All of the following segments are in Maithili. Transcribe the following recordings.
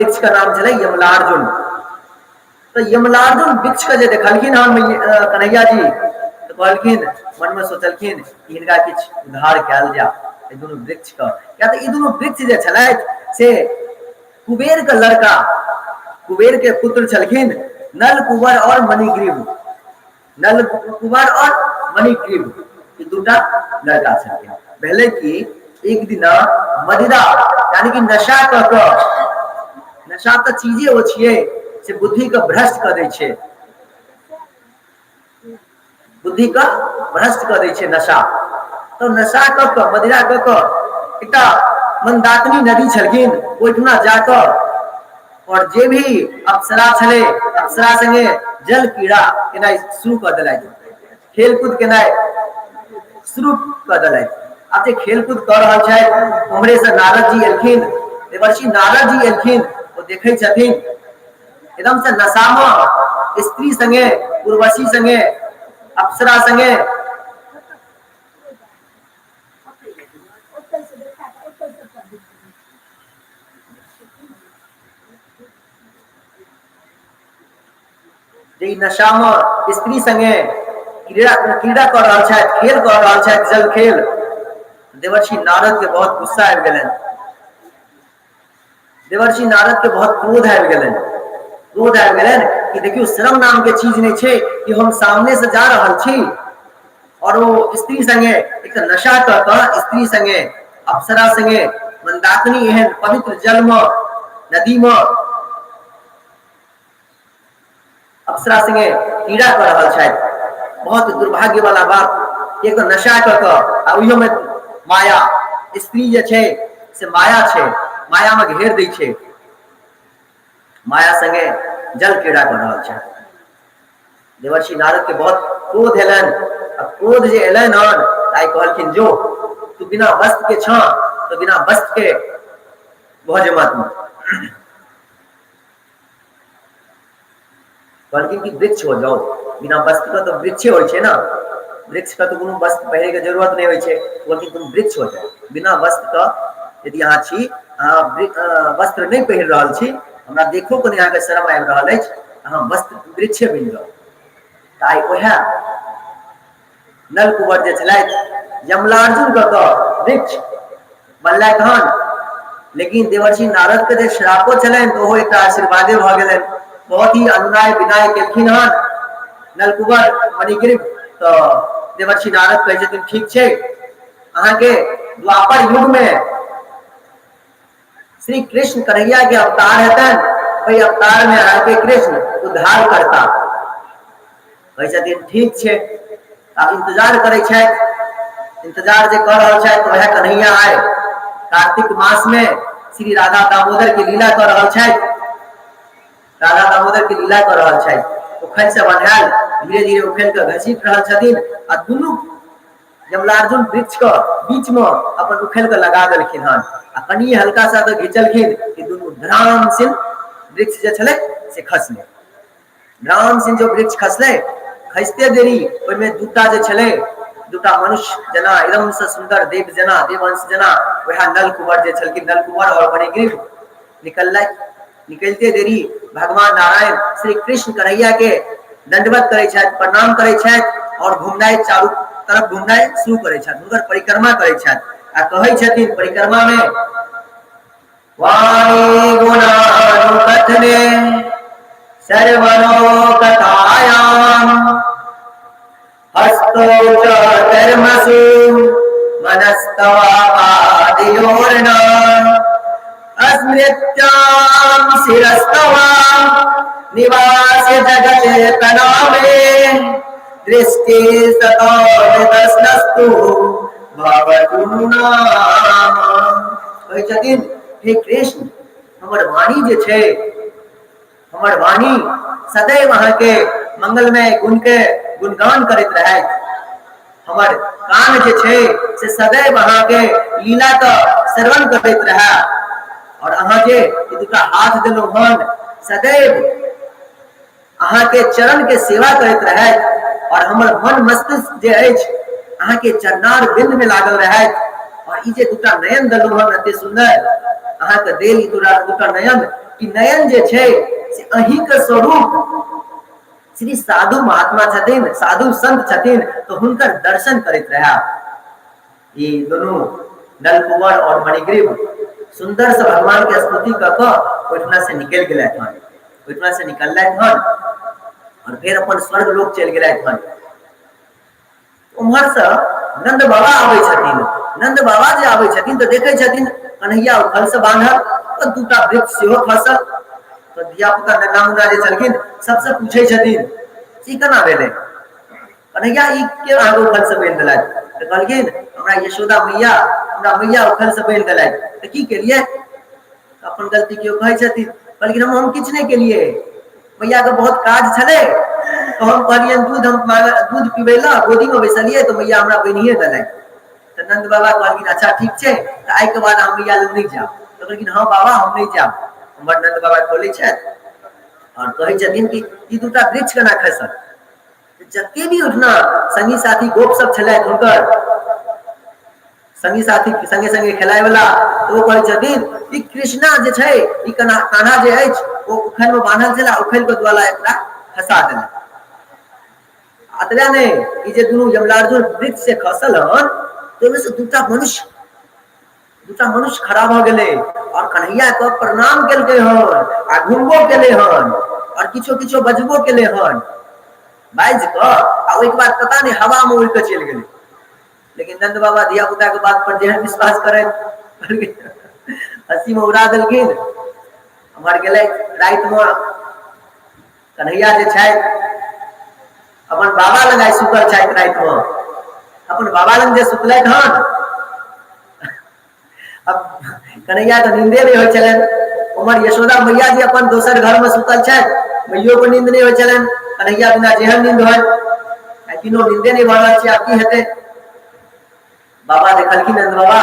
वृक्ष के नाम छलै यमलार्जुन। तऽ यमलार्जुन वृक्ष के जे देखलखिन हन कन्हैया जी, तऽ कहलखिन, मनमे सोचलखिन कि हिनका किछु उद्धार कयल जाय एहि दुनू वृक्ष के, किया तऽ ई दुनू वृक्ष जे छलथि से कुबेर के लड़का, कुबेर के पुत्र छलखिन नल कुबर और मणिग्रीव। नल कुमार और मणिग्रीव ई दूटा लड़का छलखिन। भेलै कि एक दिना मदिरा यानी कि नशा कऽ कऽ, नशा तऽ चीजे ओ छियै से बुद्धि के भ्रष्ट कऽ दै छै, बुद्धि के भ्रष्ट कऽ दै छै नशा। तऽ नशा कऽ कऽ, मदिरा कऽ कऽ एकटा मंदाकिनी नदी छलखिन, ओहिठुना जा कऽ और जे भी अप्सरा छलै अप्सरा संगे जल क्रीड़ा केनाइ शुरू कऽ देलथि, खेलकूद केनाइ शुरू कऽ देलथि। आब जे खेलकूद कऽ रहल छथि उम्हरे से नारद जी एलखिन, देवर्षि नारद जी एलखिन। ओ देखै छथिन एकदम से नशा में स्त्री संगे, उर्वशी संगे, अप्सरा संगे जे ई नशामे स्त्री संगे क्रीड़ा क्रीड़ा कऽ रहल छथि, खेल कऽ रहल छथि, जल खेल। देवर्षि नारद के बहुत गुस्सा आबि गेलनि, देवर्षि नारद के बहुत क्रोध आबि गेलनि, क्रोध आबि गेलनि कि देखियौ शरम नाम के चीज नहि छै कि हम सामने से जा रहल छी और ओ स्त्री संगे एक नशा कऽ कऽ स्त्री संगे अप्सरा संगे मंदाकिनी एहन पवित्र जल में नदी में अप्सरा संगे क्रीड़ा कऽ रहल छथि। बहुत दुर्भाग्य वाला बात, एक तऽ नशा कऽ कऽ आ ओहियो में माया, स्त्री जे छै से माया छै, माया में घेर दै छै, माया संगे जल क्रीड़ा कऽ रहल छथि। देवर्षि नारद के बहुत क्रोध एलनि आ क्रोध जे एलनि हन आइ कहलखिन जो तू बिना वस्त्र के छ तो बिना वस्त्र के भऽ जेबह तू। कहलखिन कि वृक्ष हो जाओ, बिना वस्त्र के तो वृक्षे होइ छै ने, वृक्ष के तो कोनो वस्त्र पहिरे के जरूरत नहि होइ छै। कहलखिन तुम वृक्ष हो जाओ, बिना वस्त्र के यदि अहाँ छी, अहाँ वस्त्र नहि पहिर रहल छी, हमरा देखो के नहि अहाँके शरम आबि रहल अछि, अहाँ वस्त्र वृक्षे बनि जाउ। तऽ आइ उएह नल कुंवर जे छलथि यमलार्जुन कऽ कऽ वृक्ष बनलथि हन। लेकिन देवर्षि नारद के जे श्रापो छलनि तऽ ओहो एकटा आशीर्वादे भऽ गेलनि। बहुत ही अनुनय विनय केलखिन हन नलकुबर मणिग्रीव। तऽ देवर्षि नारद कहै छथिन ठीक छै, अहाँके द्वापर युग में श्री कृष्ण कन्हैया के अवतार हेतनि, ओहि अवतार में अहाँके कृष्ण उद्धार करता। कहै छथिन ठीक छै। आब इंतजार करै छथि, इंतजार जे कऽ रहल छथि वएह कन्हैया आय कार्तिक मास में श्री राधा दामोदर के लीला कऽ रहल छथि, राधा दामोदर के लीला कऽ रहल छथि। उखैल से बन्हायल धीरे धीरे उखैल के घसीट रहल छथिन आ दुनू यमलार्जुन वृक्ष के बीच में अपन उखैल के लगा देलखिन हन आ कनि हल्का सा तऽ घिचलखिन कि दुनू धराम सिंह वृक्ष जे छलै से खसलै। धराम सिंह जो वृक्ष खसलै, खसिते देरी ओहिमे दूटा जे छलै, दूटा मनुष्य जेना एकदम से सुंदर देव जेना, देवंश जेना, वएह नल कुंवर जे छलखिन, नल कुंवर और मणिग्रीव निकललै। निकलते देरी भगवान नारायण श्री कृष्ण कन्हैया के दंडवत करै छथि, प्रणाम करै छथि और घुमनाइ चारू तरफ घुमनाइ शुरू करै छथि, हुनकर परिक्रमा करै छथि आ कहै छथिन परिक्रमा में वाणी गुणानुकथने सर्वनो कथायाम हस्तो च कर्मसु मनस्तवापादयोर्न अस्मृत्यां शिरस्तवा निवास जगचेतनामे दृष्टि सतो विदस्नस्तु भवतु नाम। कहै छथिन हे कृष्ण, हमर वाणी जे छै, हमर वाणी सदैव अहाँके मंगलमय गुण के गुणगान करैत रहैत, हमर कान जे छै से सदैव अहाँके लीला के श्रवण करैत रहै, और अहाँ जे ई दूटा हाथ देलहुँ हन सदैव अहाँके चरण के सेवा करैत रहैत, और हमर मन मस्तिष्क जे अछि अहाँके चरणार बिंद में लागल रहैत, और ई जे दूटा नयन देलहुँ हन एते सुन्दर अहाँके देल ई दूटा दूटा नयन, ई नयन जे छै से अहीँके स्वरूप श्री साधु महात्मा छथिन, साधु संत छथिन, तऽ हुनकर दर्शन करैत रहै। ई दुनू नलकुवर और मणिग्रीव सुंदर से भगवान के स्तुति कऽ कऽ ओहिठिना से निकलि गेलथि हन। ओहिठिना से निकललथि हन और फेर अपन स्वर्ग लोक चलि गेलथि हन। उम्हर से नंद बाबा आबै छथिन। नंद बाबा जे आबै छथिन तऽ देखै छथिन कन्हैया उखल से बान्हल और दूटा वृक्ष सेहो खसल। तऽ धिया पुता नन्ना मुन्ना जे छलखिन सबसे पूछै छथिन ई केना भेलै कन्हैया, ई के अहाँके उखल से बान्हि देलथि? तऽ कहलखिन हमरा यशोदा मैया, हमरा मैया उखल से बान्हि देलथि। तऽ की केलियै? अपन गलती केओ कहै छथिन? कहलखिन हम किछु नहि केलियै, मैयाके बहुत काज छलै तऽ हम कहलियनि दूध हम दूध पीबै लए गोदीमे बैसलियै तऽ मैया हमरा बान्हिए देलथि। तऽ नन्द बाबा कहलखिन अच्छा ठीक छै, तऽ आइके बाद हम मैया लग नहि जायब। तऽ कहलखिन हँ बाबा हम नहि जायब। हमर नन्द बाबा खोलै छथि आओर कहै छथिन कि ई दूटा वृक्ष केना खसल? जते भी उठना संगी साथी गोप सब छलथि हुनकर संगी साथी संगे संगे खेलाय वाला, ओ कहै छथिन ई कृष्णा जे छै ई कान्हा कान्हा जे अछि ओ उखैल मे बान्हल छलै, उखैल के द्वारा एकरा खसा देलक। अतबे नहि, ई जे दुनू यमलार्जुन वृक्ष से खसल हन ओहिमे से दूटा मनुष्य खड़ा भऽ गेलै और कन्हैया के प्रणाम केलकै हन आ घुमबो केलै हन और किछो किछो बजबो केलै हन, बाजि कऽ आ ओहिके बाद पता नहि हवा मे उड़ि कऽ चलि गेलै। लेकिन नंद बाबा धिया पुता के बात पर जेहन विश्वास करैत हंसी में उड़ा देलखिन। हमर गेलै राति में कन्हैया जे छथि अपन बाबा लग आइ सुतल छथि। राति में अपन बाबा लग जे सुतलथि हन, अब कन्हैया के नींदे नहीं होइ छलनि। उम्हर यशोदा मैया जी अपन दोसर घर में सुतल छथि, मैयो के नींद नहीं होइ छलनि। कन्हैया बिना जेहन नींद होय, आइ तीनों नींदे नहीं भऽ रहल छै, आब की हेतै? बाबा देखलखिन नंद बाबा,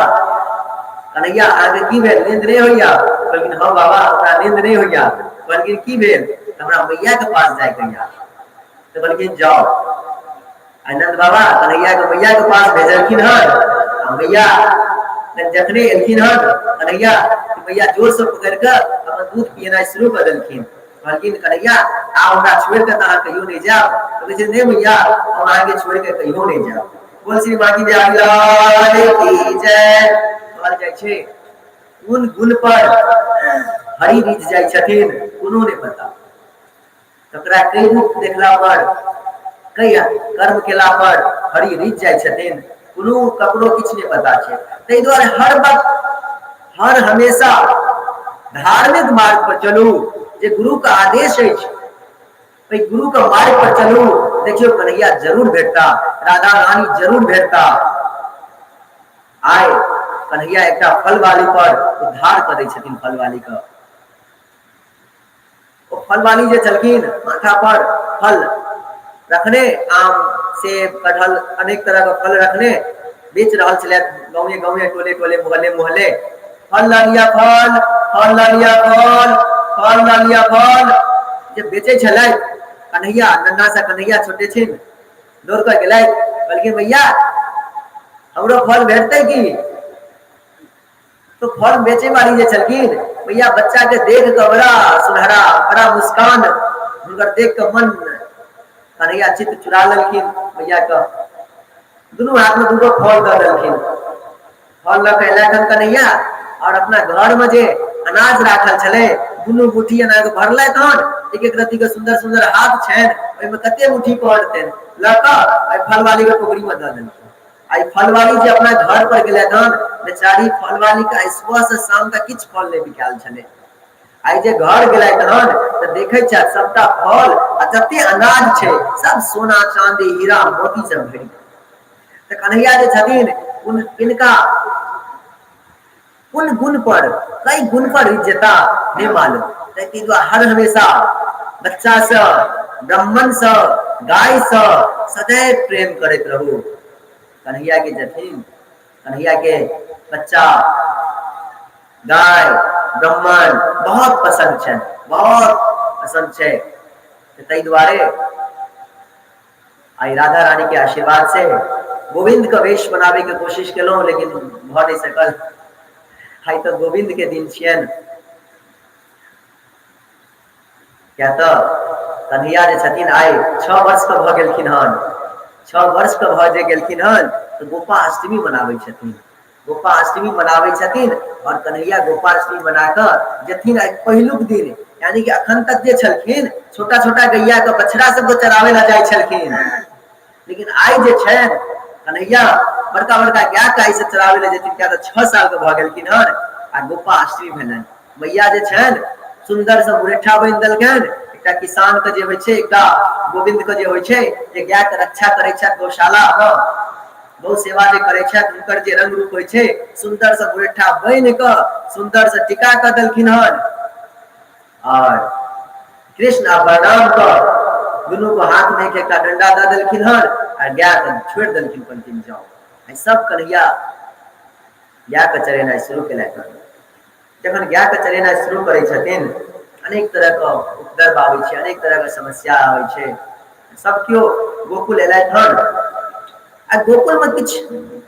कन्हैया अहाँके की भेल, नींद नहीं होइया? कहलखिन हँ बाबा हमरा नींद नहीं होइया। कहलखिन की भेल? हमरा मैया के पास जायके या। तऽ कहलखिन जाओ। आ नंद बाबा कन्हैया के मैया के पास भेजलखिन हन आ मैया जखने एलखिन हन कन्हैया, मैया जोर से पकड़ कऽ अपन दूध पियनाइ शुरू कऽ देलखिन। कहलखिन कन्हैया आब हमरा छोड़ि कऽ तऽ अहाँ कहियो नहि जायब। तऽ कहै छै नहि मैया हम अहाँके छोड़ि कऽ कहियो नहि जायब। बोल श्री बाकी बिहारी लाल की जय। कहल जाइ छै कोन गुण पर हरि रीझ जाइ छथिन कोनो नहि पता। तकरा कई रूप देखला पर, कई कर्म केला पर हरि रीझ जाइ छथिन, कोनो ककरो किछु नहि पता छै। ताहि दुआरे हर वक्त हर हमेशा धार्मिक मार्ग पर चलू, जे गुरु के आदेश अछि ओहि गुरु के मार्ग पर चलू, देखियौ कन्हैया जरूर भेटता, राधा रानी जरूर भेटता। आइ कन्हैया एकटा फलवाली पर उद्धार कऽ दै छथिन फलवाली के। ओ फलवाली जे छलखिन माथा पर फल रखने, आम सेब कटहल अनेक तरह के फल रखने बेच रहल छलथि गाँवे गाँवे टोले टोले मोहल्ले मोहल्ले। फल लऽ लिअ फल, फल लऽ लिअ फल, फल लऽ लिअ फल जे बेचै छलथि। कन्हैया नन्हा सा कन्हैया छोटे छिन दौड़ कऽ गेलथि, कहलखिन भैया हमरो फल भेटतै की? तो फल बेचे वाली जे छलखिन भैया बच्चा के देख कऽ बड़ा सुनहरा बड़ा मुस्कान हुनकर देख कऽ मन कन्हैया चित्त चुरा लेलखिन। भैया के दुनू हाथ में दूगो फल दऽ देलखिन। फल लऽ कऽ एलथि हन कन्हैया और अपना घर में जे अनाज राखल छलै दुनू मुट्ठी अनाज भरलथि हन, एक एक रत्ती के सुंदर सुंदर हाथ छनि ओहिमे कते मुट्ठी पड़तनि, लऽ कऽ एहि फलवाली के टोकरी में दऽ देलखिन। आई फलवाली जे अपना घर पर गेलै हन, बेचारी फलवाली के आई सुबह से शाम तक किछु फल नहि बिकायल छलै। आई जे घर गेलै हन तऽ देखै छथि सबटा फल आ जते अनाज छै सब सोना चांदी हीरा मोती सब भरि गेल। तऽ कन्हैया जे छथिन उन किनका कोन गुण पर कई गुण पर रिझ जेता नहि मालूम। ताहि दुआरे हर हमेशा बच्चा से ब्राह्मण से गाय से सदैव प्रेम करैत रहू। कन्हैया के जथिन कन्हैया के बच्चा गाय ब्राह्मण बहुत पसंद छै, बहुत पसंद छै। ताहि दुआरे आई राधा रानी के आशीर्वाद से गोविंद के वेश बनाबे के कोशिश केलहुँ लेकिन भऽ नहि सकल। आइ तऽ गोविंद के दिन छियनि, किया तऽ कन्हैया जे छथिन आइ 6 वर्ष के भऽ गेलखिन हन। 6 वर्ष के भऽ जे गेलखिन हन तऽ गोपाष्टमी मनाबै छथिन, गोपाष्टमी मनाबै छथिन। और कन्हैया गोपाष्टमी मना कऽ जेथिन आइ पहिलुक दिन, यानी कि अखन तक जे छलखिन छोटा छोटा गैया के बछड़ा सबके चराबै लए जाइ छलखिन, लेकिन आइ जे छनि कन्हैया बड़का बड़का गाय के आइ से चराबै लए जेथिन, किया तऽ 6 साल के भऽ गेलखिन हन आ गोपाष्टमी भेलनि। मैया जे छनि सुन्दर से मुरेठा बनि देलकनि, एकटा किसान के जे होइ छै, एकटा गोविंद के जे होइ छै जे गाय के रक्षा करै छथि गौशाला मे, गौ सेवा जे करै छथि, हुनकर जे रंग रूप होइ छै सुन्दर से मुरेठा बनि कऽ सुन्दर से टीका कऽ देलखिन हन। और कृष्ण आ बलराम के दुनू को हाथ में एक एकटा डंडा दऽ देलखिन हन आ गाय के छोड़ि देलखिन, कहलखिन जाओ। आ सब कन्हैया गाय के चरेनाइ शुरू केलथि। जखन गाय के चरेनाइ शुरू करै छथिन अनेक तरह के उपद्रव आबै छै, अनेक तरह के समस्या आबै छै। सब केओ गोकुल एलथि हन आ गोकुल में किछु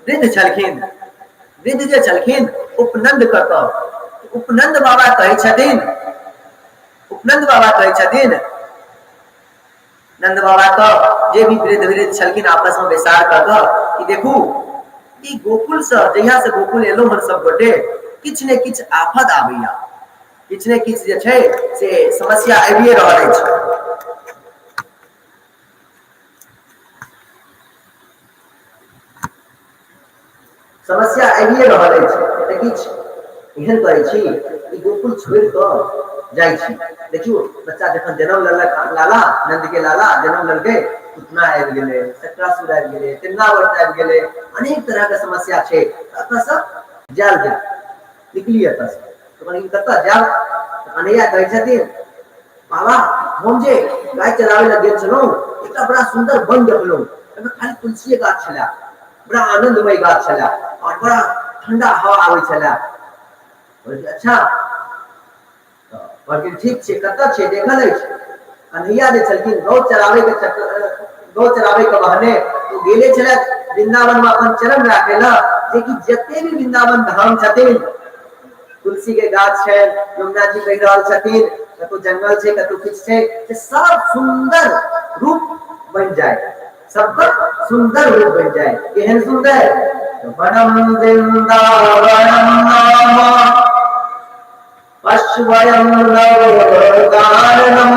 वृद्ध छलखिन। वृद्ध जे छलखिन उपनंद कऽ उपनंद बाबा कहै छथिन, उपनंद बाबा कहै छथिन नंद बाबा के जे भी वृद्ध वृद्ध छलखिन आपस में बैसार कऽ कऽ कि देखू ई गोकुल से जहिया से गोकुल एलहुँ हन सब गोटे किछु ने किछु आफत आबैया, किछु ने किछु जे छै से समस्या आबिए रहल अछि। समस्या आबिए रहल अछि तऽ किछु एहन करै छी ई गोकुल छोड़ि कऽ जाइ छी। देखियौ बच्चा जखन जन्म लेलक, लाला नन्द के लाला जन्म लेलकै, पूतना आबि गेलै, शक्रासुर आबि गेलै, तृणावर्त आबि गेलै, अनेक तरहके समस्या छै। एतऽसँ जायल जाय, निकली एतऽसँ। तऽ कहलखिन कतऽ जायब? तऽ कन्हैया कहै छथिन बाबा हम जे गाय चराबै लए गेल छलहुँ एकटा बड़ा सुन्दर वन देखलहुँ, ओहिमे खाली तुलसीए गाछ छलै, बड़ा आनन्दमय गाछ छलै और बड़ा ठंडा हवा आबै छलै। अच्छा, कहलखिन ठीक छै, कतऽ छै देखल अछि? कन्हैया जे छलखिन गौ चराबै के चक्कर, गौ चराबै के बहाने ओ गेले छलथि वृंदावन में अपन चरण राखै लए, जेकि जते भी वृंदावन धाम छथिन तुलसी के गाछ छै, यमुना जी बहि रहल छथिन, कतौ जंगल छै, कतौ किछु छै, से सब सुंदर रूप बनि जाय, सबका सुंदर रूप बनि जाय। केहन सुंदर? वनम वृंदावनम नाम पशुवयम नवकाननम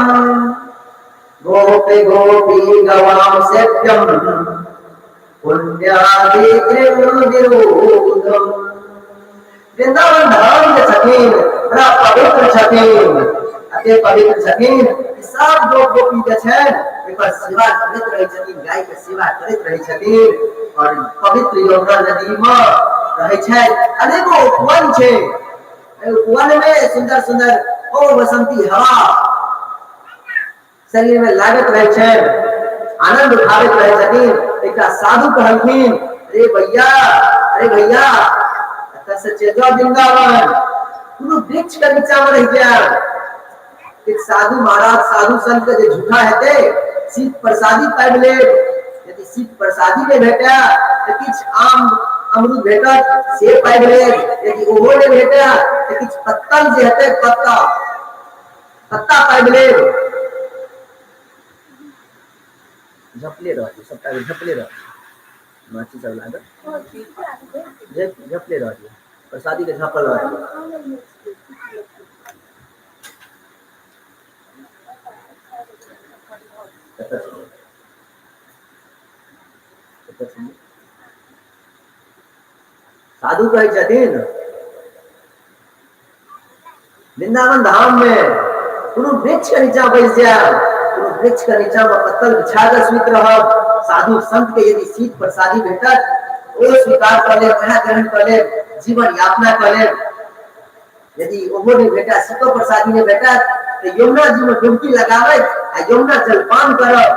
गोपी गोपी गवाम सेव्यम पुण्यादित्रिं विरुद्धम। वृंदावन धाम जे छथिन बड़ा पवित्र छथिन, अते पवित्र छथिन कि सब गोप गोपी जे छनि एकर सेवा करैत रहै छथिन, गाय के सेवा करैत रहै छथिन और पवित्र यमुना नदी में रहै छथि। अनेको उपवन छै, एहि उपवन में सुंदर सुंदर ओ बसंती हवा शरीर में लागत रहै छनि, आनंद उठाबैत रहै छथिन। एकटा साधु कहलखिन अरे भैया, अरे भैया एतऽ से चलि जाओ वृंदावन, कोनो वृक्ष के नीचा में रहि जायब। एक साधु महाराज साधु संत के जे झूठा हेतै शीत प्रसादी पाबि लेब, यदि शीत प्रसादी नहि भेटय तऽ किछु आम अमरूद भेटत से पाबि लेब, यदि ओहो नहि भेटय तऽ किछु पत्तल जे हेतै पत्ता पत्ता पाबि लेब। झपले रह दियौ, सबटा झपले रह दियौ, माछी सब लागत, झपले रह दियौ, प्रसादी के झपल रह दियौ। साधु कहै छथिन वृंदावन धाम में कोनो वृक्ष के नीचा बैस जायब, कोनो वृक्ष के नीचा में पत्तल बिछा कऽ सुति रहब, साधु संत के यदि शीत प्रसादी भेटत ओ स्वीकार कऽ लेब, वएह ग्रहण कऽ लेब, जीवन यापना कऽ लेब। यदि ओहो नहि भेटत, शीतो प्रसादी नहि भेटत तऽ यमुना जी में डुबकी लगाबैत आ यमुना जलपान करब,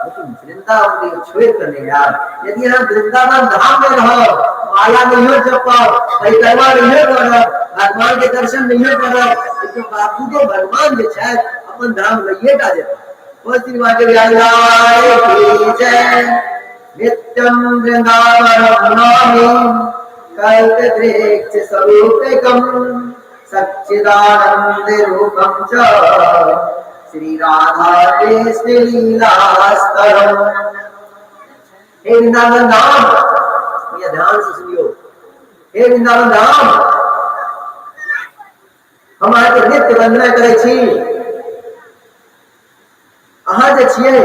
लेकिन वृंदावन छोड़ि कऽ नहि आयब। यदि अहाँ वृंदावन धाम में रहब, माला नहियो जपब, परिक्रमा नहियो करब, भगवान के दर्शन नहियो करब, लेकिन बाबूजो भगवान जे छथि अपन धाम लइए टा जेता। बोल श्री बांके बिहारी लाल की जय। नित्यं वृन्दावनं नमामि कल्पवृक्ष स्वरूपिकं सच्चिदानन्द रूपं च श्री राधा कृष्ण लीलास्तरम। हे वृंदावन धाम, भैया ध्यान से सुनियो। हे वृंदावन धाम, हम अहाँके नित्य वंदना करै छी। अहाँ जे छियै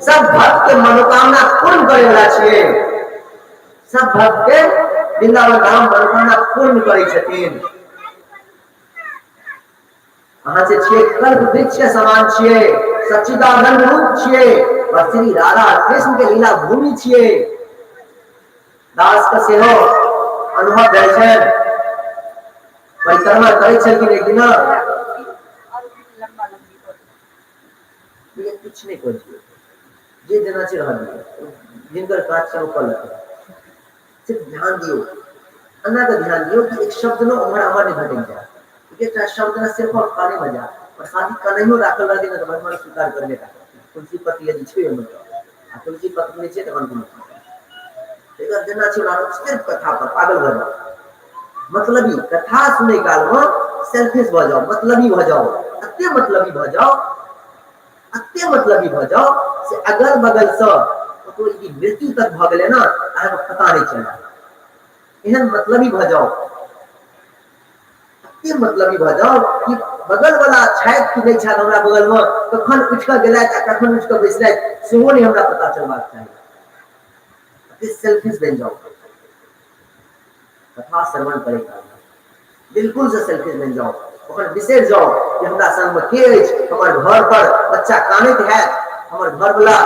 सब भक्त के मनोकामना पूर्ण करे वाला छियै। सब भक्त के वृंदावन धाम मनोकामना पूर्ण करै छथिन। अहाँ जे छियै कल्प वृक्ष के समान छियै, सच्चिदानंद रूप छियै और श्री राधा कृष्ण के लीला भूमि छियै। दास के सेहो अनुभव भेल छनि। परिक्रमा करै छलखिन एक दिना, किछु नहि करै छियै, जे जेना छै रहऽ दियौ, जिनकर काज छै ओ कऽ लेतै। सिर्फ ध्यान दियौ, एना कऽ ध्यान दियौ कि एक शब्द ने उम्हर आम्हर नहि भटकि जाय। एकटा शब्द ने सिर्फ और काने मे जाय। प्रसादी कनहियो राखल रहतै ने तऽ भगवान स्वीकार करबे टा करतै। तुलसी पत्र यदि छै ओहिमे तऽ, आ तुलसी पत्र नहि छै तखन कोनो एकर जेना छै ओना सिर्फ कथा पर पागल भऽ जाउ। मतलबी कथा सुनै कालमे सेल्फिश भऽ जाउ, मतलबी भऽ जाउ, एते मतलबी भऽ जाउ, एते मतलबी भऽ जाउ से अगल बगलसँ ककरो यदि मृत्यु तक भऽ गेलै ने अहाँके पता नहि चलत। एहन मतलबी भऽ जाउ, एते मतलबी भऽ जाउ कि बगल वाला छथि कि नहि छथि हमरा बगलमे, कखन उठि कऽ गेलथि आ कखन उठि कऽ बैसलथि सेहो नहि हमरा पता चलबाक चाही। एते सेल्फिश बनि जाउ कथा श्रवण करै काल, बिल्कुल से सेल्फिश बनि जाउ। ओकर बिसरि जाउ कि हमरा संगमे के अछि, हमर घर पर बच्चा कानैत हैत, हमर घरवला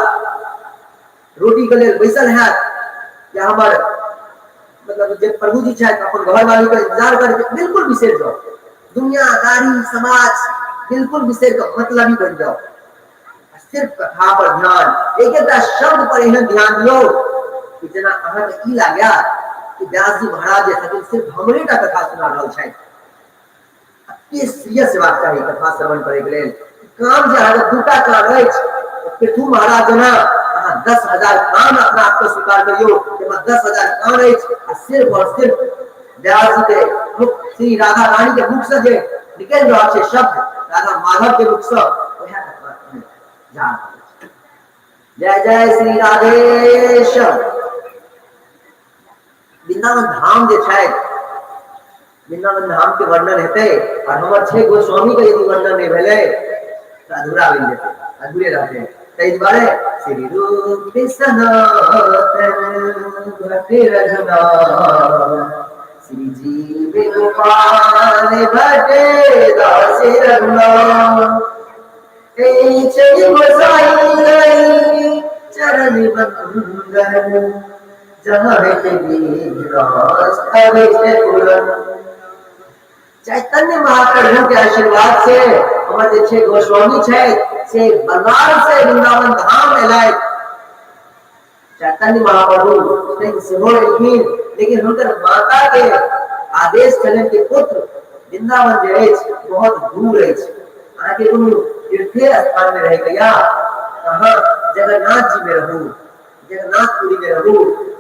रोटीके लेल बैसल हैत, या हमर मतलब जे प्रभुजी छथि अपन घरवाली के इंतजार करैत, बिल्कुल बिसरि जाउ। दुनियादारी समाज बिल्कुल बिसरि कऽ मतलबी बनि जाउ। सिर्फ कथा पर ध्यान, एक एकटा शब्द पर एहन ध्यान दियौ कि जेना अहाँके ई लागय कि व्यास जी महाराज जे छथिन सिर्फ हमरे टा कथा सुना रहल छथि। एते सीरियस हेबाक चाही कथा श्रवण करैके लेल। काम जे अहाँके दूटा काम अछि, पृथु महाराज जेना अहाँ 10,000 काम अपना आपके स्वीकार करियौ कि हमरा 10,000 काम अछि आ सिर्फ और सिर्फ व्यास जी के मुख, श्री राधा रानी के मुख से जे निकलि रहल छै शब्द, राधा माधव के मुख से, वएह कथा जा रहल छै। जय जय श्री राधेश्याम। वृंदावन धाम जे छै, वृंदावन धाम के वर्णन हेतै और हमर छै गोस्वामी के यदि वर्णन नहि भेलै तऽ अधूरा बनि जेतै, अधूरे रहतै। ताहि दुआरे श्री रूप सनातन भट्ट रघुनाथ श्री जीव गोपाल भट्ट दास रघुनाथ चरण गोसाई चरण बंदन चैतन्य महाप्रभु के आशीर्वाद से हमर जे छै गोस्वामी छै से बंगाल से वृंदावन धाम एलथि। चैतन्य महाप्रभु सेहो एलखिन, लेकिन हुनकर माता के आदेश छलनि कि पुत्र वृंदावन जे अछि बहुत दूर अछि, अहाँके कोनो तीर्थे स्थान में रहैके या अहाँ जगन्नाथ जी में रहू, जगन्नाथपुरी में रहू।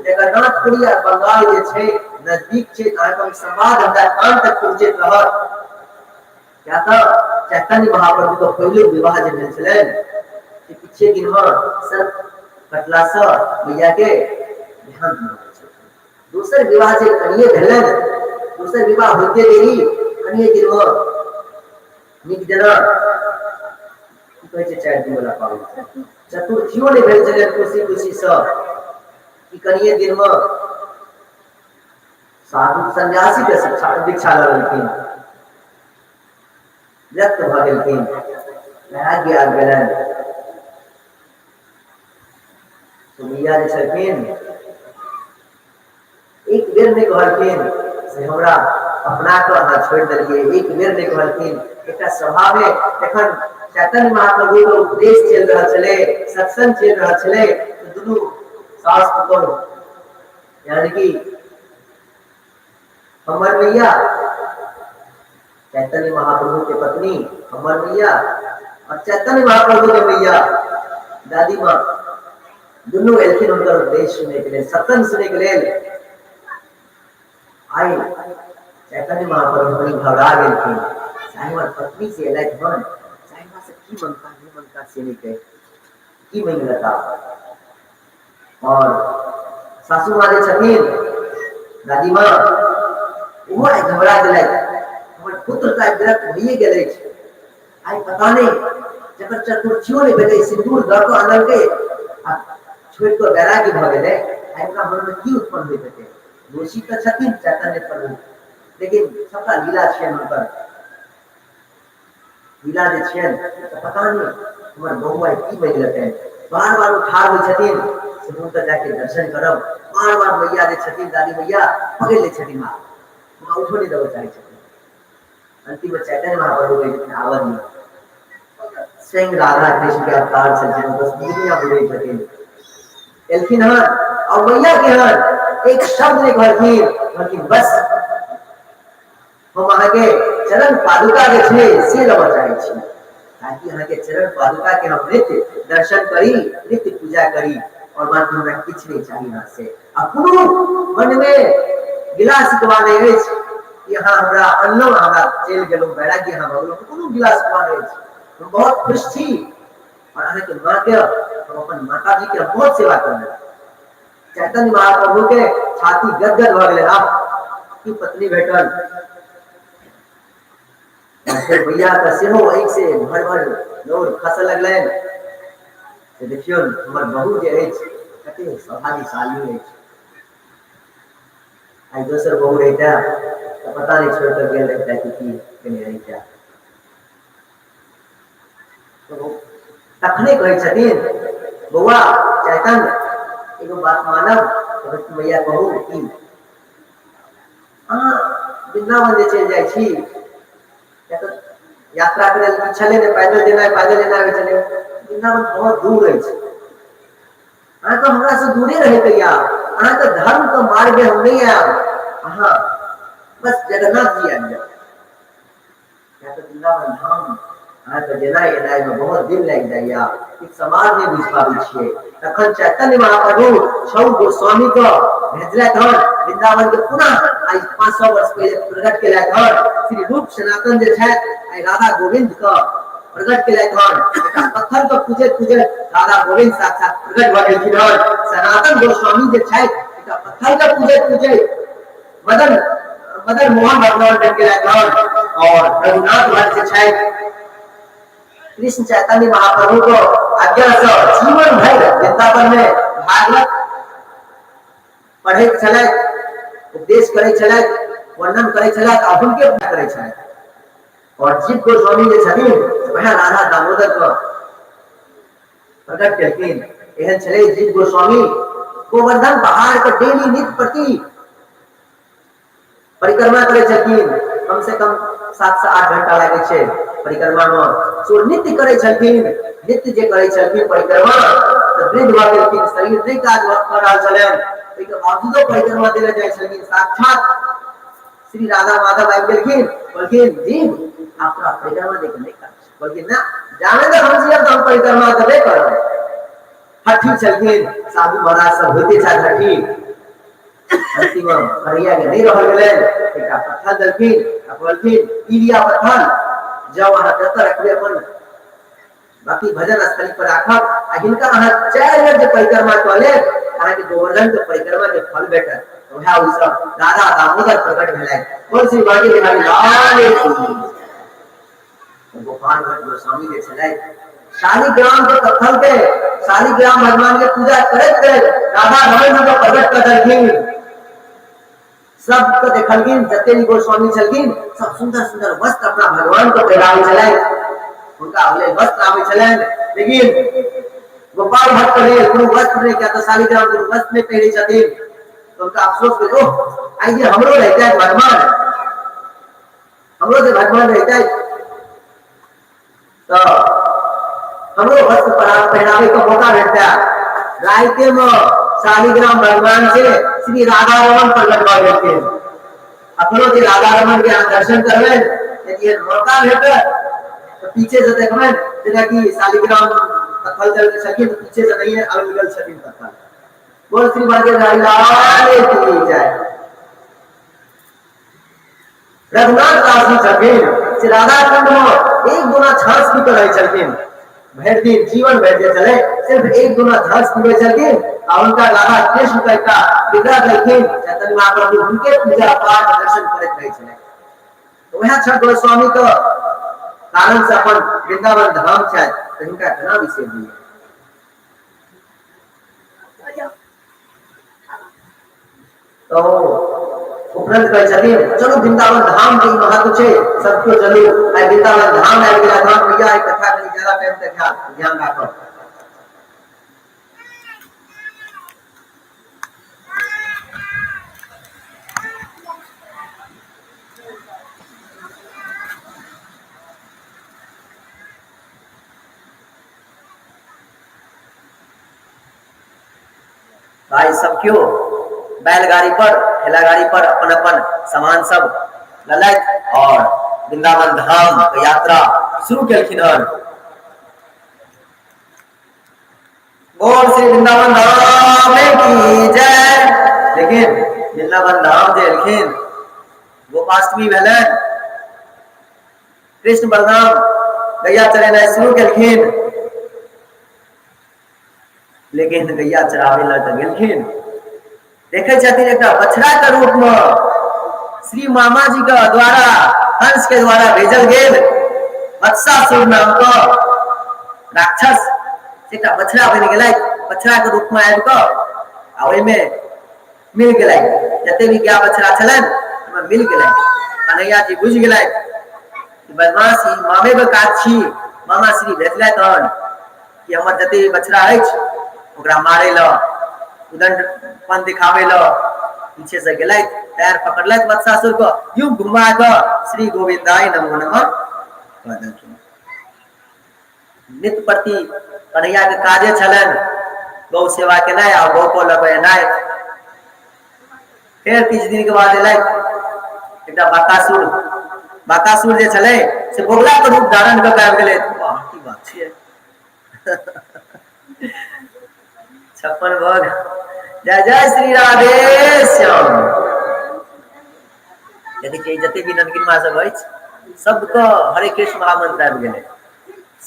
जगन्नाथपुरी आ बंगाल जे छै नजदीक छै, अहाँके संवाद हमरा कान तक पहुँचैत रहत। किया तऽ चैतन्य महाप्रभु के पहिलो विवाह जे भेल छलनि से किछे दिन में सर कटला से मैया के ध्यान भऽ गेल छलखिन। दोसर विवाह जे कनिये भेलनि, दोसर विवाह होइते देरी कनिये दिन में नीक जेना की कहै छै 4 दिन वाला पाबनि चतुर्थियो नहि भेल छलै खुशी खुशी सँ कि कनिये दिन में साधु सन्यासी के शिक्षा दीक्षा लऽ लेलखिन, व्यक्त भऽ गेलखिन, वैराग्य आबि गेलनि। तो मैया जे छलखिन एक बेर नहि कहलखिन से हमरा अपना कऽ अहाँ छोड़ि देलियै, एक बेर नहि कहलखिन। एकटा सभा में जखन चैतन्य महाप्रभु के उपदेश चलि रहल छलै, सत्संग चलि रहल छलै, तऽ दुनू सास पुतोह यानी कि हमर मैया चैतन्य महाप्रभु के पत्नी हमर मैया और चैतन्य महाप्रभु के मैया दादी माँ दुनू एलखिन हुनकर उपदेश सुनैके लेल, सत्संग सुनैके लेल। आइ चैतन्य महाप्रभु बड़ी घबरा गेलखिन, चाहे हमर पत्नी से एलथि हन, चाहे हमरा से की मंगता नहि मंगता से नहि कहि की मांगि लेता। और सासू माँ जे छथिन दादी माँ, ओहो आइ घबरा गेलथि, हमर पुत्र तऽ आइ विरक्त भइए गेल अछि, आइ पता नहि जकर चतुर्थियो नहि भेलै, सिन्दूर दऽ कऽ आनलकै आ छोड़ि कऽ वैराग्य भऽ गेलै, आइ ओकरा मनमे की उत्पन्न होइत हेतै। दोषी तऽ छथिन चैतन्य प्रभु, लेकिन सबटा लीला छियनि हुनकर, लीला जे छियनि तऽ पता नहि हमर बहु आइ की मांगि लेतनि। बार बार ओ ठाढ़ होइ छथिन से हुनकर जाके दर्शन करब, बार बार मैया जे छथिन दादी मैया पकड़ि लै छथिन हाथ, हुनका उठो नहि देबऽ चाहै छथिन। अंतिम में चैतन्य महाप्रभु कहै छथिन आबऽ दियौ, स्वयं राधा कृष्ण के अवतार छथिन, बस दुनिया बुझै छथिन। एलखिन हन और मैया के हन एक शब्द नहि कहलखिन, कहलखिन बस हम अहाँके चरण पादुका जे छै से लेबऽ चाहै छी, ताकि अहाँके चरण पादुका के हम नित्य दर्शन करी, नित्य पूजा करी, और बाकी हमरा किछु नहि चाही अहाँ से। आ कोनो मनमे गिला शिकवा नहि अछि कि अहाँ हमरा अनलहुँ, हमरा चलि गेलहुँ, वैराग्य अहाँ भऽ गेलहुँ, कोनो गिला शिकवा नहि अछि। हम बहुत खुश छी और अहाँके माँके हम अपन माताजी के बहुत सेवा करबै। चैतन्य महाप्रभु के छाती गदगद भऽ गेलै, आह की पत्नी भेटल। फेर भैया के सेहो आँखि से भर भर नोर खसऽ लगलनि। से देखियौ हमर बहू जे अछि कते सौभाग्यशाली अछि। आइ दोसर बहू रहितै तऽ पता नहि छोड़ि कऽ गेल रहितै कि की केने रहितै। तखने कहै छथिन बौआ चैतन्य एगो बात मानब, तऽ मैया कहू की अहाँ वृन्दावन जे चलि जाइ छी तऽ यात्रा करै लए छलै ने, पैदल जेनाइ पैदल एनाइ होइ छलै, वृन्दावन बहुत दूर अछि, अहाँके हमरासँ दूरे रहैके या अहाँके धर्मके मार्गमे हम नहि आयब, अहाँ बस जगन्नाथ जी आबि जाउ। किया तऽ वृन्दावन धाम अहाँके जेनाइ एनाइमे बहुत दिन लागि जाइए, किछु समाज नहि बुझि पाबै छियै। तखन चैतन्य महाप्रभु छऊ गोस्वामीके भेजलथि हन वृन्दावनके पुनः आइ 500 वर्ष पहिले प्रकट केलथि हन। श्री रूप सनातन जे छथि आइ राधा गोविन्दके प्रकट केलथि हन, एकटा पत्थरके पूजैत पूजैत राधा गोविन्द साक्षात प्रकट भऽ गेलखिन हन। सनातन गोस्वामी जे छथि एकटा पत्थरके पूजैत पूजैत मदन मदन मोहन भगवान बनि गेलथि हन। और रघुनाथ भट्ट जे छथि कृष्ण चैतन्य महाप्रभु को आज्ञा से जीवन भरि वृंदावन में भागवत पढ़ैत छलथि, उपदेश करै छलथि, वर्णन करै छलथि आ हुनके पूजा करै छलथि। और जीव गोस्वामी जे छथिन वएह राधा दामोदर को प्रकट केलखिन। एहन छलै जीव गोस्वामी गोवर्धन पहाड़ पर डेली नित्य प्रति परिक्रमा करै छलखिन, कम से कम 7 से 8 घंटा लागै छै परिक्रमा में। सो नित्य करै छलखिन, नित्य जे करै छलखिन परिक्रमा तऽ वृद्ध भऽ गेलखिन, शरीर नहि काज कऽ रहल छलनि, ओहिके बावजूदो परिक्रमा देने जाइ छलखिन। साक्षात श्री राधा माधव आबि गेलखिन, कहलखिन जीव आब तोरा परिक्रमा दैके नहि काज छै। कहलखिन ना, जाने तऽ हम जियब तऽ हम परिक्रमा देबे करब। हठी छलखिन साधु महाराज सब होइते छथि हठी। अंतिम करैया के नहि रहल गेलनि, एकटा पत्थर देलखिन आ कहलखिन ई लिया पत्थर, जाउ अहाँ जतऽ रखबै अपन बाकी भजन स्थली पर राखब आ हिनका अहाँ 4 बेर जे परिक्रमा कऽ लेब अहाँके गोवर्धन के परिक्रमा के फल भेटत। वएह ओहि सब राधा दामोदर प्रकट भेलथि। बोल श्री बांके बिहारी लाल की। गोपाल भट्ट गोस्वामी जे छलथि शालिग्राम के पत्थर के शालिग्राम भगवान के पूजा करैत करैत राधा रमण जी के प्रकट कऽ देलखिन। सबके देखलखिन जते भी गोस्वामी छलखिन सब सुंदर सुंदर वस्त्र अपना भगवान के पहिराबै छलथि, हुनका लेल वस्त्र आबै छलनि, लेकिन गोपाल भट्ट के लेल कोनो वस्त्र नहि, किया तऽ शालिग्राम कोनो वस्त्र नहि पहिरै छथिन। तऽ हुनका अफसोस भेल, ओह आइ जे हमरो रहितै भगवान, हमरो जे भगवान रहितै तऽ हमरो वस्त्र पहिराबै के मौका भेटतै। राइते में शालिग्राम भगवान से श्री राधा रमन प्रकट भऽ गेलखिन। अखनो जे राधा रमन के अहाँ दर्शन करबै यदि एहन मौका भेटत तऽ पीछे से देखबै जेनाकि शालिग्राम तत्काल चल छलखिन पीछे से नहीं आबि गेल छथिन तत्काल। बोल श्री बाजे लाल की जय। रघुनाथ दास जी छलखिन से राधा कुंड में एक दोना छाछ पी कऽ रहै छलखिन भरि दिन, जीवन भरि जे छलै सिर्फ एक दोना छाछ पीबै छलखिन आ हुनका राधा कृष्ण के एकटा विग्रह देलखिन। चैतन्य महाप्रभु हुनके पूजा पाठ दर्शन करैत रहै छलै। तऽ वएह छठ गोस्वामी के कारण से अपन वृंदावन धाम छथि, तऽ हिनका केना बिसरि दियै। तो उपरंत कहै छथिन चलू वृंदावन धाम के महत्व छै, सब केओ चलू। आइ वृंदावन धाम आबि गेला धाम भैया, ई कथा कनि ज्यादा टाइम तक हैत, ध्यान राखब। भाई सब केओ बैलगाड़ी पर ठेला गाड़ी पर अपन अपन सामान सब लेलथि और वृंदावन धाम के यात्रा शुरू केलखिन हन। बोल श्री वृंदावन धाम की जय। लेकिन वृंदावन धाम जे एलखिन, गोपाष्टमी भेलनि, कृष्ण बलराम गैया चरेनाइ शुरू केलखिन, लेकिन गैया चराबै लए तऽ गेलखिन, देखै छथिन एकटा बछड़ा के रूप में श्री मामा जी के द्वारा हंस के द्वारा भेजल गेल वत्सासुर नाम के राक्षस एकटा बछड़ा बनि गेलै। बछड़ा के रूप में आबि कऽ आ ओहिमे मिल गेलै, जते भी गाय बछड़ा छलनि ओहिमे मिल गेलै। कन्हैया जी बुझि गेलै बदमाश ई मामे के काज छी, मामा श्री भेजलथि हन कि हमर जते भी बछड़ा अछि ओकरा मारै लए, उदंडपन दिखाबै लए। पीछे से गेलथि, पैर पकड़लथि वत्सासुर के, यूं घुमा कऽ श्री गोविंदाय नमो नमः कऽ देलखिन। नित्य प्रति कन्हैया के काजे छलनि गौ सेवा केनाइ आ गौ को लऽ कऽ एनाइ। फेर किछु दिन के बाद एलथि एकटा बाकासुर। बाकासुर जे छलै से बगुला के रूप धारण कऽ के आबि गेलै। वाह की बात छियै, 56 भोग। जय जय श्री राधे श्याम। देखै छियै जते भी ननकिनमा सब अछि सबके हरे कृष्ण महामंत्र आबि गेलै,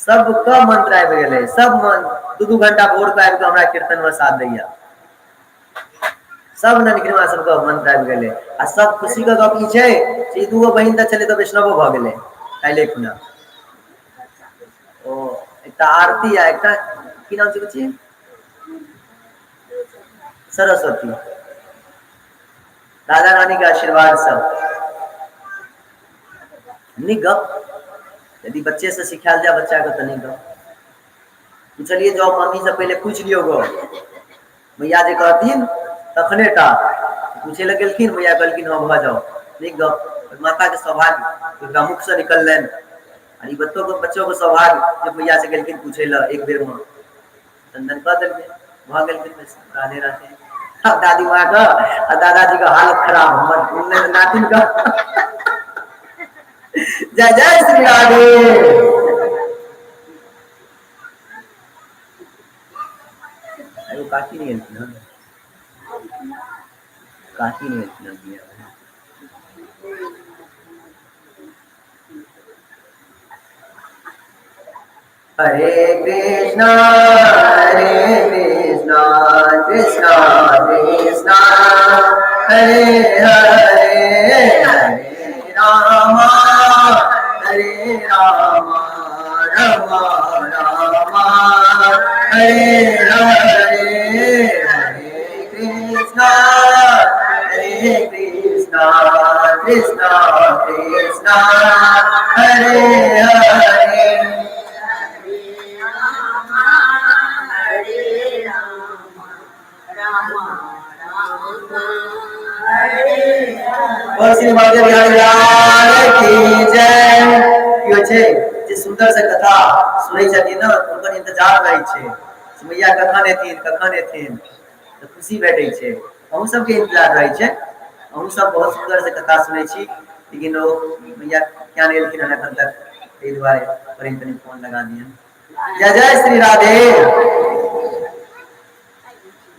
सबके मंत्र आबि गेलै। सब मन दू दू घंटा भोर के आबि कऽ हमरा कीर्तन में साथ दैया। सब ननकिनमा सबके मंत्र आबि गेलै। आ सब खुशी के गप ई छै जे ई दूगो बहिन तऽ छलै तऽ वैष्णवो भऽ गेलै काल्हि खुना। ओ एकटा आरती आ एकटा की नाम छै बुच्ची, सरस्वती। राधा रानी के आशीर्वाद सब नीक गप। यदि बच्चे से सिखायल जाय बच्चा के तऽ नीक गप। पुछलियै जाउ मम्मी से पहिले पूछि लियौ गो, मैया जे कहथिन तखने टा पूछे लए गेलखिन। मैया कहलखिन हँ भऽ जाओ। नीक गप। माता के सौभाग्य हुनका मुख से निकललनि आ ई बच्चो के बच्चो के सौभाग्य जे मैया से गेलखिन पूछे लए, एक बेर में चंदन कऽ देलकै, भऽ गेलखिन। राधे राधे। आब दादी माँ के आ दादाजी के हालत खराब, हमर नातिन के। जय जय श्री राधे। एगो काकी नहि एलखिन हन, काकी नहि एलखिन हन बियाह। हरे कृष्णा हरे कृष्णा कृष्णा कृष्णा हरे हरे, हरे राम हरे राम राम राम हरे हरे, हरे कृष्णा हरे कृष्णा कृष्णा कृष्णा हरे हरे। बोल श्री बाजे बिहारी लाल की जय। की होइ छै जे सुंदर से कथा सुनै छथिन ने, हुनकर इंतजार रहै छै मैया कखन एथिन कखन एथिन, तऽ खुशी भेटै छै। अहूँ सबके इंतजार रहै छै, अहूँ सब बहुत सुंदर से कथा सुनै छी, लेकिन ओ मैया किया नहि एलखिन हन एखन तक, ताहि दुआरे कनि कनि फोन लगा दियन। जय जय श्री राधे।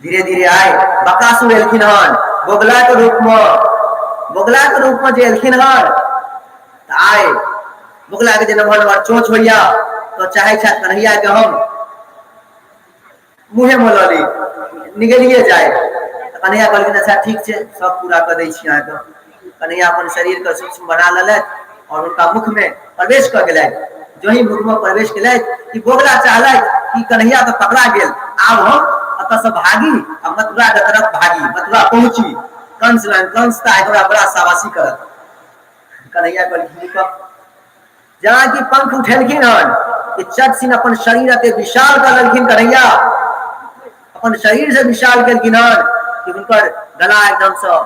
धीरे धीरे आय बकासुर एलखिन हन बोगला के रूप में, बोगला के रूप में जे एलखिन हन तऽ आय बोगला के जे नमहर नमहर चोंच होइया तऽ चाहे छथि कन्हैया के हम मुँहे में लऽ ली, निगलिए जाय। तऽ कन्हैया कहलखिन अच्छा ठीक छै, सब पूरा कऽ दै छी अहाँके। कन्हैया अपन शरीर के सूक्ष्म बना लेलथि और हुनका मुख में प्रवेश कऽ गेलथि। जो ही मुख में प्रवेश केलथि कि बोगला चाहलथि कि कन्हैया तऽ पकड़ा गेल, आब हम एतऽ से भागी आ मथुरा के तरफ भागी, मथुरा पहुंची कंस लग, कंस तऽ आइ हमरा बड़ा शाबाशी करत। कन्हैया कहलखिन रुकऽ, जेना कि पंख उठेलखिन हन कि चट सिंह अपन शरीर एते विशाल कऽ लेलखिन, कन्हैया अपन शरीर से विशाल केलखिन हन कि हुनकर गला एकदम से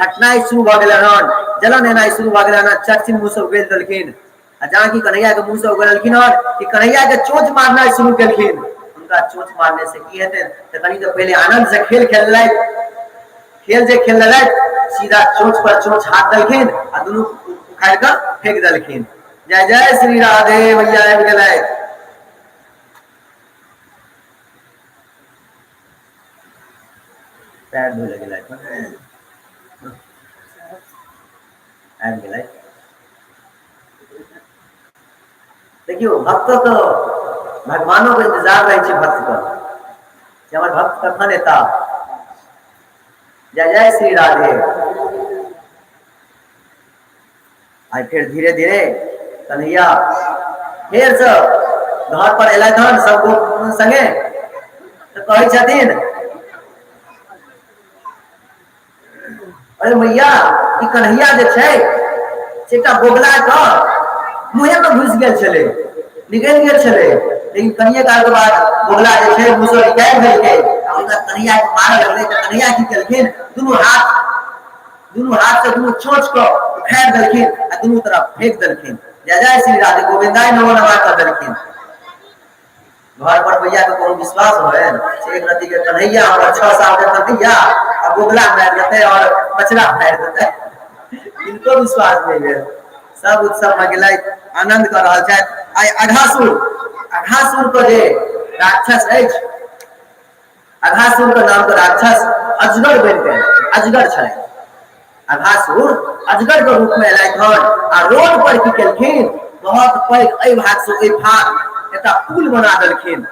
फटनाइ शुरू भऽ गेलै हन, जलन एनाइ शुरू भऽ गेलै हन। चट सिंह मुँह से उगेल देलखिन आ जहाँ कि कन्हैया के मुँह से उगेलखिन हन कि कन्हैया के चोंच मारनाइ शुरू केलखिन। हुनका चोंच मारने से की हेतै तऽ कनि तऽ पहिले आनंद से खेल खेललथि, खेल जे खेल लेलथि सीधा चोंच पर चोंच हाथ देलखिन आ दुनू उखाड़ि कऽ फेंक देलखिन। जय जय श्री राधे भैया आबि गेलथि। पैर धोय लए गेलथि, आबि गेलथि। देखियौ भक्त के भगवानो के इंतजार रहै छै भक्त के, जे हमर भक्त कखन एता। जय जय श्री राधे। आइ फेर धीरे धीरे कन्हैया फेर से घर पर एलथि हन सब गोप संगे, तऽ कहै छथिन अरे मैया ई कन्हैया जे छै से एकटा बोगला के मुँहे में घुसि गेल छलै, निकलि गेल छलै, लेकिन कनिये काल के बाद बोगला जे छै मुँह से निकालि देलकै आ ओकरा कन्हैया के मारऽ लगलै। तऽ कन्हैया की केलखिन, दुनू हाथ से दुनू चोंच के उखाड़ि देलखिन आ दुनू तरफ फेंक देलखिन। जय जय श्री राधे गोविंदाय नमो नमः कऽ देलखिन। घर पर भैया के कोनो विश्वास होय से एक रति के कन्हैया हमर 6 साल के कन्हैया आ बोगला मारि देतै और बछड़ा मारि देतै, किनको विश्वास नहि भेल। सब उत्सव में गेलथि, आनंद कऽ रहल छथि। आइ अघासुर, अघासुर के जे राक्षस अछि, अघासुर के नाम के राक्षस अजगर बनि के अजगर छलै। अघासुर अजगर के रूप में एलथि हन आ रोड पर की केलखिन, बहुत पैघ एहि भाग से ओहि भाग एकटा पुल बना देलखिन।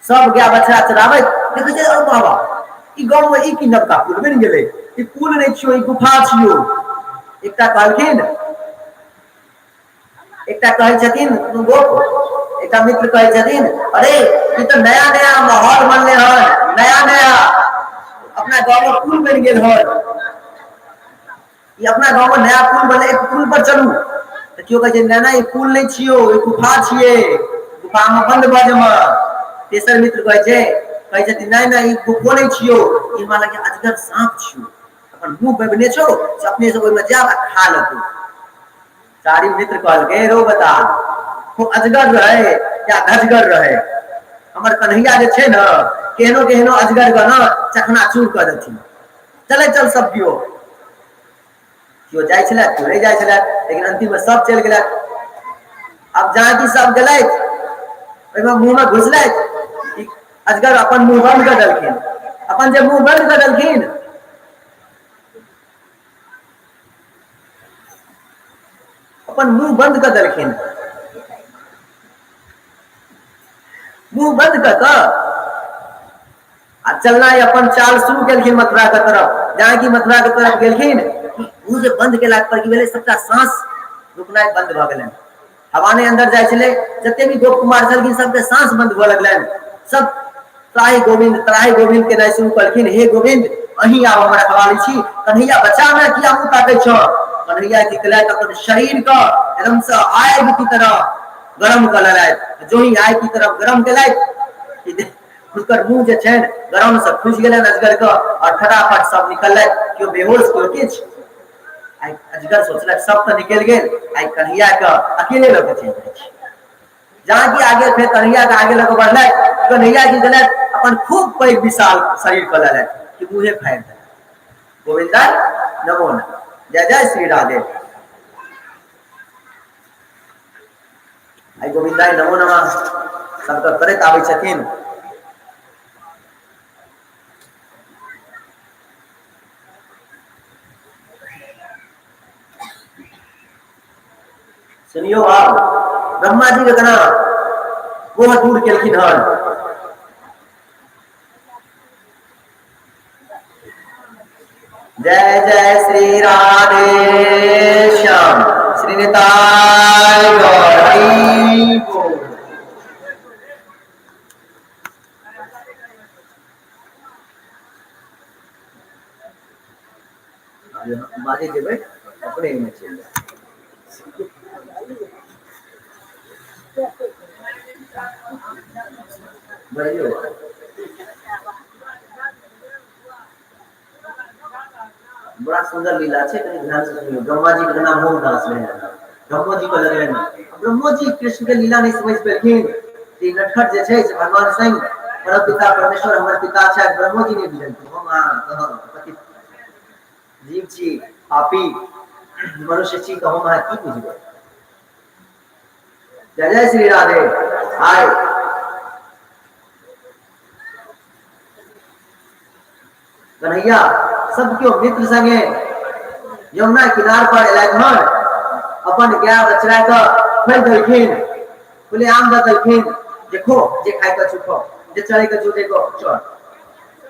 सब गाय बछड़ा चराबैत देखै छै, अरे बाबा ई गाँव में ई की नवका पुल बनि गेलै, ई पुल नहि छियौ, ई गुफा छियौ। एकटा कहलखिन, एकटा कहै छथिन गोप, एकटा मित्र कहै छथिन अरे ई तऽ नया नया माहौल बनले हन, नया नया अपना गाँव में पुल बनि गेल हन, ई अपना गाँव में नया पुल बनले, एक पुल पर चलू। तऽ केओ कहै छै नहि नहि ई पुल नहि छियौ, ई गुफा छियै, गुफा में बंद भऽ जेबह। तेसर मित्र कहै छै, कहै छथिन नहि नहि ई गुफो नहि छियौ, ई हमरा लगैए अजगर साँप छियौ, अपन मुँह बबने छौ से अपने से ओहिमे जायब आ खा लेतौ। चारिम मित्र कहलकै रौ बता, ओ अजगर रहे या धजगर रहे, हमर कन्हैया जे छै ने केहनो केहनो अजगर के ने चखना चूर कऽ देथिन, चले चल सब केओ। केओ जाइ छलथि, केओ नहि जाइ छलथि, लेकिन अंतिम में सब चलि गेलथि। आब जहाँ की सब गेलथि ओहिमे मुँह में घुसलथि, अजगर अपन मुँह बंद कऽ देलखिन। अपन जे मुँह बंद कऽ देलखिन, अपन मुंह बंद कऽ देलखिन। मुंह बंद कऽ कऽ आ चलनाइ अपन चाल शुरू केलखिन मथुरा के तरफ। जहाँ की मथुरा के तरफ गेलखिन, मुंह जे बंद केला पर की भेलै, सबटा सांस रुकनाइ बंद भऽ गेलनि, हवा नहि अंदर जाइ छलै। जते भी गोप कुमार छलखिन सबके सांस बंद भऽ लगलनि, सब त्राहि गोविंद त्राहि गोविंद केनाइ शुरू कलखिन। हे गोविंद अहीं आब हमर रखवाली छी, कन्हैया बचा ने, किया मुँह ताकै छौ। कन्हैया की केलथि, अपन शरीर के एकदम से आगि की तरह गरम कऽ लेलथि। जो ही आगि की तरफ गरम केलथि, हुनकर मुँह जे छनि गरम से फूसि गेलनि अजगर के और फटाफट सब निकललथि, केओ बेहोश केओ किछु। आइ अजगर सोचलक सब तऽ निकलि गेल, आइ कन्हैया के अकेले लऽ के चलि जाइ छी। जहाँ की आगे फेर कन्हैया के आगे लऽ के बढ़लथि, कन्हैया की गेलथि अपन खूब पैघ विशाल शरीर के लेलथि कि मुँहे फाड़ि देलथि। गोविंदा नमो नमः, जय जय श्री राधे। आइ गोविन्दाय नमो नमः सबके करैत आबै छथिन। सुनियौ आब ब्रह्मा जी के केना मोह दूर केलखिन हन। जय जय श्री राधे श्याम श्री निताय गौर हरि बोल। बाजे जेबै अपने एहिमे चलि जायब। बजियौ। बड़ा सुंदर लीला छै, कनि ध्यान से सुनियौ। ब्रह्मा जी के केना मोह नाश भेलै, ब्रह्मो जी के लगलनि। ब्रह्मो जी कृष्ण के लीला नहि समझ पेलखिन कि नटखट जे छै से भगवान संग परम पिता परमेश्वर हमर पिता छथि। ब्रह्मो जी नहि बुझलखिन, हम अहाँ पतित जीव छी, पापी मनुष्य छी, तऽ हम अहाँ की बुझबै। जय जय श्री राधे। आय कन्हैया सब केओ मित्र संगे यमुना किनार पर एलथि हन, अपन गाय बछड़ा के खोलि देलखिन, खुले आम दऽ देलखिन जे खो, जे खाय के छो खो, जे चढ़े के छो देखो चढ़।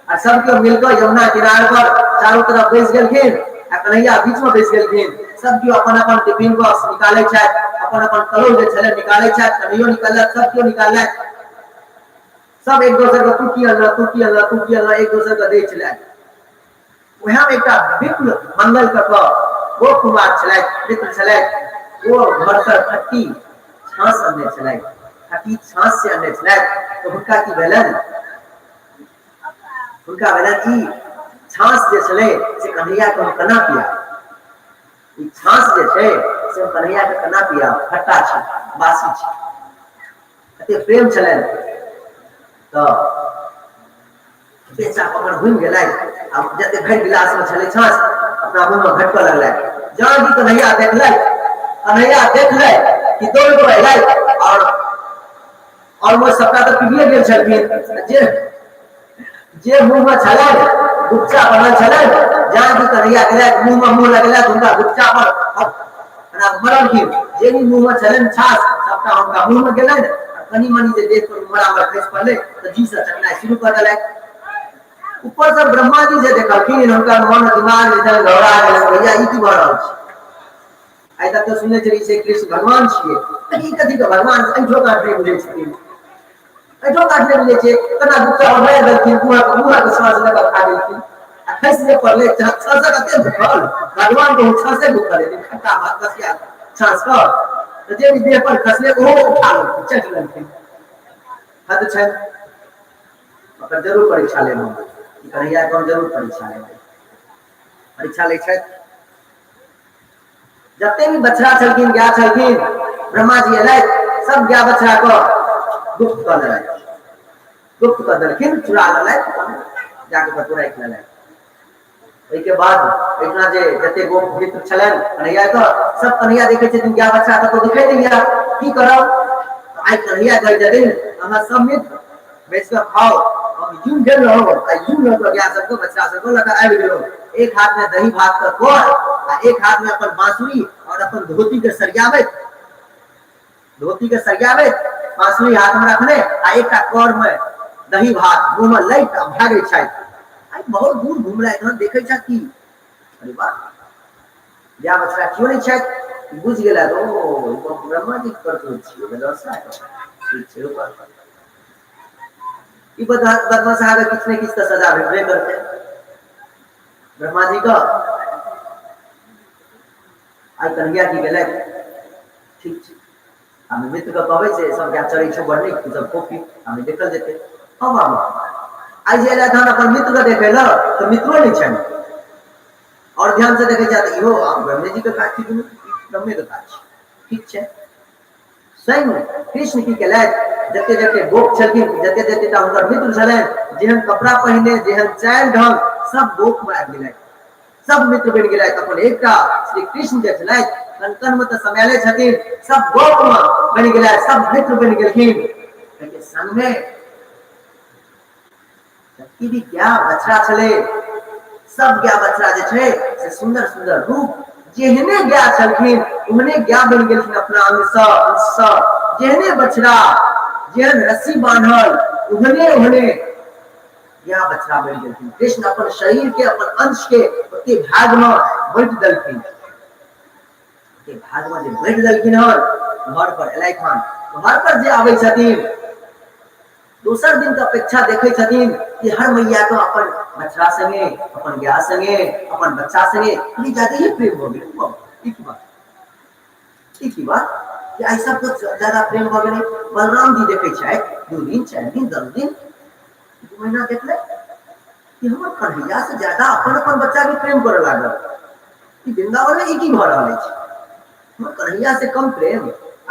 आ सब केओ मिलकऽ यमुना किनार पर चारू तरफ बैस गेलखिन आ कन्हैया बीच में बैस गेलखिन। सब केओ अपन अपन टिफिन बॉक्स निकालै छथि, अपन अपन कलौ जे छलै निकालै छथि, कन्हैयो निकाललक, सब केओ निकाललथि। सब एक दोसर के तू की अनलह, तू की अनलह, तू की अनलह, एक दोसर के दै छलथि। वएह में एकटा विप्र मंगल कऽ कऽ गोप कुमार छलथि, मित्र छलथि, ओ घर पर खट्टी छाँछ अनने छलथि, खट्टी छाँछ से अनने छलथि। तऽ हुनका की भेलनि, हुनका भेलनि ई छाँछ जे छलै से कन्हैया के हम केना पियाब, ई छाँछ जे छै से हम कन्हैया के केना पियाब, खट्टा छै, बासी छै। एते प्रेम छलनि तऽ बेचा पकड़ घुमि गेलथि आ जते भरि गिलास मे छलै छाँछ अपना मुँह मे घटकऽ लगलथि। जहाँ कि कन्हैया देखलथि, कन्हैया देखलथि कि दौड़ कऽ एलथि और ऑलमोस्ट सबटा तऽ पीबिए गेल छलखिन। जे जे मुँह मे छलनि गुप्चा बनल छलनि, जहाँ कि कन्हैया गेलथि मुँह मे मुँह लगेलथि, हुनका गुप्चा पर मरलखिन। जे भी मुँह मे छलनि छाछ सबटा हुनका मुँह मे गेलनि आ कनि मनि जे देह पर उमर आमर खसि पड़लै तऽ जी से चटनाइ शुरू कऽ देलथि। ऊपर से ब्रह्मा जी जे देखलखिन हुनकर मन दिमाग जे छलनि घबरा गेलनि, भैया ई की भऽ रहल छै, आइ तक तऽ सुनने छलियै से कृष्ण भगवान छियै, तऽ ई कथी के भगवान, एहिठो काट नहि बुझै छथिन, एहिठो काट नहि बुझै छियै, केना गुप्ता पर मारि देलखिन, मुँहक साँस लऽ कऽ खा गेलखिन आ खसि जे पड़लै छाँसक एते भूखल, भगवान के छाँसे भूखल हेथिन, खट्टा भात बसिया छाँस कऽ तऽ जे भी देह पर खसलै ओहो उठा लेलखिन, चटि लेलखिन। हद छनि, ओकर जरूर परीक्षा लेब हम, ई कन्हैया के हम जरूर परीक्षा लेब। परीक्षा लै छथि, जते भी बछड़ा छलखिन गाय छलखिन, ब्रह्मा जी एलथि, सब गाय बछड़ा के गुप्त कऽ लेलथि, गुप्त कऽ देलखिन, चुरा लेलथि, जाके कतहु राखि लेलथि। ओहिके बाद एहिठिना जे जते गोप मित्र छलनि कन्हैया के, सब कन्हैया देखै छथिन गाय बछड़ा कतहु दिखै नहि यऽ, की करब। आइ कन्हैया कहै छथिन अहाँ सब मित्र बैस कऽ खाओ, हम यूं गेल रहौं आ यूं लऽ कऽ गाय सबके बछड़ा सबके लऽ कऽ आबि गेलहुँ। एक हाथ में दही भात के कौर आ एक हाथ में अपन बांसुरी और अपन धोती के सरियाबैत, धोती के सरियाबैत बांसुरी हाथ में रखने आ एकटा कौर में दही भात मुँह में लैत आ भागै छथि। आइ बहुत दूर घुमलथि हन, देखै छथि कि अरे वाह गाय बछड़ा केओ नहि छथि, बुझि गेलथि ओ ब्रह्मा जी के करतूत छियै, बदमाशा ठीक छै, रुकऽ ई बदमाशा के किछु ने किछु तऽ सजा भेटबे करतै ब्रह्मा जी के। आइ कन्हैया जी गेलथि, ठीक छै हम मित्र के कहबै से सब गाय चरै छौ बड़ नीक, तू सब खो पी, हमे देखल जेतै। हँ बाबू, आइ जे एलथि हन अपन मित्र के देखै लए तऽ मित्रो नहि छनि, और ध्यान से देखै छै तऽ इहो ब्रह्मे जी के काज छी, ब्रह्मे के काज छै, ठीक छै। स्वयं कृष्ण की केलथि, जते जते गोप छलखिन, जते जते टा हुनकर मित्र छलनि, जेहन कपड़ा पहिने, जेहन चालि ढंग, सब गोप में आबि गेलथि, सब मित्र बनि गेलथि। अपन एकटा श्री कृष्ण जे छलथि कन कन में तऽ समायले छथिन, सब गोप में बनि गेलै, सब मित्र बनि गेलखिन। ताहिके संगमे जबकि भी गाय बछड़ा छलै, सब गाय बछड़ा जे छै से सुन्दर सुन्दर रूप, जेहने गाय छलखिन ओहने गाय बनि गेलखिन अपना अंगसँ अंशसँ, जेहने बछड़ा जेहन रस्सी बान्हल ओहने ओहने गाय बछड़ा बनि गेलखिन। कृष्ण अपन शरीर के अपन अंश के ओते भाग में बांटि देलखिन। ओते भाग में जे बांटि देलखिन हन, घर पर एलथि हन। घर पर जे आबै छथिन दोसर दिन के अपेक्षा देखै छथिन कि हर मैया के अपन बछड़ा संगे, अपन गाय संगे, अपन बच्चा संगे कनि ज्यादा ही प्रेम भऽ गेलै। ई की बात, ई की बात कि आइ सब कुछ ज्यादा प्रेम भऽ गेलै। बलराम जी देखै छथि 2 दिन 4 दिन 10 दिन 2 महीना देखले कि हमर कन्हैया से ज्यादा अपन अपन बच्चा के प्रेम करऽ लागल। ई वृंदावन में ई की भऽ रहल अछि? हमर कन्हैया से कम प्रेम,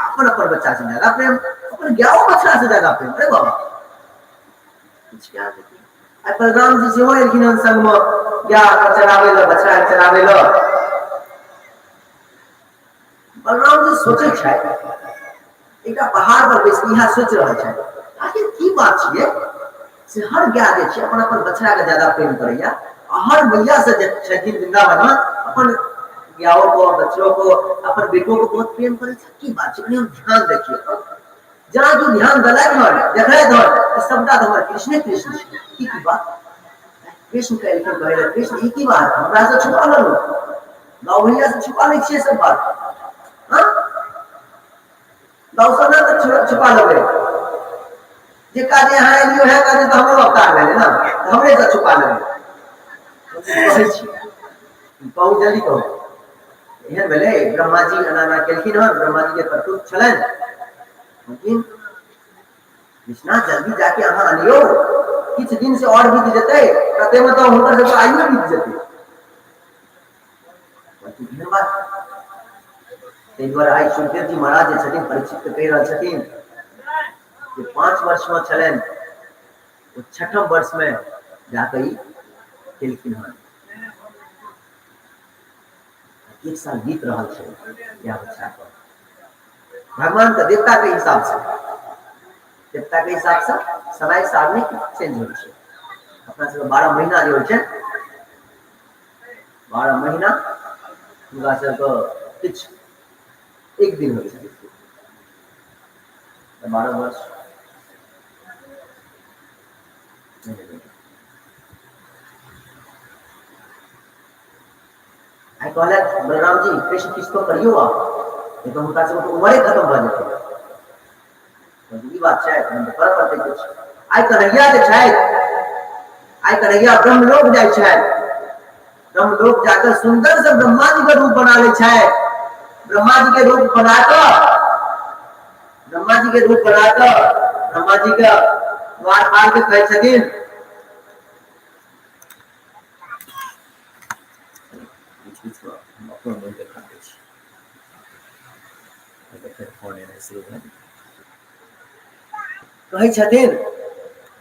अपन अपन बच्चा से ज्यादा प्रेम, अपन गाओ बछड़ा से ज्यादा प्रेम। अरे बाबा किछु क्या देखिए। आइ बलराम जी सेहो एलखिन हन संग में गाय के चराबै लए, बछड़ा के चराबै लए। बलराम जी सोचै छथि, एकटा पहाड़ पर बैस कऽ इएह सोचि रहल छथि, आखिर की बात छियै से हर गाय जे छै अपन अपन बछड़ा के ज्यादा प्रेम करैया, आ हर मैया से जे छथिन वृंदावन में अपन गायो को, बछड़ो को, अपन बेटो को बहुत प्रेम करै छै। की बात छै? कनि हम ध्यान देखिए। जेना कि ध्यान देलथि हन, देखलथि हन तऽ सबटा तऽ हमर कृष्णे कृष्ण छै। ई की बात? कृष्ण के एलखिन कहै लए, कृष्ण ई की बात हमरा से छुपा लेलहुँ? गाँव भैया से छुपा लै छियै सब बात? हाँ गाँव से ना तऽ छुपा लेबै। जे काज अहाँ एलियो है काज तऽ हमरो अवतार भेलै ने, तऽ हमरे से छुपा लेबै। कहै छी कहू, जल्दी कहू। एहन भेलै, ब्रह्माजी एना एना केलखिन हन, ब्रह्माजी के करतूत छलनि। लेकिन कृष्णा जल्दी जाके अहाँ अनियौ, किछु दिन से और बीत जेतै ततेमे तऽ हुनकर सबके आयुए बीत जेतै। एहन बात ताहि दुआरे आइ सुखदेव जी महाराज जे छथिन परीक्षित के कहि रहल छथिन जे 5 वर्ष में छलनि, ओ 6म वर्ष में जाकऽ ई केलखिन हन। 1 साल बीत रहल छै इएह बच्चा पर। भगवान के देवता के हिसाब से, देवता के हिसाब से समय सारणी चेंज होइ छै। अपना सबके 12 महीना जे होइ छै, 12 महीना हुनका सबके किछु एक दिन होइ छै, 12 वर्ष। आइ कहलथि बलराम जी कृष्ण किछु तो करियौ आप, नहीं तो हुनका सबके उमरे खत्म भऽ जेतै। ई बात छै, तहन तऽ करऽ पड़तै किछु। आइ कन्हैया जे छथि, आइ कन्हैया ब्रह्मलोक जाइ छथि। ब्रह्मलोक जाकऽ सुन्दर से ब्रह्मा जी के रूप बना लै छथि। ब्रह्मा जी के रूप बना कऽ, ब्रह्मा जी के रूप बना कऽ ब्रह्मा जी के द्वारपाल के कहै छथिन, कहै छथिन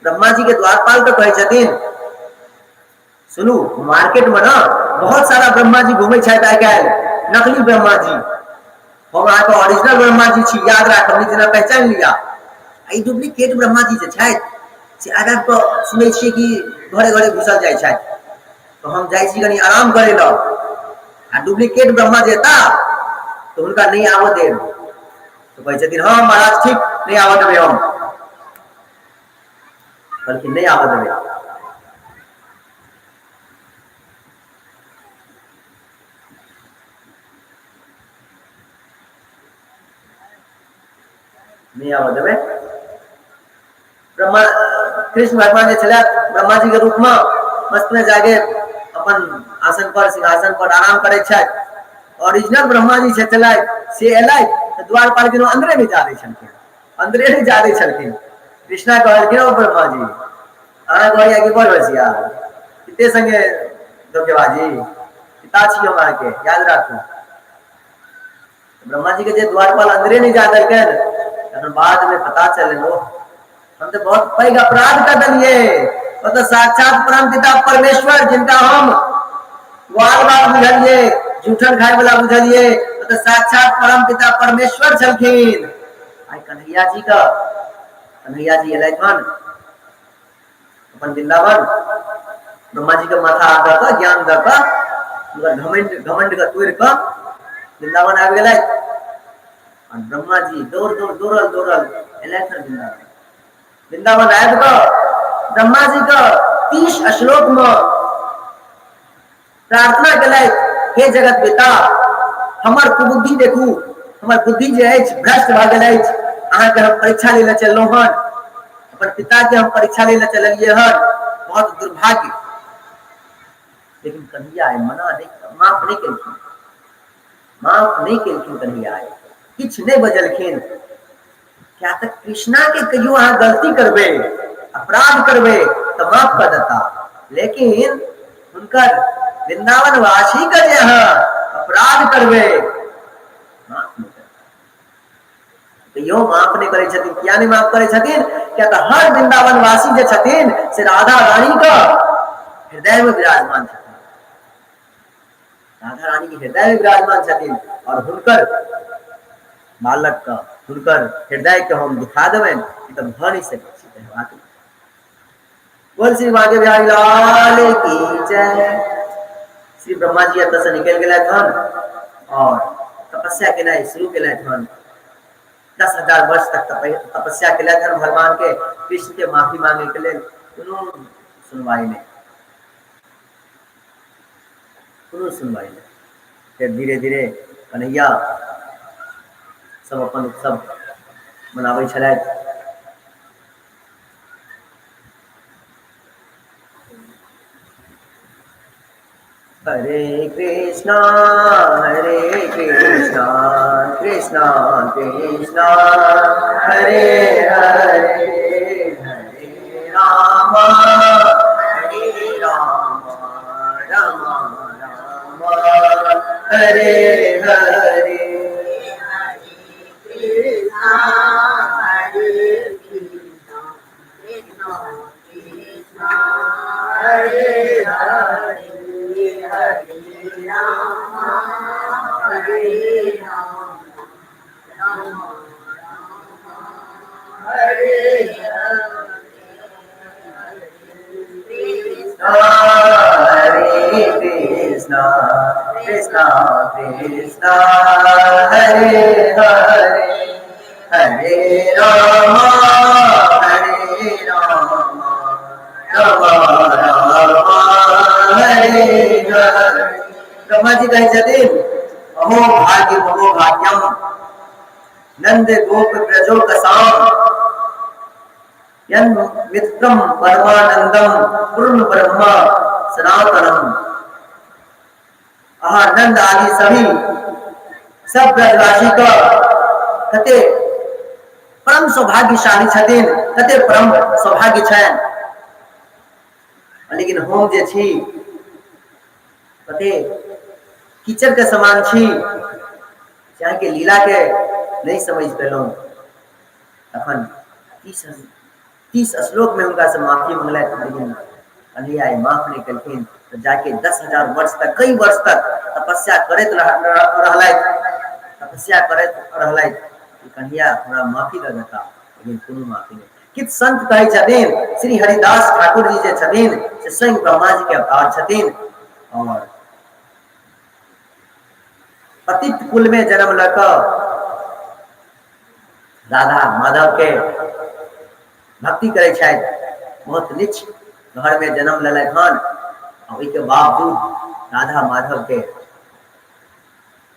ब्रह्मा जी के द्वारपाल के कहै छथिन, सुनू मार्केट में ना बहुत सारा ब्रह्मा जी घूमे छथि आइ काल्हि, नकली ब्रह्मा जी। हम अहाँके ओरिजिनल ब्रह्मा जी छी, याद राखब, नीक जेना पहचान लिअ। ई डुप्लीकेट ब्रह्मा जी जे छथि से आबि आबि कऽ सुनै छियै कि घरे घरे घुसल जाइ छथि, तऽ हम जाइ छी कनि आराम करै लए, आ डुप्लीकेट ब्रह्मा जे एता तऽ हुनका नहि आबऽ देब। तऽ कहै छथिन हँ महाराज ठीक, नहि आबऽ देबै हम। कहलखिन नहि आबऽ देबै। नहि आबऽ देबै। ब्रह्मा कृष्ण भगवान जे छलथि ब्रह्मा जी के रूप में मस्त में जाके अपन आसन पर सिंहासन पर आराम करै छथि। ओरिजिनल ब्रह्मा जी से छलथि से एलथि तऽ द्वारपाल के अंदरे नहि जा दै छलखिन, अंदरे नहि जा दै छलखिन। कृष्णा कहलखिन ओ ब्रह्मा जी अहाँ कहलियै कि बड़ होशियार, कते संगे धोखेबाजी, पिता छी हम अहाँके, याद राखू। ब्रह्मा जी के जे द्वारपाल अंदरे नहीं जा देलकनि, तखन बाद में पता चलल ओ हम तो बहुत पैघ अपराध कर देलिए। ओ तो साक्षात परम पिता परमेश्वर जिनका हम ग्वाल बाल बुझलिए, जूठन खाय वाला बुझलिए, ओ तो साक्षात परम पिता परमेश्वर छलखिन। आइ कन्हैया जी के, कन्हैया जी एलथि हन अपन वृंदावन, ब्रह्मा जी के माथा दऽ कऽ, ज्ञान दऽ कऽ, हुनकर घमंड घमंड के तोड़ि कऽ वृंदावन आबि गेलथि। और ब्रह्मा जी दौड़ दौड़ दौड़ल दौड़ल एलथि हन वृंदावन। वृंदावन आबि कऽ ब्रह्मा जी के 30 श्लोक में प्रार्थना केलथि, हे जगत पिता, हमर कुबुद्धि देखू, हमर बुद्धि जे अछि भ्रष्ट भऽ गेल अछि, अहाँके हम परीक्षा लै लए चललहुँ हन, अपन पिता के हम परीक्षा लै लए चललियै हन, बहुत दुर्भाग्य। लेकिन कन्हैया आइ मना नहि, माफ नहि केलखिन, माफ नहि केलखिन कन्हैया आइ, किछु नहि बजलखिन। किया तऽ कृष्णा के कहियो अहाँ गलती करबै, अपराध करबै तऽ माफ कऽ देता, लेकिन हुनकर वृंदावन वासी के जे अहाँ अपराध करबै, माफ नहि करता। कहियो माफ नहि करै छथिन। किया नहि माफ करै छथिन? किया तऽ हर वृंदावन वासी जे छथिन से राधा रानी के हृदय में विराजमान छथिन, राधा रानी के हृदय में विराजमान छथिन, और हुनकर बालक के, हुनकर हृदय के हम दुखा देबनि, ई तऽ भऽ नहि सकै छै। हेबाक नहि। बोल श्री बागे बिहारी लाल की जय। श्री ब्रह्मा जी एतऽ से निकलि गेलथि हन और तपस्या केनाइ शुरू केलथि हन। 10,000 वर्ष तक तपस्या केलथि हन भगवान के, कृष्ण के माफी मांगे के लेल, कोनो सुनवाई नहि, कोनो सुनवाई नहि। फेर धीरे धीरे कन्हैया सब अपन उत्सव मनाबै छलथि। हरे कृष्णा हरे कृष्णा कृष्णा कृष्णा हरे हरे, हरे राम हरे राम राम राम हरे हरे। हरे कृष्णा कृष्णा कृष्णा हरे हरे, हरे राम हरे राम राम राम हरे हरे। ब्रह्मा जी कहै छथिन, अहो भाग्य महो भाग्यम नंद गोप ब्रजो कसाम यन मित्रम परमानंदम पूर्ण ब्रह्म सनातनम। अहाँ नंद आदि सभी सब ब्रजवासी के कते परम सौभाग्यशाली छथिन, कते परम सौभाग्य छनि। लेकिन हम जे छी कते कीचड़ के समान छी, अहाँके लीला के नहीं समझ पेलहुँ। तखन 30 श्लोक में हुनका से माफी मंगलथि, लेकिन कन्हैया माफ नहीं केलखिन। तऽ जाके 10,000 वर्ष तक, कई वर्ष तक तपस्या करैत रहलथि, तपस्या करैत रहलथि कि कन्हैया हमरा माफी दऽ देता, लेकिन कोनो माफी नहि। किछु संत कहै छथिन, श्री हरिदास ठाकुर जी जे छथिन से स्वयं ब्रह्मा जी के अवतार छथिन और पतित कुल में जन्म लऽ कऽ राधा माधव के भक्ति करै छथि। बहुत नीच घर में जन्म लेलथि हन, आ ओहिके बावजूद राधा माधव के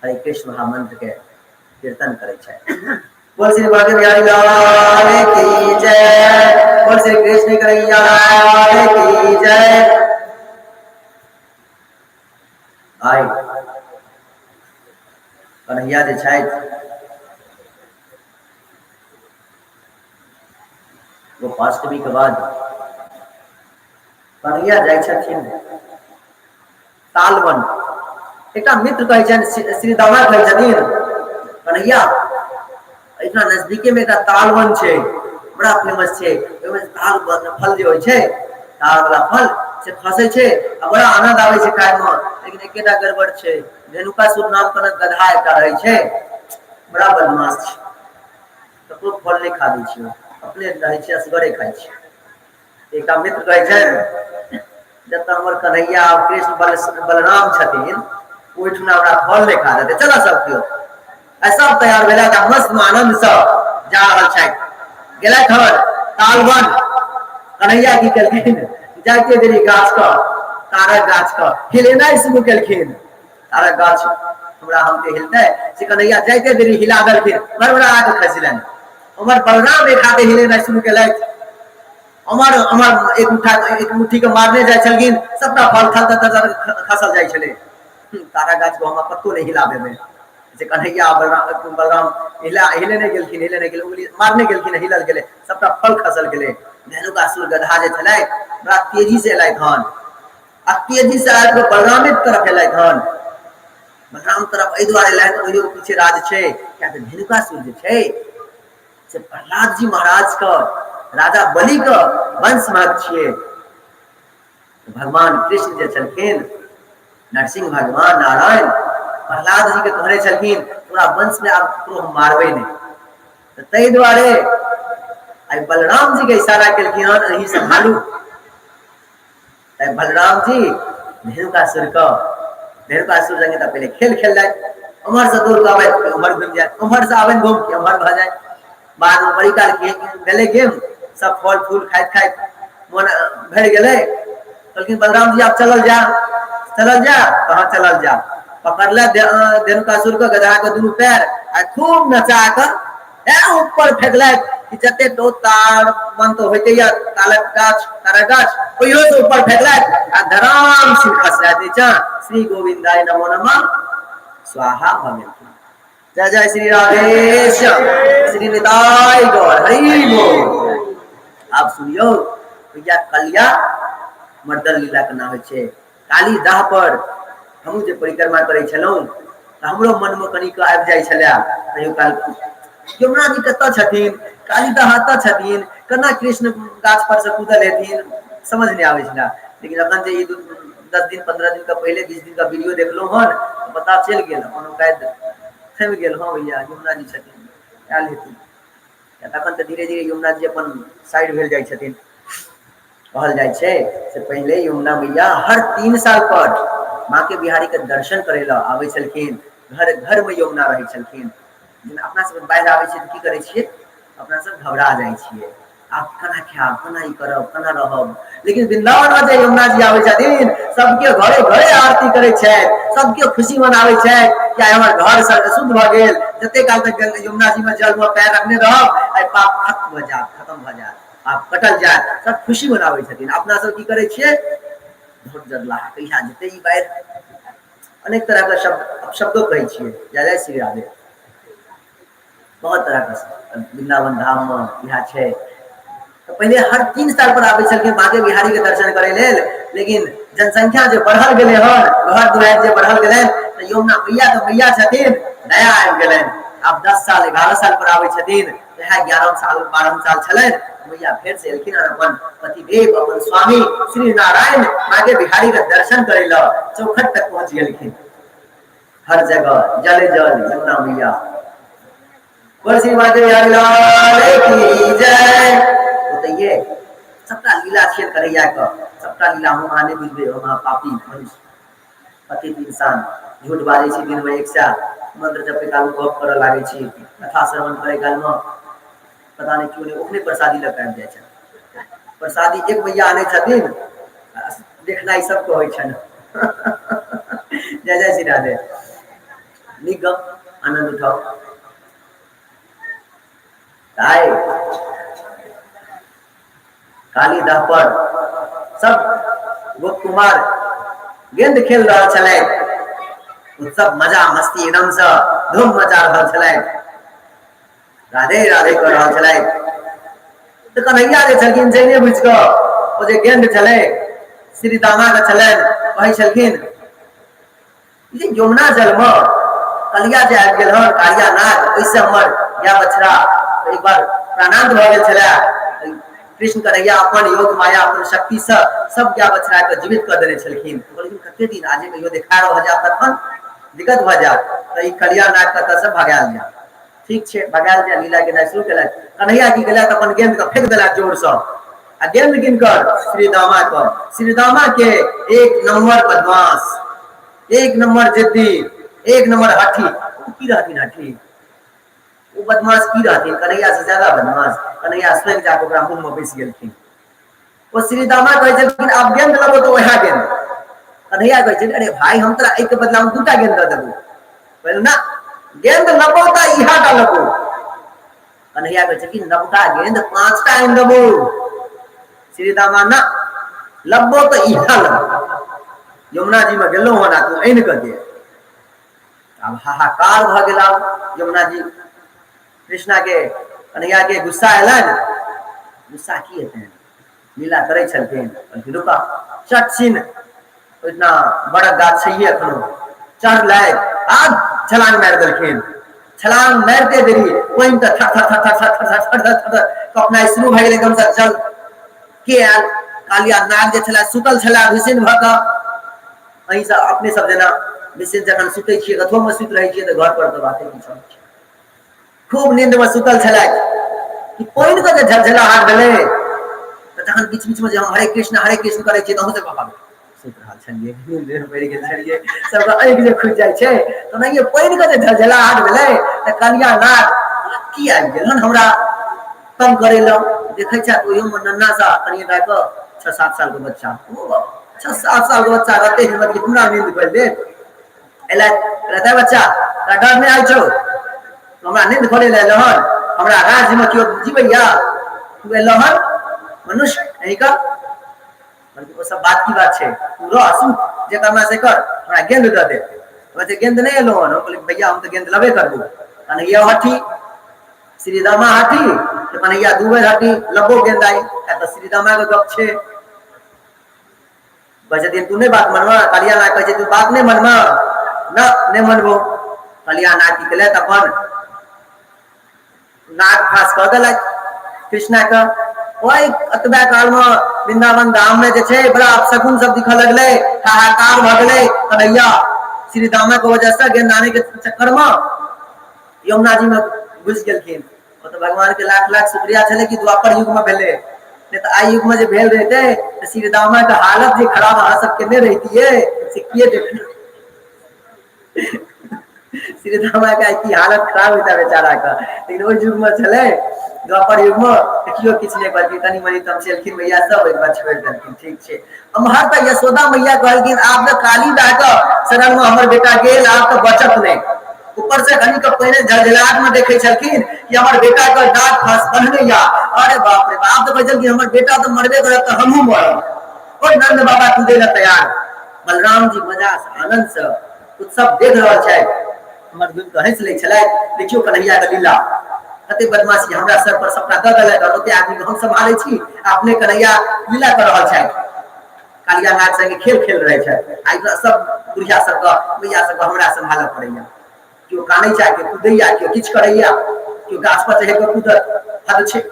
हरे कृष्ण महामंत्र के कीर्तन करै छथि। बोल श्री बागे बिहारी लाल की जय, बोल श्री कृष्ण कन्हैया लाल की जय। आइ कन्हैया जे छथि गोपाष्टमी के बाद कन्हैया जाइ छथिन तालवन। एकटा मित्र कहै छनि, श्री दामा कहै छथिन, कन्हैया एहिठाम नजदीके में एकटा तालवन छै, बड़ा फेमस छै, ओहिमे ताल फल जे होइ छै, ताल वाला फल से खसै छै आ बड़ा आनंद आबै छै खाय में। लेकिन एकेटा गड़बड़ छै, धेनुकासुर नाम के गधा एकटा रहै छै, बड़ा बदमाश छै। ककरो फल नहि खा दै छियै, अपने रहै छियै, असगरे खाइ छियै। एकटा मित्र कहै छै, जतऽ हमर कन्हैया कृष्ण बलराम छथिन ओहिठुना हमरा फल नहि खा देतै, चलऽ सब केओ। आ सब तैयार भेलथि आ मस्त आनंद से जा रहल छथि। गेलथि हन तालवन। कन्हैया की केलखिन, जाइते देरी गाछ के, तारक गाछ के हिलेनाइ शुरू केलखिन। तारक गाछ हमरा हम के हिलतै से कन्हैया जाइते देरी हिला देलखिन, भरभरा के खसलनि। उम्हर बलराम एक हाथे हिलेनाइ शुरू केलथि, उम्हर उम्हर एक मुठ्ठा एक मुट्ठी के मारने जाइ छलखिन, सबटा फल थल थल थल खसल जाइ छलै। तारा गाछ को हमरा पत्तो नहि हिला देबै जे कन्हैया बलराम बलराम हिला हिले नहि गेलखिन, हिले नहि गेल, उंगली मारने गेलखिन, हिलल गेलै, सबटा फल खसल गेलै। धेनुकासुर गधा जे छलै बड़ा तेजी से एलथि हन, आ तेजी से आबि कऽ बलरामे तरफ एलथि हन। बलराम तरफ एहि दुआरे एलथि, ओहियो पीछे राज छै, किया तऽ धेनुकासुर जे छै से प्रहलाद जी महाराज के, राजा बलि के वंश महक छियै। भगवान कृष्ण जे छलखिन, नरसिंह भगवान नारायण, प्रहलाद जी के कहने छलखिन तोरा वंश में आब ककरो हम मारबै नहि। तऽ ताहि दुआरे आइ बलराम जी के इशारा केलखिन हन, अहीं सम्भालू। तऽ बलराम जी धेनुकासुर के, धेनुकासुर संगे तऽ पहिले खेल खेललथि, उम्हर से दौड़ कऽ आबैत उम्हर घुमि जाय, उम्हर से आबैत घुमि के उम्हर भऽ जाय। बाद में बड़ी काल गेलै गेम, सब फल फूल खाइत खाइत मन भरि गेलै। कहलखिन बलराम जी आब चलल जा, चलल जा, कहाँ चलल जा। पकड़ले धेनुकासुर के गधा के दुनू पैर आ खूब नचा कऽ ए ऊपर फेकलथि कि जते तो तार मन तो होइते या तालक गाछ, तारक गाछ, ओहियो से ऊपर फेकलथि आ धराम सिंह खसलथि नीचा। श्री गोविंदाय नमो नमः स्वाहा भऽ गेलखिन। जय जय श्री राधे श्याम, श्री निताय गौर हरि बोल। आब सुनियौ भैया, कलिया मर्दन लीला केना होइ छै। काली दाह पर हमहूँ जे परिक्रमा करै छलहुँ तऽ हमरो मनमे कनिक आबि जाइ छलै कहियो काल, यमुना जी कतऽ छथिन, कालीदाह कतऽ छथिन, केना कृष्ण गाछ पर से कूदल हेथिन, समझ नहि आबै छलै। लेकिन अखन जे ई 10 दिन 15 दिन का पहिले 20 दिन का वीडियो देखलहुँ हन, पता चलि गेल, अपन औकाति थमि गेल। हँ भैया, यमुना जी छथिन, आयल हेथिन। तखन तऽ धीरे धीरे यमुना जी अपन साइड भेल जाइ छथिन। कहल जाइ छै से पहिले यमुना मैया हर 3 साल पर माँ के बिहारी के दर्शन करे लए आबै छलखिन। घर घर में यमुना रहै छलखिन। जेना अपना सब बाढ़ि आबै छै तऽ की करै छियै, अपना सब घबरा जाइ छियै, आब केना खायब, केना ई करब, केना रहब। लेकिन वृंदावन में जे यमुना जी आबै छथिन, सबके घरे घरे आरती करै छथि, सबके खुशी मनाबै छथि कि आइ हमर घर शुद्ध भऽ गेल। जते काल तक यमुना जी में जल में पैर रखने रहब, आइ पाप खत्म भऽ जायत, खत्म भऽ जायत, पाप कटल जायत। सब खुशी मनाबै छथिन। अपना सब की करै छियै, धोत जरला कहिया जेतै ई बाढ़ि, अनेक तरह के शब्द अपशब्दो कहै छियै। जय जय श्री राधे। बहुत तरह के वृंदावन धाम में इएह छै। तऽ पहिले हर 3 साल पर आबै छलखिन बाँके बिहारी के दर्शन करै लेल, लेकिन जनसंख्या जे बढ़ल गेलै हन, घर दुआरि जे बढ़ल गेलै, तऽ यमुना मैया के मैया छथिन, दया आबि गेलनि। आब 10 साल 11 साल पर आबै छथिन। इएह 11 साल 12 साल छलनि, मैया फेर से एलखिन हन अपन पतिदेव, अपन स्वामी श्री नारायण बाँके बिहारी के दर्शन करै लए चौखट तक पहुँच गेलखिन। हर जगह जल जल यमुना मैया। बोल श्री बाँके बिहारी लाल की जय। ओतैये सबटा लीला छियनि कन्हैया के, सबटा लीला हम अहाँ नहि बुझबै। हम अहाँ पापी मनुष्य, पतित इंसान, झूठ बाजै छी दिनमे 100, मंत्र जपै कालमे गप करऽ लागै छी, कथा श्रवण करै कालमे पता नहि क्यों नहि ओखने प्रसादी लऽ कऽ आबि जाइ छनि। प्रसादी एक भैया आनै छथिन, देखनाइ सबके होइ छनि। जय जय श्री राधे। नीक गप, आनंद उठाउ। आइ कालीदाह पर सब गोप कुमार गेंद खेल रहल छलथि, उत्सव मजा मस्ती एकदम से धूम मचा रहल छलथि, राधे राधे कऽ रहल छलथि। तऽ कन्हैया जे छलखिन से नहि बुझि कऽ ओ जे गेंद छलै श्री दामा के छलनि, कहै छलखिन जे यमुना जल में कलिया जे आबि गेल हन, कालिया नाग, ओहिसँ हमर गाय बछड़ा एक बार प्राणांत भऽ गेल छलै। कृष्ण कन्हैया अपन योग माया, अपन शक्ति से सब गाय बछड़ा के जीवित कऽ देने छलखिन। कहलखिन कते दिन आज कहियो देखा भऽ जायत तखन दिक्कत भऽ जायत, तऽ ई कलिया नाग कतऽ से भगायल जायत। ठीक छै, भगायल जाय। लीला केनाइ शुरू केलथि। कन्हैया की केलथि? अपन गेंद के फेंक देलथि जोरसँ, आ गेंद किनकर? श्रीदामा के। श्रीदामा के एक नंबर बदमाश, एक नंबर जिद्दी, एक नंबर हठी। ओ की रहथिन हठी? ओ बदमाश की रहथिन? कन्हैया से ज्यादा बदमाश। कन्हैया स्वयं जाके ओकरा मुंह में बैस गेलखिन। ओ श्रीदामा कहै छलखिन, आब गेंद लेबो तऽ वएह गेंद। कन्हैया कहै छै, अरे भाई, हम तोरा एहिके बदला मे दूटा गेंद दऽ देबो। कहल ना, गेंद लेबो तऽ इहा टा लेबो। कन्हैया कहै छै कि नवका गेंद 5टा आनि देबो। श्रीदामा ना, लेबो तऽ इहा लेबो। यमुना जी मे गेलहुँ हन आ तू आनि कऽ दे। आब हाहाकार भऽ गेल। आब यमुना जी कृष्णा के, कन्हैया के गुस्सा एलनि। गुस्सा की हेतनि, लीला करै छलखिन। कहलखिन रुका, चट छिन ओहिना बड़क गाछ छैहे एखनो, चढ़लथि आ छलांग मारि देलखिन। छलांग मारिते देरी पानि तऽ थर थर थर थर थर थर थर थर थर कपनाइ शुरू भए गेल एकदम से। चल के आयल? कालिया नाग जे छलै सुतल छलै विसिन भऽ कऽ। अहीं सब अपने सब जेना विसिन जखन सुतै छियै, कथो मे सुति रहै छियै, तऽ घर पर तऽ बाते किछु छै। खूब नींद में सुतल छलथि कि पानि के जे झलझलाहट भेलै, तऽ जखन बीच बीच में जे हम हरे कृष्ण हरे कृष्ण करै छियै, तऽ अहूँ सब बाबा सुति रहल छलियै, नींद में पड़ि गेल छलियै, सबके आँखि जे खुजि जाइ छै, तऽ ओनाहिये पानि के जे झलझलाहट भेलै तऽ कलिया नाग की आबि गेल हन हमरा तंग करै लए? देखै छथि ओहियोमे नन्ना सा कनिए टा कऽ 6-7 साल के बच्चा। ओ बाबा, 6-7 साल के बच्चा कते हिम्मत कि हमरा नींद खोलि देत। एलै बच्चा, तोरा डर नहि होइ छौ? हमरा नींद खोले लए एलहन? हमरा राज्यमे केओ जीवैया? तू एलहन मनुष्य एहि का। ओ सब बात की बात छै, तू रह सुत, जे करना से कर, हमरा गेंद दऽ दे। कहै गेंद नहि एलहुँ हन। हम कहलियै, भैया, हम तऽ गेंद लेबे करबो। कन्हैया हठी, श्रीदामा हठी, तऽ कन्हैया दू बेर हठी, लबो गेंद आई तऽ श्रीदामा के गप छै। कहै छथिन, तू नहि बात मनबा? कलिया नाग कहै छै, तू बात नहि मनबा? न, नहि मनबो। कलिया नाग की केलथि? अपन नाग फाँस कऽ देलथि कृष्णा के। ओहि एतबे काल मे वृंदावन धाम में जे छै बड़ा अपशकुन सब दिखऽ लगलै, हाहाकार भऽ गेलै। कन्हैया श्रीदामा के वजह से गेंद आने के चक्कर में यमुना जी में घुसि गेलखिन। ओ तऽ भगवान के लाख लाख शुक्रिया छलै कि द्वापर युग में भेलै, नहि तऽ आइ युग में जे भेल रहितै तऽ श्रीदामा के हालत जे खराब अहाँ सबके नहि रहितियै से किए देखने। श्रीदामा के आइ की हालत खराब होता बेचारा के। लेकिन ओहि युग में छलै द्वापर युग में तऽ केओ किछु नहि कहलखिन। कनि मनि तमसेलखिन भैया सब, ओहिके बाद छोड़ि देलखिन, ठीक छै। एम्हर तऽ यशोदा मैया कहलखिन, आब तऽ काली दा के शरण में हमर बेटा गेल, आब तऽ बचत नहि। ऊपर से कनि के पहिने झलझलाहट में देखै छलखिन कि हमर बेटा के दाँत फंस बन्हने या। अरे बाप रे बाप, तऽ कहै छलखिन, हमर बेटा तऽ मरबे करत तऽ हमहूँ मरब। ओ नंद बाबा कूदे लए तैयार। बलराम जी मजा से आनंद से उत्सव देख रहल छथि। हमर घुमि कऽ हँसि लै छलथि, देखियौ कन्हैया के लीला, कते बदमाशी, हमरा सर पर सबटा दऽ देलथि और ओते आदमी के हम सम्हारै छी आ अपने कन्हैया लीला कऽ रहल छथि, कालिया नाग संगे खेल खेल रहे छथि। आ इधर सब बुढ़िया सबके, मैया सबके हमरा सम्हालऽ पड़ैया। केओ कानै छै, केओ कूदैया, केओ किछु करैया, केओ गाछ पर चढ़ि कऽ कूदत, हद छै।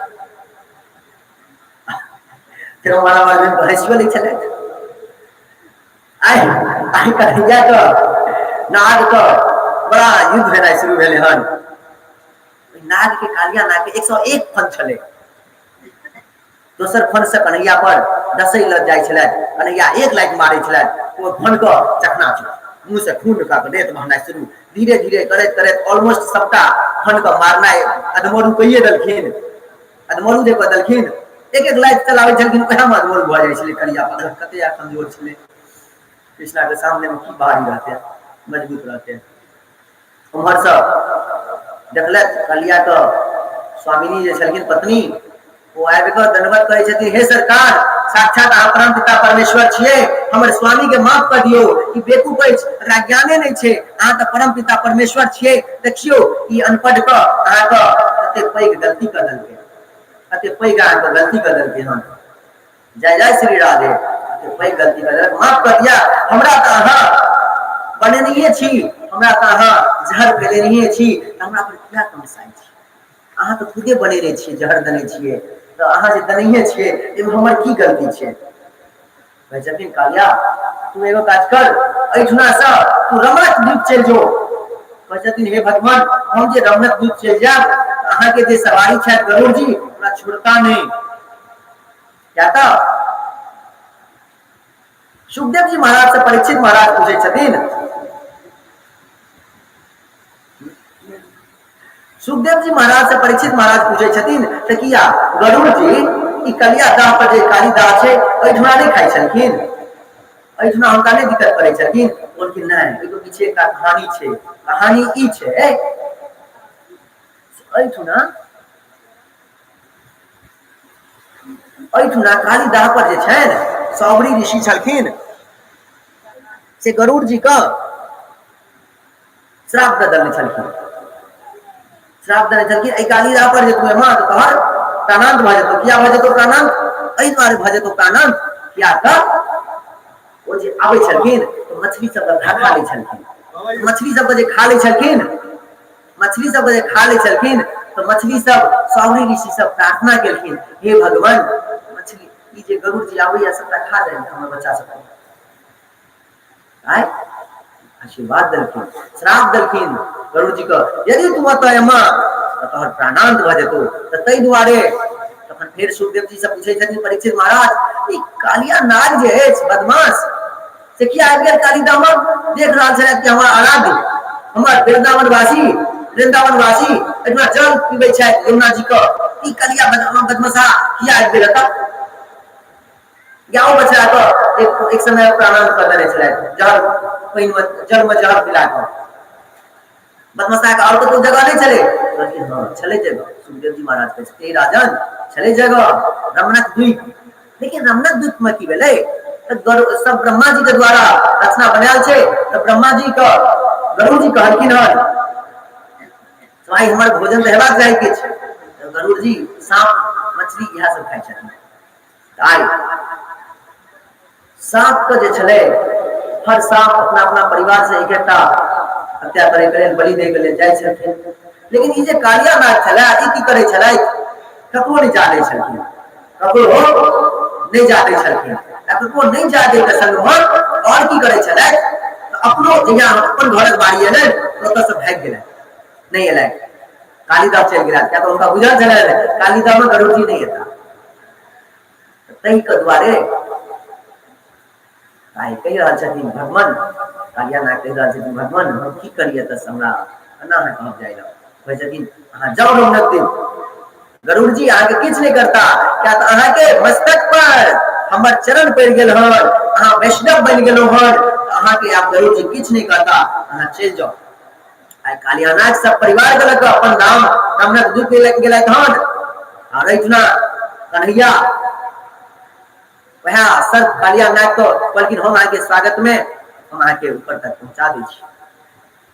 फेर हमारा माध्यम हँसियो लै छलथि। आइ आइ कन्हैया के नाग के बड़ा युद्ध भेनाइ शुरू भेलै हन। नाग के, कालिया नाग के 101 फन छलै। दोसर फन से कन्हैया पर डसै लग जाइ छलथि, कन्हैया एक लाइट मारै छलथि, ओ फन के चकना चूर, मुंह से खून का रेत बहनाइ शुरू। धीरे धीरे करैत करैत ऑलमोस्ट सबटा फन के मारनाइ अधमरू कहिए देलखिन। अधमरू जे कऽ देलखिन, एक एक लाइट चलाबै छलखिन, ओएह मे अधमरू भऽ जाइ छलै। करिया पर कते कमजोर छलै कृष्णा के सामने में, की भारी रहते, मजबूत रहते। उम्हर से देखलथि कलिया के स्वामिनी जे छलखिन पत्नी, ओ आबि कऽ दंडवत करै छथिन, हे सरकार, साक्षात अहाँ परम पिता परमेश्वर छियै, हमर स्वामी के माफ कऽ दियौ, ई बेकूफ अछि, एकरा ज्ञाने नहि छै। अहाँ तऽ परम पिता परमेश्वर छियै, देखियौ ई अनपढ़ के अहाँके कते पैघ गलती कऽ देलकै, कते पैघ अहाँके गलती कऽ देलकै हन। जय जय श्री राधे। पैघ गलती कर देलक, माफ कर दिया। हमरा तऽ अहाँ बनेनहिए छी, हमरा तऽ अहाँ जहर फैलेनहिए छी, तऽ हमरा पर किया तमसाइ छी? अहाँ तऽ खुदे बनेने छियै, जहर देने छियै, तऽ अहाँ जे देनहिए छियै, एहिमे हमर की गलती छै? कहै छथिन, कालिया, तू एगो काज कर, एहिठुनासँ तू रमणक द्वीप चलि जो। कहै छथिन हे भगवान, हम जे रमणक द्वीप चलि जायब, अहाँके जे सवारी छथि गरुड़ जी, हमरा छोड़ता नहि। किया तऽ सुखदेव जी महाराज से परीक्षित महाराज पूछै छथिन, सुखदेव जी महाराज से परीक्षित महाराज पूछै छथिन तऽ किया गरुड़ जी ई कलिया दाह पर जे काली दाह छै एहिठुना नहि खाइ छलखिन, एहिठुना हुनका नहि दिक्कत करै छलखिन? बोलखिन नहि, एगो पीछे एकटा कहानी छै। कहानी ई छै, एहिठुना एहिठुना काली दाह पर जे छनि सौवरी ऋषि छलखिन, से गरुड़ जी के श्राप दऽ देने छलखिन, श्राप देने छलखिन एहि काली दाह पर जे तू एमा तऽ तोहर प्राणांत भऽ जेतौ। किया भऽ जेतौ प्राणांत? एहि दुआरे भऽ जेतौ प्राणांत किया तऽ ओ जे आबै छलखिन तऽ मछली सबके खा खा लै छलखिन। मछली सबके जे खा लै छलखिन, मछली सबके जे खा लै छलखिन तऽ मछली सब सौरी ऋषि सब प्रार्थना केलखिन, हे भगवान, मछली ई जे गरुड़ जी आबैया सबटा खा जाइए हमर बच्चा सबके। आय आशीर्वाद देलखिन, श्राप देलखिन गरुड़ जी के, यदि तू एतऽ एमा तऽ तोहर प्राणांत भऽ जेतौ। तऽ ताहि दुआरे तखन फेर सुखदेव जी से पूछै छथिन परीक्षित महाराज, ई कालिया नाग जे अछि बदमाश, से किया आबि गेल काली दामन? देख रहल छलथि कि हमर आराध्य, हमर वृंदावनवासी, वृंदावनवासी एहिठमा जल पीबै छथि यमुना जी के, ई कलिया बदमाशा किया आबि गेल एतऽ? गाओ बछड़ा के एक एक समय प्राणांत कऽ देने छलथि, जहर पानि मे, जल मे जहर पिला कऽ। बदमाशा के आओर कतौ जगह नहि छलै? कहलखिन हँ छलै जगह। सुखदेव जी महाराज कहै छथिन राजन छलै जगह रमणक द्वीप। लेकिन रमणक द्वीप में की भेलै तऽ सब ब्रह्मा जी के द्वारा रचना बनायल छै। तऽ ब्रह्मा जी के गरुड़ जी कहलखिन हन, भाई हमर भोजन तऽ हेबाक चाही किछु। तऽ गरुड़ जी साँप मछली इएह सब खाइ छथिन। आइ साँपके जे छलै, हर साँप अपना अपना परिवार से एक एकटा हत्या करैके लेल, बलि दैके लेल जाइ छलखिन। लेकिन ई जे कालिया नाग छलै, ई की करै छलथि? ककरो नहि जा दै छलखिन, ककरो नहि जा दै छलखिन। आ ककरो नहि जा दैके संगमे आओर की करै छलथि? अपनो जहिया अपन घरक बारी एलनि तऽ ओतऽसँ भागि गेलथि, नहि एलथि, कालिदास चलि गेलथि। किया तऽ हुनका बुझल छलनि कालिदासमे गरुड़जी नहि एता। ताहिके दुआरे आइ कहि रहल छथिन भगवान, कालिया नाग कहि रहल छथिन, भगवान हम की करियै तऽ हमरा एना अहाँ कहब जाइ लए? कहै छथिन अहाँ जाउ रौनक दिन, गरुड़ जी अहाँके किछु नहि करता, किया तऽ अहाँके मस्तक पर हमर चरण पड़ि गेल हन, अहाँ वैष्णव बनि गेलहुँ हन, अहाँके आब गरुड़ जी किछु नहि करता, अहाँ चलि जाउ। आइ कालियानाग सब परिवार के लऽ कऽ अपन धाम रमणक द्वीप गेलथि हन। आ एहिठिना कन्हैया वएह सर्प कालिया नाग के कहलखिन, हम अहाँके स्वागत में हम अहाँके ऊपर तक पहुंचा दै छी।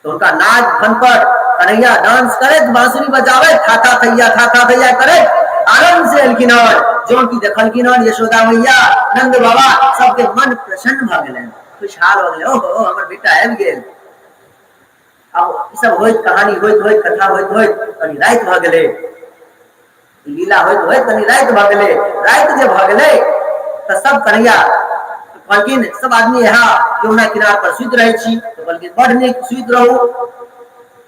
तऽ हुनका नाग फन पर कन्हैया डांस करैत, बांसुरी बजाबैत, था था थैया था था थैया करैत आनंद से एलखिन हन। जो कि देखलखिन हन यशोदा मैया, नंद बाबा, सबके मन प्रसन्न भऽ गेलनि, खुशहाल भऽ गेलै, ओहो हमर बेटा आबि गेल। आब ई सब होइत कहानी होइत होइत कथा होइत होइत कनि राति भऽ गेलै। लीला होइत होइत कनि राति भऽ गेलै। राति जे भऽ गेलै तऽ सब कन्हैया कहलखिन, सब आदमी यहाँ यमुना किनार पर सुति रहै छी। तऽ कहलखिन बड़ नीक, सुति रहू।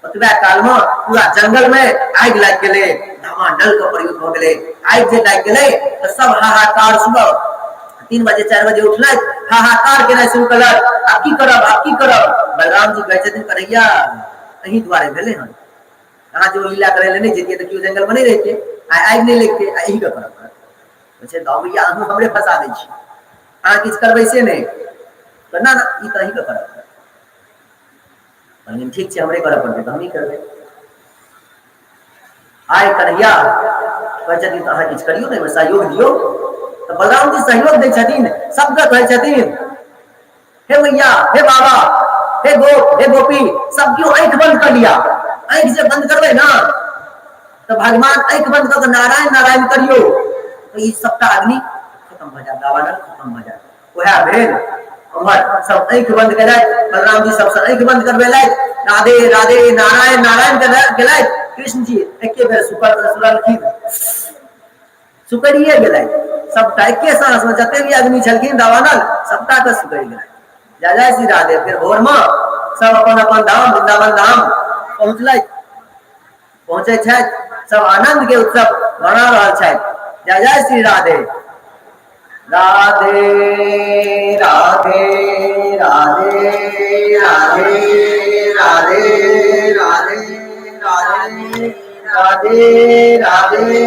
ओतबे काल मे पूरा जंगल मे आगि लागि गेलै, धमाडल के प्रयोग भऽ गेलै। आगि जे लागि गेलै तऽ सब हाहाकार, सुबह 3 बजे 4 बजे उठलथि, हाहाकार केनाइ शुरू केलक, आब की करब, आब की करब। बलराम जी कहै छथिन, कन्हैया एहि दुआरे भेलै हन, अहाँ जो लीला करै लए नहि जैतियै तऽ केओ जंगलमे नहि रहितै, आइ आगि नहि लगितै, आ एहि के करब पड़त। छै दाऊ भैया, अहूँ हमरे फंसा दै छी, अहाँ किछु करबै से नहि। तऽ ना ना, ई तऽ अहीँके करऽ पड़त। कहलियनि ठीक छै, हमरे करऽ पड़तै तऽ हमही करबै। आइ कन्हैया कहै छथिन तऽ अहाँ किछु करियौ ने, एहिमे सहयोग दियौ। तऽ बलराम जी सहयोग दै छथिन, सबके कहै छथिन, हे मैया, हे बाबा, हे गोप, हे गोपी, सब केओ आँखि बंद कर लिया। आँखि जे बंद करबै ना तऽ भगवान आँखि बंद कऽ के नारायण नारायण करियौ तऽ ई सबटा अग्नि खत्म भऽ जायत, दावानल खत्म भऽ जायत। वएह भेल, उम्हर सब आँखि बंद केलथि, बलराम जी सबसँ आँखि बंद करबेलथि, राधे राधे नारायण नारायण केलथि। कृष्ण जी एके बेर सुरलखिन, सुकरिए गेलथि सबटा, एके साँस में जते भी आदमी छलखिन दावानल सबटा के सुकरि गेलथि। जय जय श्री राधे। फिर भोर में सब अपन अपन धाम वृंदावन धाम पहुँचलथि। पहुँचै छथि, सब आनंद के उत्सव मना रहल छथि। जय जय श्री राधे राधे राधे राधे राधे राधे राधे राधे राधे राधे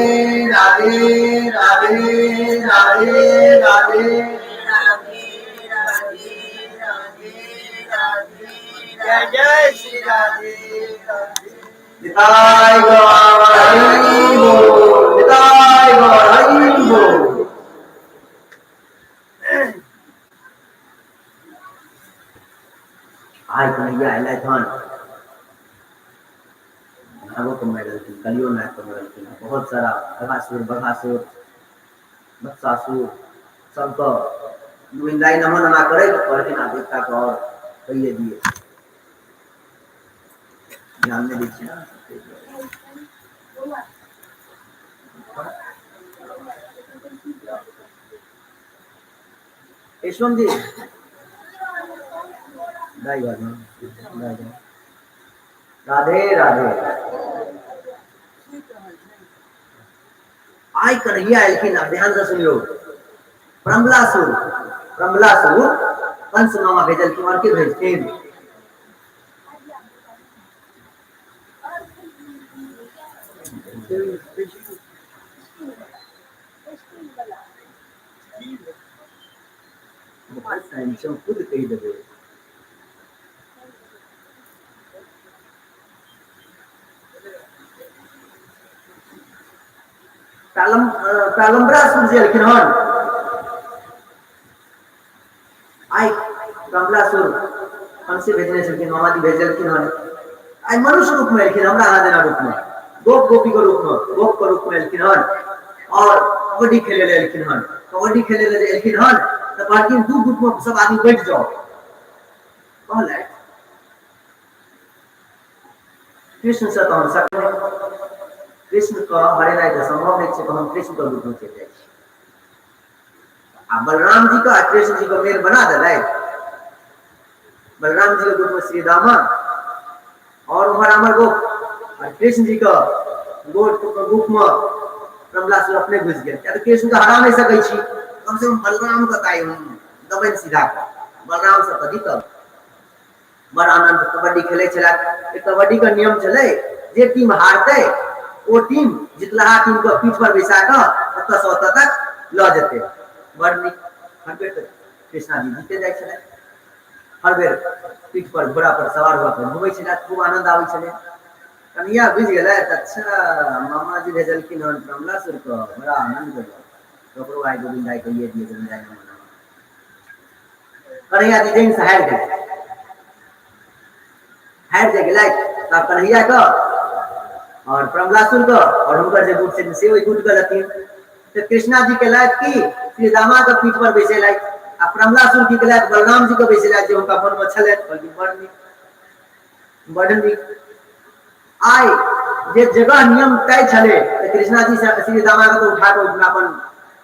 राधे राधे राधे राधे। जय जय श्री राधे। निताय गौर हरि बोल, निताय गौर हरि बोल। आइ कन्हैया एलथि हन, नागो के मारि देलखिन, कलियो नाग के मारलखिन, बहुत सारा अघासुर बघासुर बत्सासुर सबके गोविन्दाइ नमः नमः करैत कहलखिन आब एकटा के आओर कहिए दिए। ध्यान नहि दै छियै। यशवंत जी राधे राधे। आइ कन्हैया एलखिन, आब ध्यान से सुनियौ। प्रमलासुर, प्रमलासुर कंस मामा भेजलखिन और के भेजथिन? बहुत टाइम छै, हम खुद कहि देबै। प्रालम्बरासुर जे एलखिन हन, आइ प्रमलासुर कंसे भेजने छलखिन, मामाजी भेजलखिन हन। आइ मनुष्य रूप में एलखिन, हमरा अहाँ जेना रूप में, गोप गोपी के रूप में, गोप के रूप में एलखिन हन और कबड्डी खेले ले एलखिन हन। कबड्डी खेले ले जे एलखिन हन तऽ कहलखिन दू ग्रुप में सब आदमी बैठ जाओ। कहलथि कृष्ण से तऽ हम सकबै, कृष्ण के हरेनाइ तऽ सम्भव नहि छै, तऽ हम कृष्ण के रूप में चलि जाइ छी। आ बलराम जी के आ कृष्ण जी के मेल बना देलथि। बलराम जी के रूप में श्री दामा और उम्हर अमर गोप और कृष्ण जी के गोट रूप में प्रमलासुर अपने घुसि गेल। किया तऽ कृष्ण के हरा नहि सकै छी, कम से कम बलराम के ताइ हम दबनि सीधा कऽ, बलराम से तऽ जीतब। बड़ आनंद कबड्डी खेलै छलथि। एक कबड्डी के नियम छलै, जे टीम हारतै ओ टीम जितलाहा टीम के पीठ पर बैसा कऽ ओतऽ से ओतऽ तक लऽ जेतै। बड़ नीक, हर बेर तऽ कृष्णा जी जीते जाइ छलथि। हर बेर पीठ पर घोड़ा पर सवार भऽ कऽ घुमै छलथि, खूब आनंद आबै छलै। कन्हैया बुझि गेलथि, अच्छा मामाजी भेजलखिन हन कमलासुर के, बड़ा आनंद गेल। ककरो आइ गोविन्द आइ कहिए दिए, गोविन्द आइ नमः नमः। कन्हैया जी जैन से हारि गेलै, हारि जे गेलै तब कन्हैया के और प्रमलासुर के और हुनकर जे गुट छथिन से ओहि गुट के लथिन। तऽ कृष्णा जी केलथि कि श्री रामा के पीठ पर बैसेलथि आ प्रमलासुर की केलथि बलराम जी के बैसेलथि जे हुनका मन में छलनि। कहलखिन बड़ नीक, बड़ नीक। आइ जे जगह नियम तय छलै तऽ कृष्णा जी श्री रामा के तऽ उठा कऽ अपन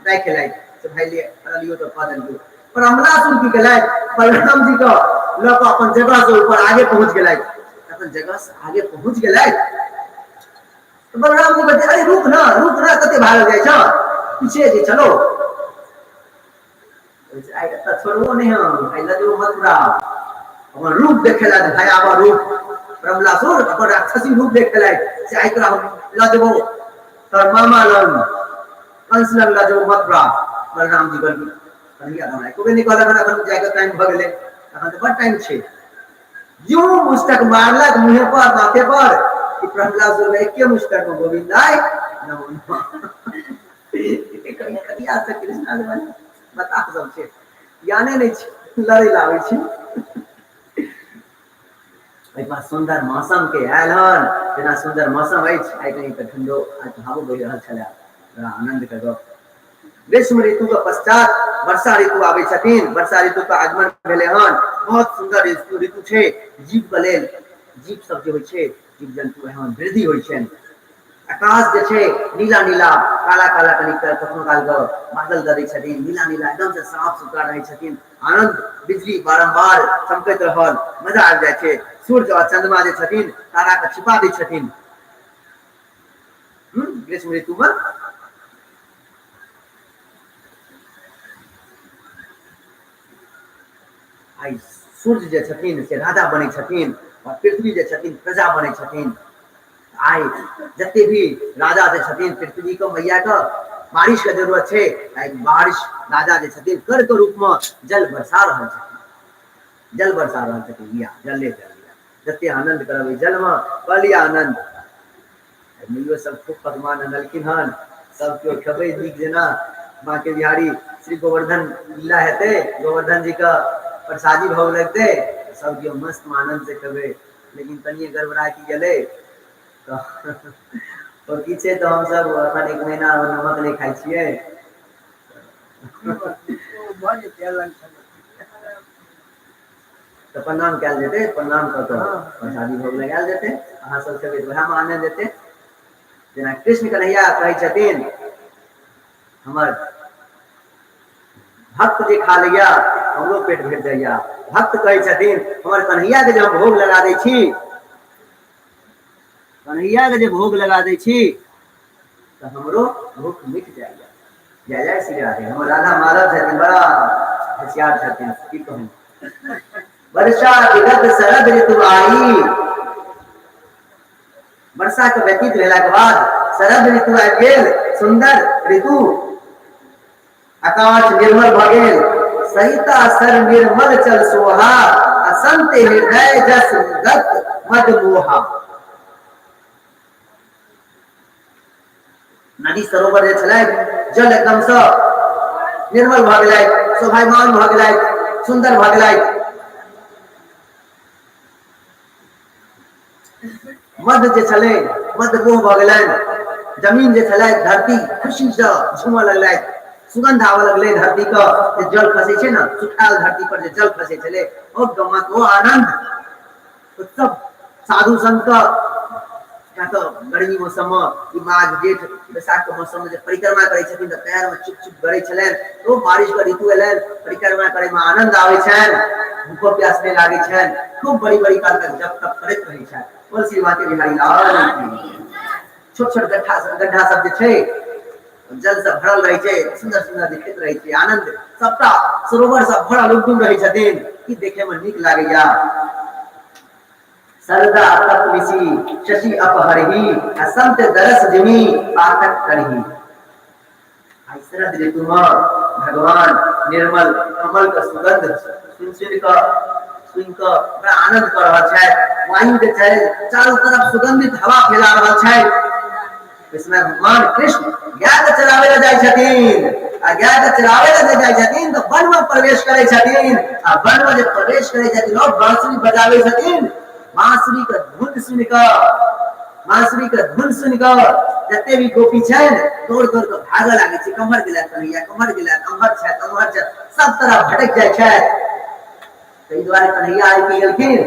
राखि लेलथि से भाइ ले लियौ तऽ कऽ देलियौ। प्रमलासुर की केलथि बलराम जी के लऽ कऽ अपन जगह से ऊपर आगे पहुँच गेलथि। अपन जगह से आगे पहुँच गेलथि तऽ बलराम जी कहते अरे रुक ना, रुक ना, कते भागल जाइ छ, पीछे जे चलो। आइ एतऽ छोड़बो नहि हम, आइ लऽ जेबो मथुरा। अपन रूप देखेलथि, भयावह रूप प्रमलासुर अपन राक्षसी रूप देखेलथि से आइ तोरा हम लऽ जेबो तोहर मामा लग, कंस लग लऽ जेबो मथुरा। बलराम जी कहलखिन कन्हैया हमरा एको बेर नहि कहलक हन, एखन जाइके टाइम भऽ गेलै, एखन तऽ बड़ टाइम छै। यूं मुस्तक मारलक मुँहे पर, माथे पर कि प्रमलासुर एके मुस्तक में गोविन्दाय नमो नमः। कन्हैया से कृष्णा बता सब छै, ज्ञाने नहि छै, लड़ै लए आबै छै। एहि पास सुन्दर मौसम के आयल हन, जेना सुन्दर मौसम अछि आइ कनि तऽ ठंडो हवो बहि रहल छलै, बड़ा आनंद के गप। ग्रीष्म ऋतु के पश्चात वर्षा ऋतु आबै छथिन, वर्षा ऋतु के आगमन भेलै हन। बहुत सुन्दर ऋतु छै जीव के लेल, जीव सब जे होइ छै, जीव जन्तु एहन वृद्धि होइ छनि। आकाश जे छै नीला नीला काला काला कनि कखनो काल के बादल दऽ दै छथिन, नीला नीला एकदम से साफ सुथरा रहै छथिन। आनंद, बिजली बारम्बार चमकैत रहल, मजा आबि जाइ छै। सूर्य और चंद्रमा जे छथिन तारा के छिपा दै छथिन ग्रीष्म ऋतु में। आइ सूर्य जे छथिन से राजा बनै छथिन और पृथ्वी जे छथिन प्रजा बनै छथिन। आइ जते भी राजा जे छथिन पृथ्वी के मैया के बारिश के जरूरत छै, आइ बारिश राजा जे छथिन कर के रूप में जल बरसा रहल छथिन, जल बरसा रहल छथिन। लिया जले जल लिया, जते आनंद करब जल में कऽ लिया आनंद। मैयो सब खूब पकवान अनलखिन हन, सब केओ खेबै नीक जेना। बाँके बिहारी श्री गोवर्धन लीला हेतै, गोवर्धन जी के प्रसादी भोग लगतै, सब केओ मस्त आनंद से खेबै। लेकिन कनिए गड़बड़ा की गेलै तऽ की छै, तऽ हमसब एखन एक महीना नमक नहि खाइ छियै। तऽ प्रणाम कयल जेतै, प्रणाम कऽ कऽ प्रसादी भोग लगायल जेतै, अहाँ सब खेबै तऽ वएहमे आनन्द एतै। जेना कृष्ण कन्हैया कहै छथिन हमर भक्त जे खा लैया हमरो पेट भरि जाइया। भक्त कहै छथिन हमर कन्हैया के जे हम भोग लगा दै छी, कन्हैया के जे भोग लगा दै छी तऽ हमरो भूख मिट जाइया। जय जय श्री राधे। हमर राधा माधव छथिन, बड़ा होशियार छथिन, की कहू। वर्षा विगत शरद ऋतु आई, वर्षा के व्यतीत भेला के बाद शरद ऋतु आबि गेल, सुंदर ऋतु, आकाश निर्मल भऽ गेल। सरिता सर निर्मल चल सोहा, असंत हृदय जस गत मद मोहा। नदी सरोवर जे छलै जल एकदम सँ निर्मल भऽ गेलै, शोभायमान भऽ गेलै, सुंदर भऽ गेलै। मध जे छलै मध मोह भऽ गेलनि, जमीन जे छलै धरती खुशी सँ झूमऽ लगलै, सुगंध आबऽ लगलै धरती के। जे जल खसै छै ने, सुखायल धरती पर जे जल खसै छलै, ओ गमक, ओ आनंद। उत्सव साधु संत के तऽ गर्मी मौसम में ई माघ जेठ बैसाख के मौसम में जे परिक्रमा करै छथिन तऽ पैर में चुप चुप गरै छलनि। ओ बारिश के ऋतु एलनि, परिक्रमा करै में आनंद आबै छनि, भूखो प्यास नहि लागै छनि, खूब बड़ी बड़ी काल तक जप तप करैत रहै छथि। बोल श्री बांके बिहारी लाल की। छोट छोट गड्ढा गड्ढा सब जे छै जल से भरल रहै छै, सुंदर सुंदर दिखैत रहै छै, आनंद सबटा सरोवर सब भरल उमडुम रहै छथिन, की देखे में नीक लागैया। सरदा तप मिसी शशि अपहरही, आ संत दरस जिमी पाठक करही। आइ शरद ऋतु में भगवान निर्मल कमल के सुगंध सुनि सुनि कऽ सुनि कऽ बड़ा आनंद कऽ रहल छथि। वायु जे छै चारू तरफ सुगंधित हवा फैला रहल छथि। इसमें भगवान कृष्ण गाय के चराबै लए जाइ छथिन, आ गाय के चराबै लए जे जाइ छथिन तऽ वन में प्रवेश करै छथिन, आ वन में जे प्रवेश करै छथिन ओ बांसुरी बजाबै छथिन। बांसुरी के धुन सुनि कऽ, बांसुरी के धुन सुनि कऽ जते भी गोपी छनि दौड़ दौड़ कऽ भागऽ लागै छै। कम्हर गेलथि कन्हैया, कम्हर गेलथि, अम्हर छथि अम्हर छथि, सब तरफ भटकि जाइ छथि। ताहि दुआरे कन्हैया आबि गेलखिन।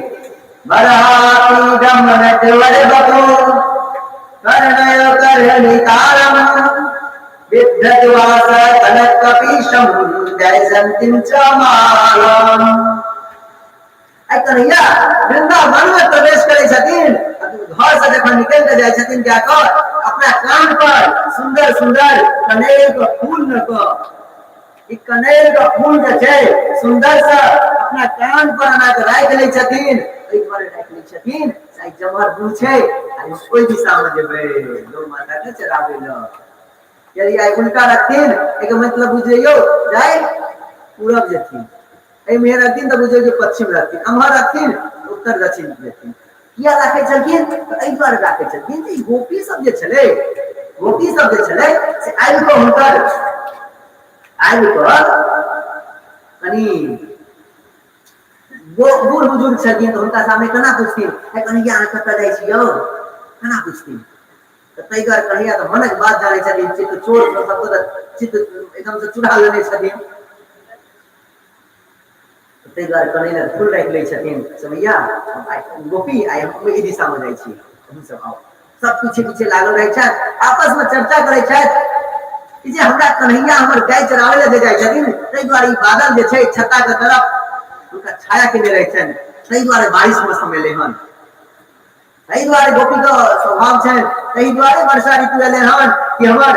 बरहापीडम नटवर बपु कर्णय कर्णिकारम बिभ्रद्वास कनक कपीशम जयसंतिम च मालम। आइ कन्हैया वृंदावन में प्रवेश करै छथिन, घर से जखन निकलि कऽ जाइ छथिन जाकऽ अपना कान पर सुंदर सुंदर कनेर के फूल लऽ कऽ, ई कनेर के फूल जे छै सुंदर से अपना कान पर एना कऽ राखि लै छथिन। एहि दुआरे राखि लै छथिन आइ जमहर मुँह छै आइ ओहि दिशा में जेबै गौ माता के चराबै लए। यदि आइ उल्टा रखथिन एकर मतलब बुझि जइयौ जाय पूरब जेथिन, एहिमे रखथिन तऽ बुझियौ जे पश्चिम रखथिन, एम्हर रखथिन उत्तर दक्षिण जेथिन। किया राखै छलखिन तऽ एहि दुआरे राखै छलखिन जे गोपी सब जे छलै, गोपी सब जे छलै से आबि कऽ हुनकर आबि कऽ कनि बूढ़ बुजुर्ग छलखिन तऽ हुनका सामने केना पुछथिन, हे कन्हैया अहाँ कतऽ जाइ छी यौ, केना पुछथिन। तऽ ताहि दुआरे कन्हैया तऽ मनक बात जानै छथिन, चित्त चोर सबके तऽ चित्त एकदम से चुरा लेने छथिन। ताहि दुआरे कनै लए फूल राखि लै छथिन, से भैया गोपी आइ हम ओहि दिशामे जाइ छी, अहूँ सब आउ। सब पीछे पीछे लागल रहै छथि, आपस में चर्चा करै छथि कि जे हमरा कन्हैया हमर गाय चराबै लए जे जाइ छथिन, ताहि दुआरे ई बादल जे छै छत्ता के तरफ हुनका छाया केने रहै छनि, ताहि दुआरे बारिश मौसम एलै हन, ताहि दुआरे गोपी के स्वभाव छनि, ताहि दुआरे वर्षा ऋतु एलै हन कि हमर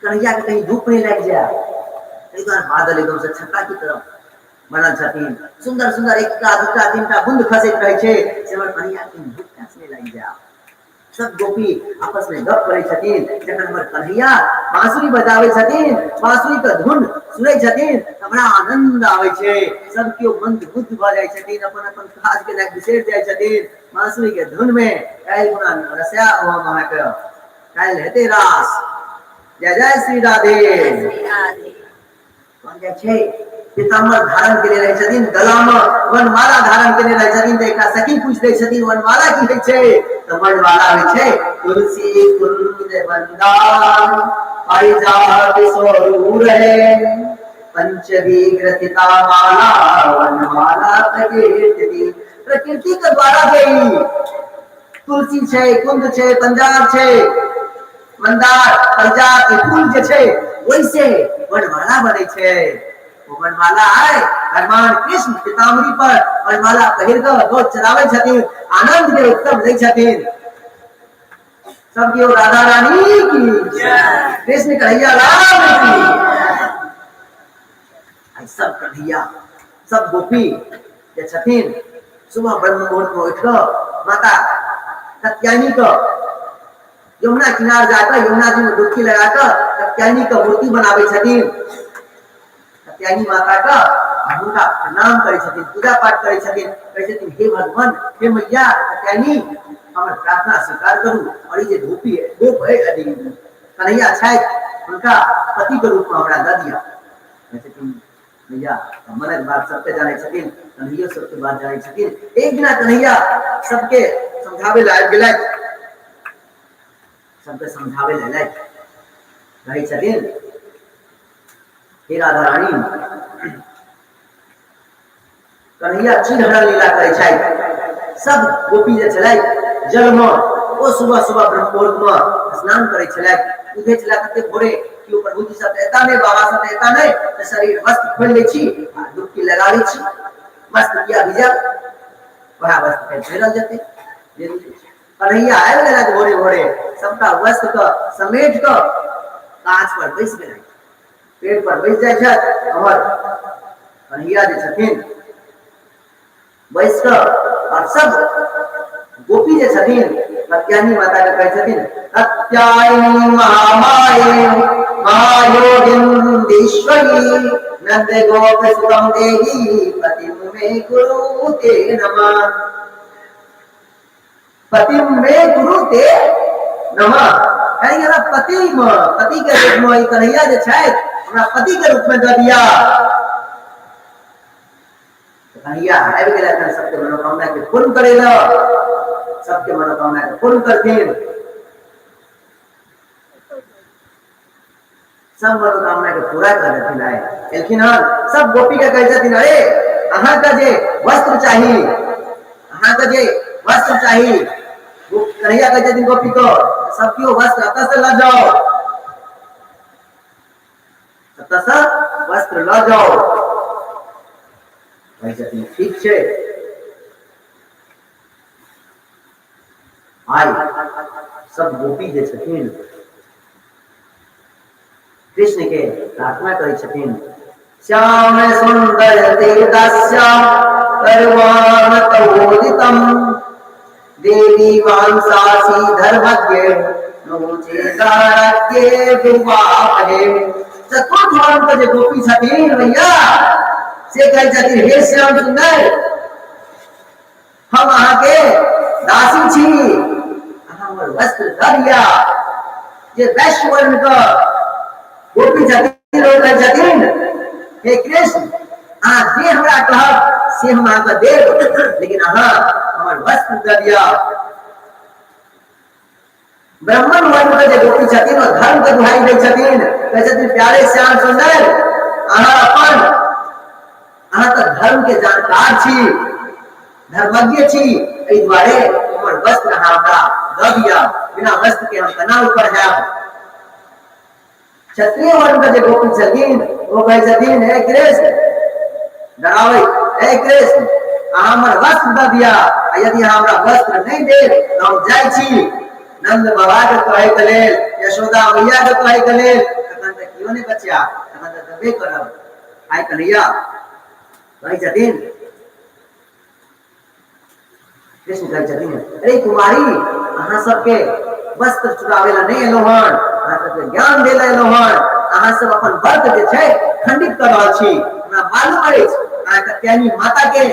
कन्हैया के कहीं धूप नहीं लग जाए, ताहि दुआरे बादल एकदम से छत्ता की तरफ बनल छथिन। सुंदर सुंदर एकटा दूटा तीनटा बूंद खसैत रहै छै, से हमर कन्हैया के धूप प्यास नहीं लागि जाए। सब गोपी आपस में गप करै छथिन। जखन हमर कन्हैया बांसुरी बजाबै छथिन, बांसुरी के धुन सुनै छथिन, तऽ बड़ा आनंद आबै छै। सब केओ मंत्रमुग्ध भऽ जाइ छथिन, अपन अपन काज के लए बिसरि जाइ छथिन बांसुरी के धुन में। काल्हि खुना रसया हम अहाँके काल्हि हेतै रास। जय जय श्री राधे। कहल जाइ छै पीताम्बर धारण केने रहै छथिन, गलामे वनमाला धारण केने रहै छथिन। तऽ एकटा सखी पूछि दै छथिन वनमाला की होइ छै? तऽ वनमाला होइ छै तुलसी कुंद वंदान पारिजात स्वरूप रहे पंचवी ग्रथिता माला वनमाला प्रकीर्ति। प्रकृति के द्वारा जे ई तुलसी छै, कुंद छै, पंजाब छै, मंदार, पारिजात, ई फूल जे छै ओहिसे वनमाला बनै छै। ओ वनमाला आय भगवान कृष्ण पीताम्बरी पर वनमाला पहिर कऽ गौ चराबै छथिन, आनंद के उत्सव लै छथिन। सब केओ राधा रानी की, कृष्ण कन्हैया लाल की। आइ सब कन्हैया सब गोपी जे छथिन सुबह ब्रह्म मुहूर्त में उठि कऽ माता कात्यायनी के यमुना किनार जाकऽ यमुना जी में डुबकी लगा कऽ कात्यायनी के मूर्ति बनाबै छथिन, कात्यायनी माता के, आ हुनका प्रणाम करै छथिन, पूजा पाठ करै छथिन, कहै छथिन हे भगवान, हे मैया कात्यायनी, हमर प्रार्थना स्वीकार करू और ई जे गोपी गोप है कन्हैया छथि हुनका पति के रूप में हमरा दऽ दिअ। कहै छथिन भैया मनक बात सबके जानै छथिन, कन्हैयो सबके बात जानै छथिन। एक दिना कन्हैया सबके समझाबै लए आबि गेलथि, सबके समझाबै लए एलथि, कहै छथिन हे राधा रानी, कन्हैया चिरहरण लीला करै छथि। सब गोपी जे छलथि जलमे ओ सुबह सुबह ब्रह्म मुहूर्तमे स्नान करै छलथि, उठै छलथि कते भोरे कि ओ प्रभुजी सब तऽ एता नहि, बाबा सब तऽ एता नहि, तऽ शरीर वस्त्र खोलि लै छी आ डुबकी लगा लै छी, वस्त्र किया भिजल, वएह वस्त्र फेर पहिरल जेतै। कन्हैया आबि गेलथि भोरे भोरे, सबटा वस्त्र के समेट कऽ गाछ पर बैस गेलथि, पेड़ पर बैस जाइ छथि। हमर कन्हैया जे छथिन बैस कऽ और सब गोपी जे छथिन कात्यायनी माता के कहै छथिन कात्यायनी महामाये महायोगिंदीश्वरी नंद गोप सुतम देही पतिम मे गुरु ते नमः, पतिम मे गुरु ते नमः। यानी हमरा पति मे, पति के रूप में ई कन्हैया जे छथि हमरा पति के रूप में दऽ दिया। कन्हैया आबि गेलथि हन सबके मनोकामना के पूर्ण करै लए, सबके मनोकामना के पूर्ण करथिन, सब मनोकामना के पूरा कर देथिन। आइ एलखिन हन, सब गोपी के कहै छथिन अरे अहाँके जे वस्त्र चाही, अहाँके जे वस्त्र चाही, कन्हैया कहै छथिन गोपी को सब केओ वस्त्र एतऽ से लऽ जाओ, एतऽ से वस्त्र लऽ जाओ। कहै छथिन ठीक छै। आइ सब गोपी जे छथिन कृष्ण के प्रार्थना करै छथिन श्याम सुंदर ते दास्या सर्वामतोदितम देवी वांसासी धर्मज्ञ नोचेदारज्ञे भुवापहे। चतुर्थ वर्ण के जे गोपी छथिन भैया से कहै छथिन हे श्याम सुंदर, हम अहाँके दासी छी, अहाँ हमर वस्त्र दऽ दिअ। जे वैश्य वर्ण के गोपी छथिन ओ कहै छथिन हे कृष्ण, अहाँ जे हमरा कहब से हम अहाँके देब, लेकिन अहाँ हमर वस्त्र दऽ दिअ। ब्राह्मण वर्ण के जे गोपी छथिन ओ धर्म के दुहाई दै छथिन, कहै छथिन प्यारे श्याम सुंदर, अहाँ अपन, अहाँ तऽ धर्म के जानकार छी, धर्मज्ञ छी, एहि दुआरे हमर वस्त्र अहाँ हमरा दऽ दिअ, बिना वस्त्र के हम केना ऊपर जायब। क्षत्रिय वर्ण के जे गोपी छथिन ओ कहै छथिन, हे कृष्ण, डराबै, हे कृष्ण अहाँ हमर वस्त्र दऽ दिअ, आ यदि अहाँ हमरा वस्त्र नहि देब तऽ हम जाइ छी नंद बाबा के कहै के लेल, यशोदा मैया के कहै के लेल, तखन तऽ केओ नहि बच्चा, तखन तऽ देबे करब। आइ कन्हैया कहै छथिन, कृष्ण कहै छथिन, अरे कुमारी, अहाँ सबके वस्त्र चुराबै लए नहि एलहुँ हन, अहाँ सबके ज्ञान दै लए एलहुँ हन। अहाँ सब अपन व्रत जे छै खंडित कऽ रहल छी। हमरा मालूम अछि अहाँ कत्यायनी माता के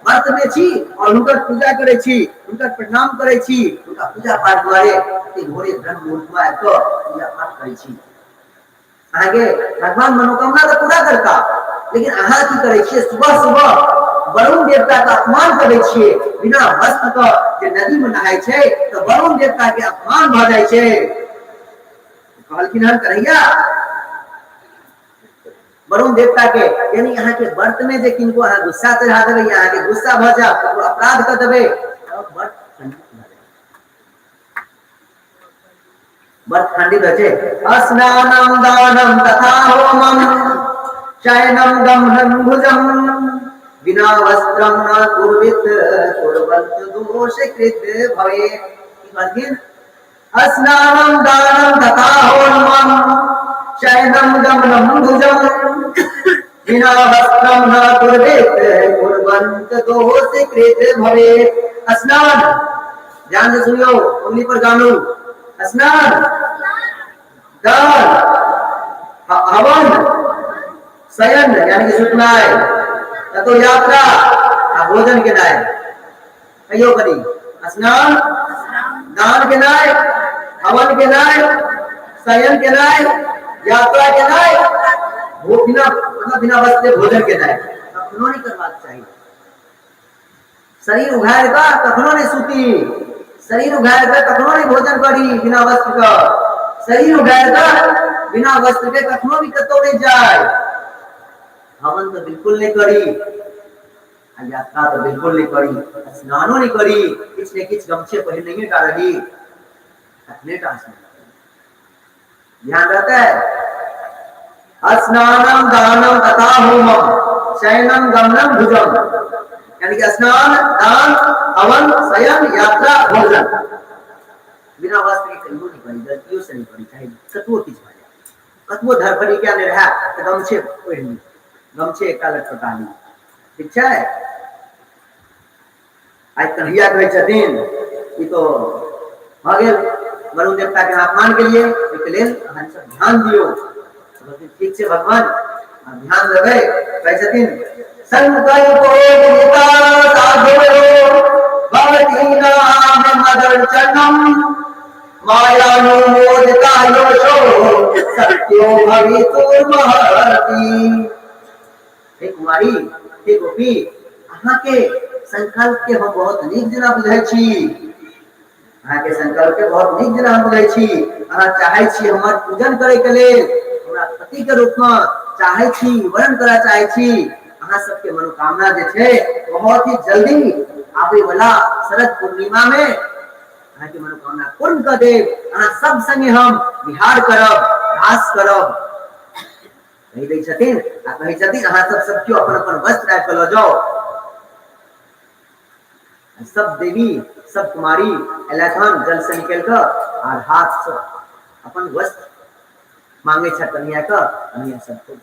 व्रत में छी और हुनकर पूजा करै छी, हुनकर प्रणाम करै छी, हुनका पूजा पाठ दुआरे एते भोरे ब्रह्म मुहूर्त में आबि कऽ पूजा पाठ करै छी। अहाँके भगवान मनोकामना तऽ पूरा करता, लेकिन अहाँ की करै छियै? सुबह सुबह वरुण देवता के अपमान करै छियै। बिना वस्त्र के जे नदी में नहाय छै तऽ वरुण देवता के अपमान भऽ जाइ छै। कहलखिन हन कन्हैया वरुण देवता के, यानी अहाँ के व्रत में जे किनको अहाँ गुस्सा चढ़ा देबै या अहाँके गुस्सा भऽ जायत, ककरो अपराध कऽ देबै, तऽ व्रत खंडित भऽ जायत। व्रत खंडित होइ छै। स्नानं दानं तथा होमं शयनं गमनं भुजं बिना वस्त्रं न कुर्वित कुर्वन्त दोषकृत भवेत्। की कहलखिन? स्नानं दानं तथा होमं शयनं गमनं भुजं बिना वस्त्रं न कुर्वित कुर्वन्त दोषकृत भवेत्। स्नान, ध्यान से सुनियो, उंगली पर गानू। स्नान, दान, हवन, शयन यानी कि सुतनाइ, कतौ यात्रा आ भोजन केनाइ। कहियो करी, स्नान, दान केनाइ, हवन केनाइ, शयन केनाइ, यात्रा केनाइ, बिना मतलब बिना वस्त्र भोजन केनाइ कखनो नहि करबाक चाही। शरीर उघारि कऽ कखनो नहि सूती, शरीर उघारि कऽ कखनो नहि भोजन करी बिना वस्त्र के, शरीर उघारि कऽ बिना वस्त्र के कखनो भी कतौ नहि जाय, हवन तऽ बिल्कुल नहि करी, आ यात्रा तऽ बिल्कुल नहि करी, स्नानो नहि करी, किछु ने किछु गमछे पहिरनैये टा रही, तखने टा स्नान। ध्यान रहता है? स्नानम दानम तथा होमम शयनम गमनम भुजम, यानी कि स्नान, दान, हवन, शयन, यात्रा, भोजन बिना वस्त्र के कहियो नहीं करी, गलतियों से नहीं करी, चाहे कतबो किछु भऽ जाए, कतबो धरफड़ी किया नहि रहए, तऽ गमछे ओढ़ि ली, गमछे एकटा लटपटा ली, ठीक छै? आइ कन्हैया कहै छथिन, ई तो भऽ गेल, वरुण देवता के अपमान के लिए, ओहिके लेल अहाँ सब ध्यान दियौ। ठीक छै भगवान, ध्यान देबै। कहै छथिन, संकल्प भवती नाम मदर्चनम मायानुमोदिता योषो सत्यो भवितुर्महर्ति। हे कुमारी, हे गोपी, अहाँके संकल्प के हम बहुत नीक जेना बुझै छी, अहाँके संकल्प के बहुत नीक जेना हम बुझै छी। अहाँ चाहै छी हमर पूजन करे के लेल, हमरा पति के रूप में चाहै छी, वरण करऽ चाहै छी। अहाँ सबके मनोकामना जे छै बहुत ही जल्दी आबै वाला शरद पूर्णिमा में अहाँके मनोकामना पूर्ण कऽ देब। अहाँ सब संगे हम विहार करब, रास करब, कहि दै छथिन। आ कहै छथिन, अहाँ सब सब केओ अपन अपन वस्त्र आबि कऽ लऽ जाउ। सब देवी, सब कुमारी एलथि हन जल से निकलि कऽ आर हाथ से अपन वस्त्र मांगे छथि कन्हैया कऽ। कन्हैया सबको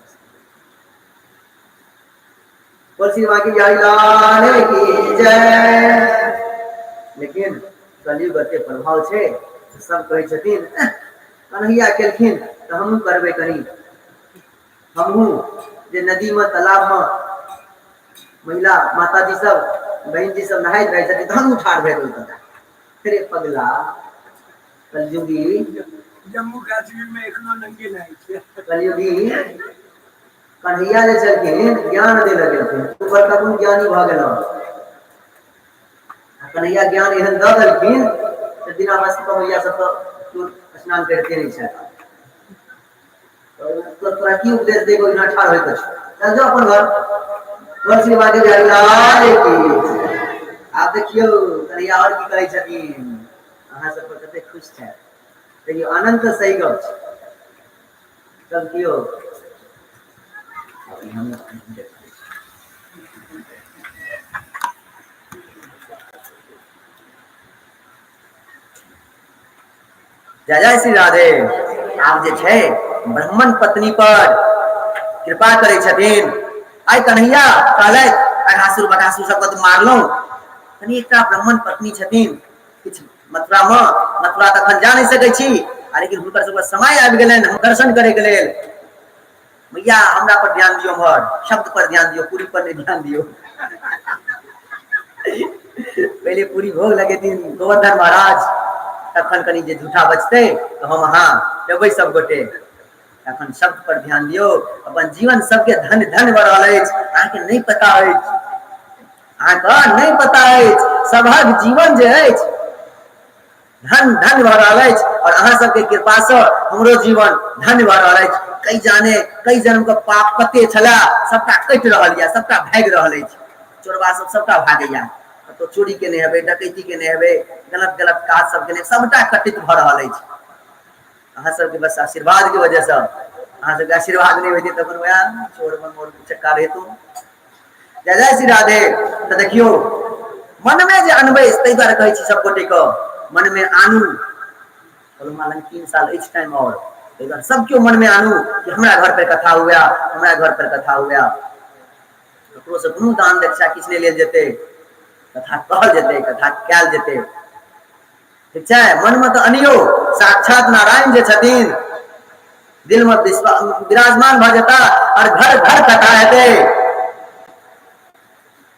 बोल श्री बाकी बिहारी लाल की जय। लेकिन कलयुग एते प्रभाव छै, सब कहै छथिन कन्हैया केलखिन तऽ हमहूँ करबै कनी, हमहूँ जे नदीमे तालाबमे महिला माताजी सब बहिन जी सब नहाइत रहै छथिन तऽ हमहूँ ठाढ़ भए गेलहुँ। रे पगला कलयुगी, जम्मू कश्मीर में एखनो नंगे नहाय छै। कलयुगी कन्हैया जे छलखिन ज्ञान दे लए गेलखिन, तू बड़का कोन ज्ञानी भऽ गेलह? आ कन्हैया ज्ञान एहन दऽ देलखिन जे बिना वस्त्र के मैया सब तऽ स्नान करिते नहि छथि। तो तोरा की उपदेश देबो? ओहिना ठाढ़ होइत अछि, चल जाओ अपन घर। तुलसी बाजे लाल की। आब देखियौ कन्हैया आओर की करै छथिन, अहाँ सब पर कते खुश छथि। देखियौ आनंद तऽ सही गप छै। सब कियो जय जय श्री राधे। आब जे छै ब्राह्मण पत्नी पर कृपा करै छथिन। आइ कन्हैया कहलथि अघासुर बघासुर सबके तऽ मारलहुँ, कनि एकटा ब्राह्मण पत्नी छथिन किछु मथुरामे, मथुरा तऽ एखन जा नहि सकै छी, आ लेकिन हुनकर सबके समय आबि गेलनि दर्शन करैके लेल। भैया हमरा पर ध्यान दियौ, उम्हर शब्द पर ध्यान दियौ, पूरी पर नहीं ध्यान दियौ। पहिले पूरी भोग लगेथिन गोवर्धन महाराज, तखन कनि जे झूठा बचतै तऽ हम अहाँ देबै सब गोटे। तखन शब्द पर ध्यान दियौ। अपन जीवन सबके धन धन भऽ रहल अछि, अहाँके नहि पता अछि, अहाँके नहि पता अछि। सभक जीवन जे अछि धन धन भऽ रहल अछि, और अहाँ सबके कृपासँ हमरो जीवन धन्य भऽ रहल अछि। कई जाने कई जन्म के पाप कते छला, सबटा कटि रहल यऽ, सबटा भागि रहल अछि। चोरबा सब सबटा भागैया, कतौ चोरी केने हेबै, डकैती केने हेबै, गलत गलत काज सब केने, सबटा कटित भऽ रहल अछि। अहाँ सबके बस आशीर्वाद के वजहसँ, अहाँ सबके आशीर्वाद नहि होइतै तखन वएह चोर मोर चक्का रहितहुँ। जय जय श्री राधे। तऽ देखियौ मनमे जे अनबै, ताहि दुआरे कहै छी सब गोटेके मनमे आनू। कहलहुँ लग 3 साल अछि टाइम आओर, ताहि दुआरे सब केओ मनमे आनू कि हमरा घर पर कथा हुए, हमरा घर पर कथा हुए। ककरोसँ कोनो दान दक्षिणा किछु नहि लेल जेतै, कथा कहल जेतै, कथा कयल जेतै। ठीक छै, मनमे तऽ अनियौ, साक्षात नारायण जे छथिन दिलमे विराजमान भऽ जेता और घर घर कथा हेतै,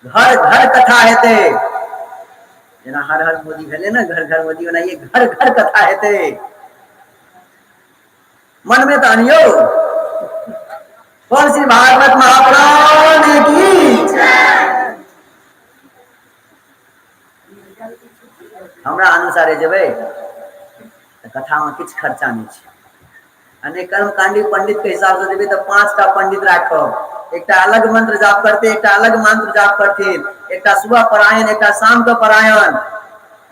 घर घर कथा हेतै। जेना हर हर मोदी भेलै ने, घर घर मोदी, ओनाहिए घर घर कथा हेतै। मनमे तऽ अनियौ। कौन श्री भागवत महापुराण की। हमरा अनुसारे जेबै तऽ कथामे किछु खर्चा नहि छै। आ नहि कर्मकांडी पंडित के हिसाब से जेबै तऽ 5टा पंडित राखब, एकटा अलग मंत्र जाप करते, एकटा अलग मंत्र जाप करथिन, एकटा सुबह परायण, एकटा शाम के परायण,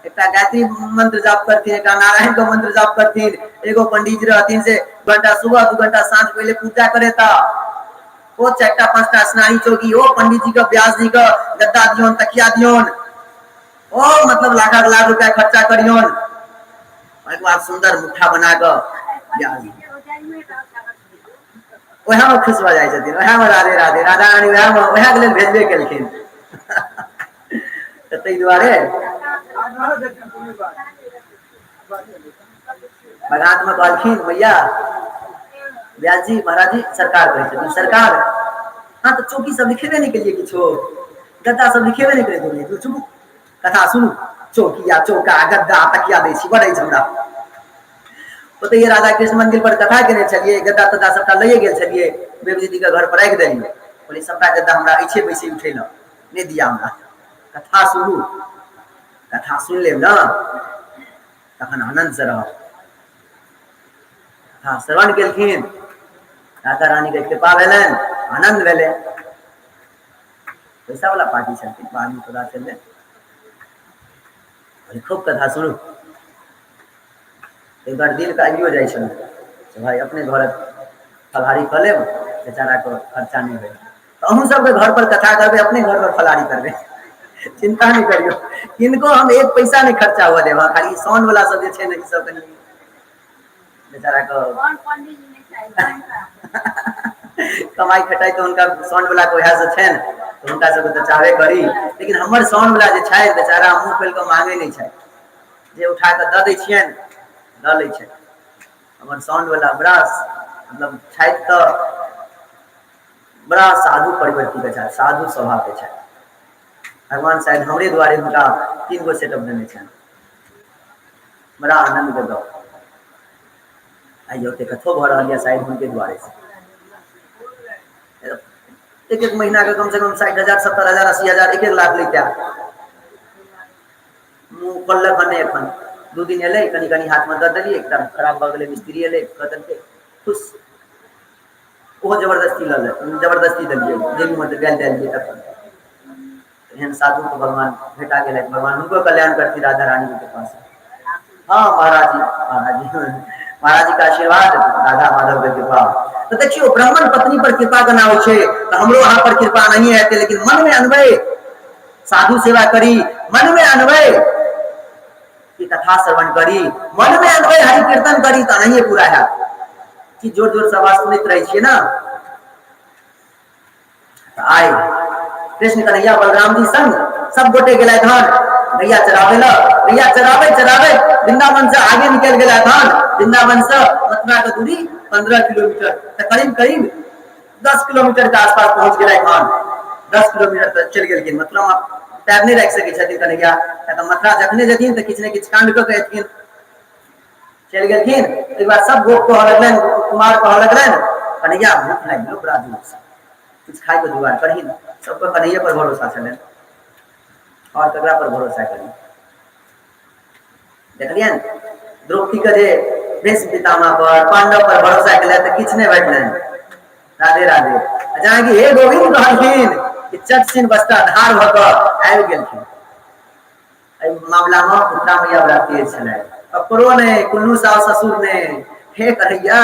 एकटा गायत्री मंत्र जाप करथिन, एकटा नारायण के मंत्र जाप करथिन, एगो पंडित जी रहथिन से 2 घंटा सुबह 2 घंटा साँझ पहले पूजा करेता। ओ 4टा 5टा स्नानी चौकी, ओ पंडित जी के व्यास जी के गद्दा दियौन, तकिया दियौन, ओ मतलब लाख लाख रुपया खर्चा करियौन, ओहिके बाद सुंदर मुठ्ठा बना कऽ व्यास जी वएह में खुश भऽ जाइ छथिन, वएह में राधे राधे राधा रानी वएह में वएह के लेल भेजबे केलखिन। तऽ ताहि दुआरे बघात में कहलखिन भैया व्यास जी महाराज जी सरकार कहै छथिन सरकार, हाँ तऽ चौकी सब लिखेबे नहि केलियै, किछो गद्दा सब लिखेबे नहि केलियै, तू चुप कथा सुनू, चौकी आ चौका गद्दा तकिया दै छी, बड़ अछि हमरा। ओतहिए राधा कृष्ण मंदिर पर कथा केने छलियै, गद्दा तद्दा सबटा लैए गेल छलियै, बेबी दीदी के घर पर राखि देलियै। कहलियै सबटा गद्दा हमरा अछि बैसे उठै लए, नहि दिया हमरा, कथा सुनू, कथा सुनि लेब ने तखन आनन्द से रहब। कथा श्रवण केलखिन, राधा रानी के कृपा भेलनि, आनन्द भेलै। पैसा वाला पार्टी छलखिन, बाद में पता चललै। खूब कथा सुनू। एक बार दिल के आबियो जाइ छलहुँ भाई अपने घर फलहारी कऽ लेब, बेचाराके खर्चा नहि भेल। तऽ अहूँ सबके घर पर कथा करबै, अपने घर पर फलहारी करबै, चिंता नहि करियौ, किनको हम 1 पैसा नहि खर्चा हुअ देब। खाली साउंड वाला सब जे छै ने, ई सब कनि बेचाराके कमाई खटाई तऽ हुनका साउंड वाला के वएह से छनि, तऽ हुनका सबके तऽ चाहबे करी। लेकिन हमर साउंड वाला जे छथि बेचारा मुँह खोलि कऽ मांगे नहि छथि, जे उठा कऽ दऽ दै छियनि दऽ लै छथि। हमर साउंड वाला बड़ा मतलब छथि तऽ बड़ा साधु परिवर्ती के छथि, साधु स्वभाव के छथि। भगवान शायद हमरे दुआरे हुनका 3 गो सेटअप देने छनि। बड़ा आनंद के गप आइ ओते कथो भऽ रहल यऽ शायद हुनके दुआरे से। एक एक महीना के कम से कम 60,000 70,000 80,000 1-1 लाख लैता। मुँह खोललक हन एखन 2 दिन एलै, कनि कनि हाथमे दऽ देलियै, एकटा खराब भऽ गेलै, मिस्त्री एलै कऽ देलकै, खुश। ओहो जबरदस्ती लऽ ले, जबरदस्ती देलियै, जेबीमे गालि देलियै तखन। एहन साधु के भगवान भेटा गेलथि, भगवान हुनको कल्याण करती राधा रानी के कृपा से। हाँ महाराज जी, महाराज जी, महाराज जी का आशीर्वाद, राधा माधव के कृपा। तो देखियो ब्राह्मण पत्नी पर कृपा करना हो छे तो हमरो अहाँ पर कृपा नहीं हेतै, लेकिन मन में अनबै साधु सेवा करी, मन में अनबै कि कथा श्रवण करी, मन में अनबै हरि कीर्तन करी, तऽ एनाहिए पूरा हैत। कि जोर जोर से आवाज सुनैत रहै छियै ना। आइ कृष्ण कन्हैया बलराम जी संग सब गोटे गेलथि हन गैया चराबै लए। गैया चराबै चराबै वृंदावन से आगे निकलि गेलथि हन। वृंदावन से मथुरा के दूरी 15 किलोमीटर, तऽ करीब करीब 10 किलोमीटर के आसपास पहुंच गेलथि हन। 10 किलोमीटर तक चलि गेलखिन। मथुरा में पैर नहि राखि सकै छथिन कन्हैया, किया तऽ मथुरा जखने जेथिन तऽ किछु ने किछु कांड कऽ के एथिन। चलि गेलखिन। एक बार सब गोप कहऽ लगलनि, कुमार कहऽ लगलनि, कन्हैया भूख लागि गेलो बड़ा जोर से, किछु खाइके जुगाड़ करही ने। सबके कन्हैये पर भरोसा छलनि, आओर ककरा पर भरोसा करी। देखलियनि द्रौपदी के जे भीष्म पितामह पर, पांडव पर भरोसा केलथि तऽ किछु नहि भेटलनि। राधे राधे। जहाँ कि हे गोविंद कहलखिन कि चट सिन बस्ता धार भऽ कऽ आबि गेलखिन। एहि मामला में उत्तरा मैया बड़ा तेज छलै, ककरो नहि, कोनो सास ससुर नहि, हे कन्हैया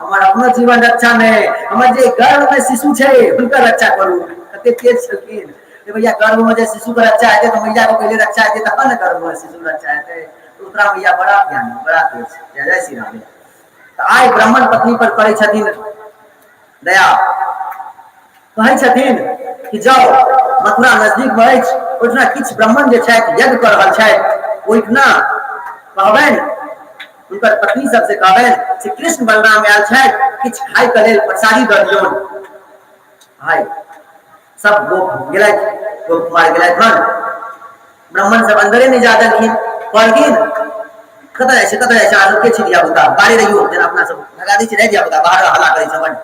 हमर अपनो जीवन रक्षा नहि, हमर जे गर्भ में शिशु छै हुनकर रक्षा करू। कते तेज छलखिन जे भैया गर्भ में जे शिशु के रक्षा हेतै तऽ मैया के पहिले रक्षा हेतै तखन ने गर्भ में शिशु रक्षा हेतै। उत्तरा मैया बड़ा ज्ञानी, बड़ा तेज। जय जय श्री राम। तऽ आइ ब्राह्मण पत्नी पर करै छथिन दया, कहै छथिन कि जाउ मथुरा नजदीक मे अछि, ओहिठिना किछु ब्राह्मण जे छथि यज्ञ कऽ रहल छथि, ओहिठिना कहबनि, हुनकर पत्नी सबसे कहबनि से कृष्ण बलराम आयल छथि, किछु खायके लेल प्रसादी दऽ दियौन। भाई सब गोप गेलथि, गोप कुमार गेलथि हन, ब्राह्मण सब अंदरे नहि जा देलखिन, कहलखिन कतऽ जाइ छै, कतऽ जाइ छै, अहाँ सब के छी धिया पुता, बाहरे रहियौ, जेना अपना सब भगा दै छी रे धिया पुता, बाहर हल्ला करै छै बड,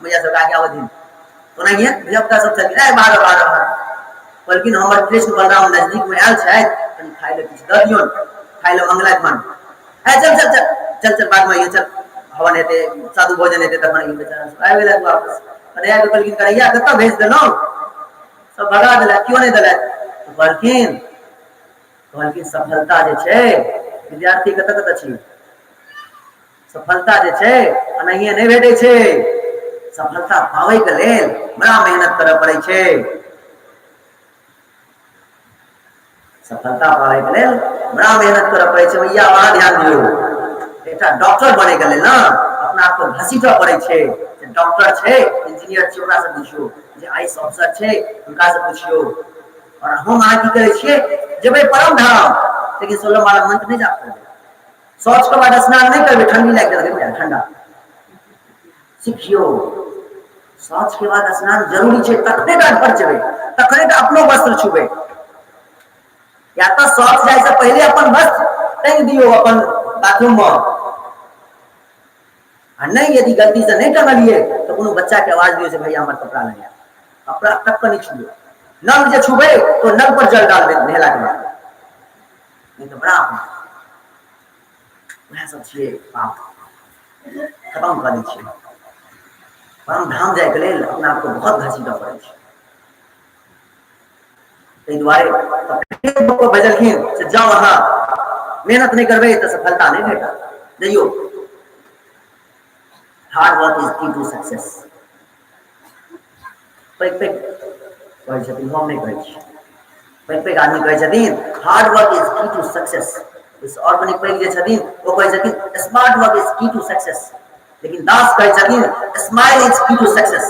मैया सबके आगे आबऽ दिन, ओनाहिए धिया पुता सब छलखिन, रे बाहर बाहर बाहर। कहलखिन हमर कृष्ण बलराम नजदीक मे आयल छथि, कनि खाय लए किछु दऽ दियौन, खाय लए मंगलथि हन। ए चल चल चल चल चल बाद में अइहे, चल हवन हेतै, साधु भोजन हेतै तखन अइहे। बेचारा सब आबि गेलथि वापस। कन्हैया के कहलखिन कन्हैया कतऽ भेज देलहुँ, सब भगा देलथि, केओ नहि देलथि। तऽ कहलखिन, कहलखिन सफलता जे छै, विद्यार्थी कतऽ कतऽ छी, सफलता जे छै एनाहिए नहि भेटै छै, सफलता पाबैके लेल बड़ा मेहनत करऽ पड़ै छै, सफलता पाबैके लेल बड़ा मेहनत करऽ पड़ै छै। भैया अहाँ ध्यान दियौ, एकटा डॉक्टर बनैके लेल ने अपना आपके घसीटऽ पड़ै छै। जे डॉक्टर छै, इंजीनियर छै, ओकरासँ पुछियौ, जे आई एस ऑफिसर छै हुनकासँ पुछियौ। और हम अहाँ की करै छियै, जेबै परम धाम लेकिन 16 माला मंत्र नहि जाप करबै, शौच के बाद स्नान नहि करबै, ठंडी लागि गेल ठंडा। सिखियौ, शौच के बाद स्नान जरूरी छै, तखने टा घर जेबै, तखने टा अपनो वस्त्र छुबै। या तऽ शौच जाइ से पहिले अपन वस्त्र टांगि दियौ अपन बाथरूम में, आ नहि यदि गलती से नहि टंगलियै तऽ कोनो बच्चा के आवाज दियौ से भैया हमर कपड़ा लगा, कपड़ा तक के नहि छुबै, नल जे छुबै तो नल पर जल डाल देत नहेला के बाद, नहीं तऽ बड़ा अपना वएह सब छियै पाप खत्म कऽ दै छियै। परम धाम जायके लेल अपना आपके बहुत घसीटऽ पड़ै छै। ताहि दुआरे भेजलखिन से जाउ अहाँ मेहनत नहि करबै तऽ सफलता नहि भेटत, जइयौ। Hard work is key to success. पैघ पैघ कहै छथिन, हम नहि कहै छी, पैघ पैघ आदमी कहै छथिन hard work is key to success. ओहिसँ आओर कनि पैघ जे छथिन ओ कहै छथिन smart work is key to success. लेकिन दास कहै छथिन smile is key to success.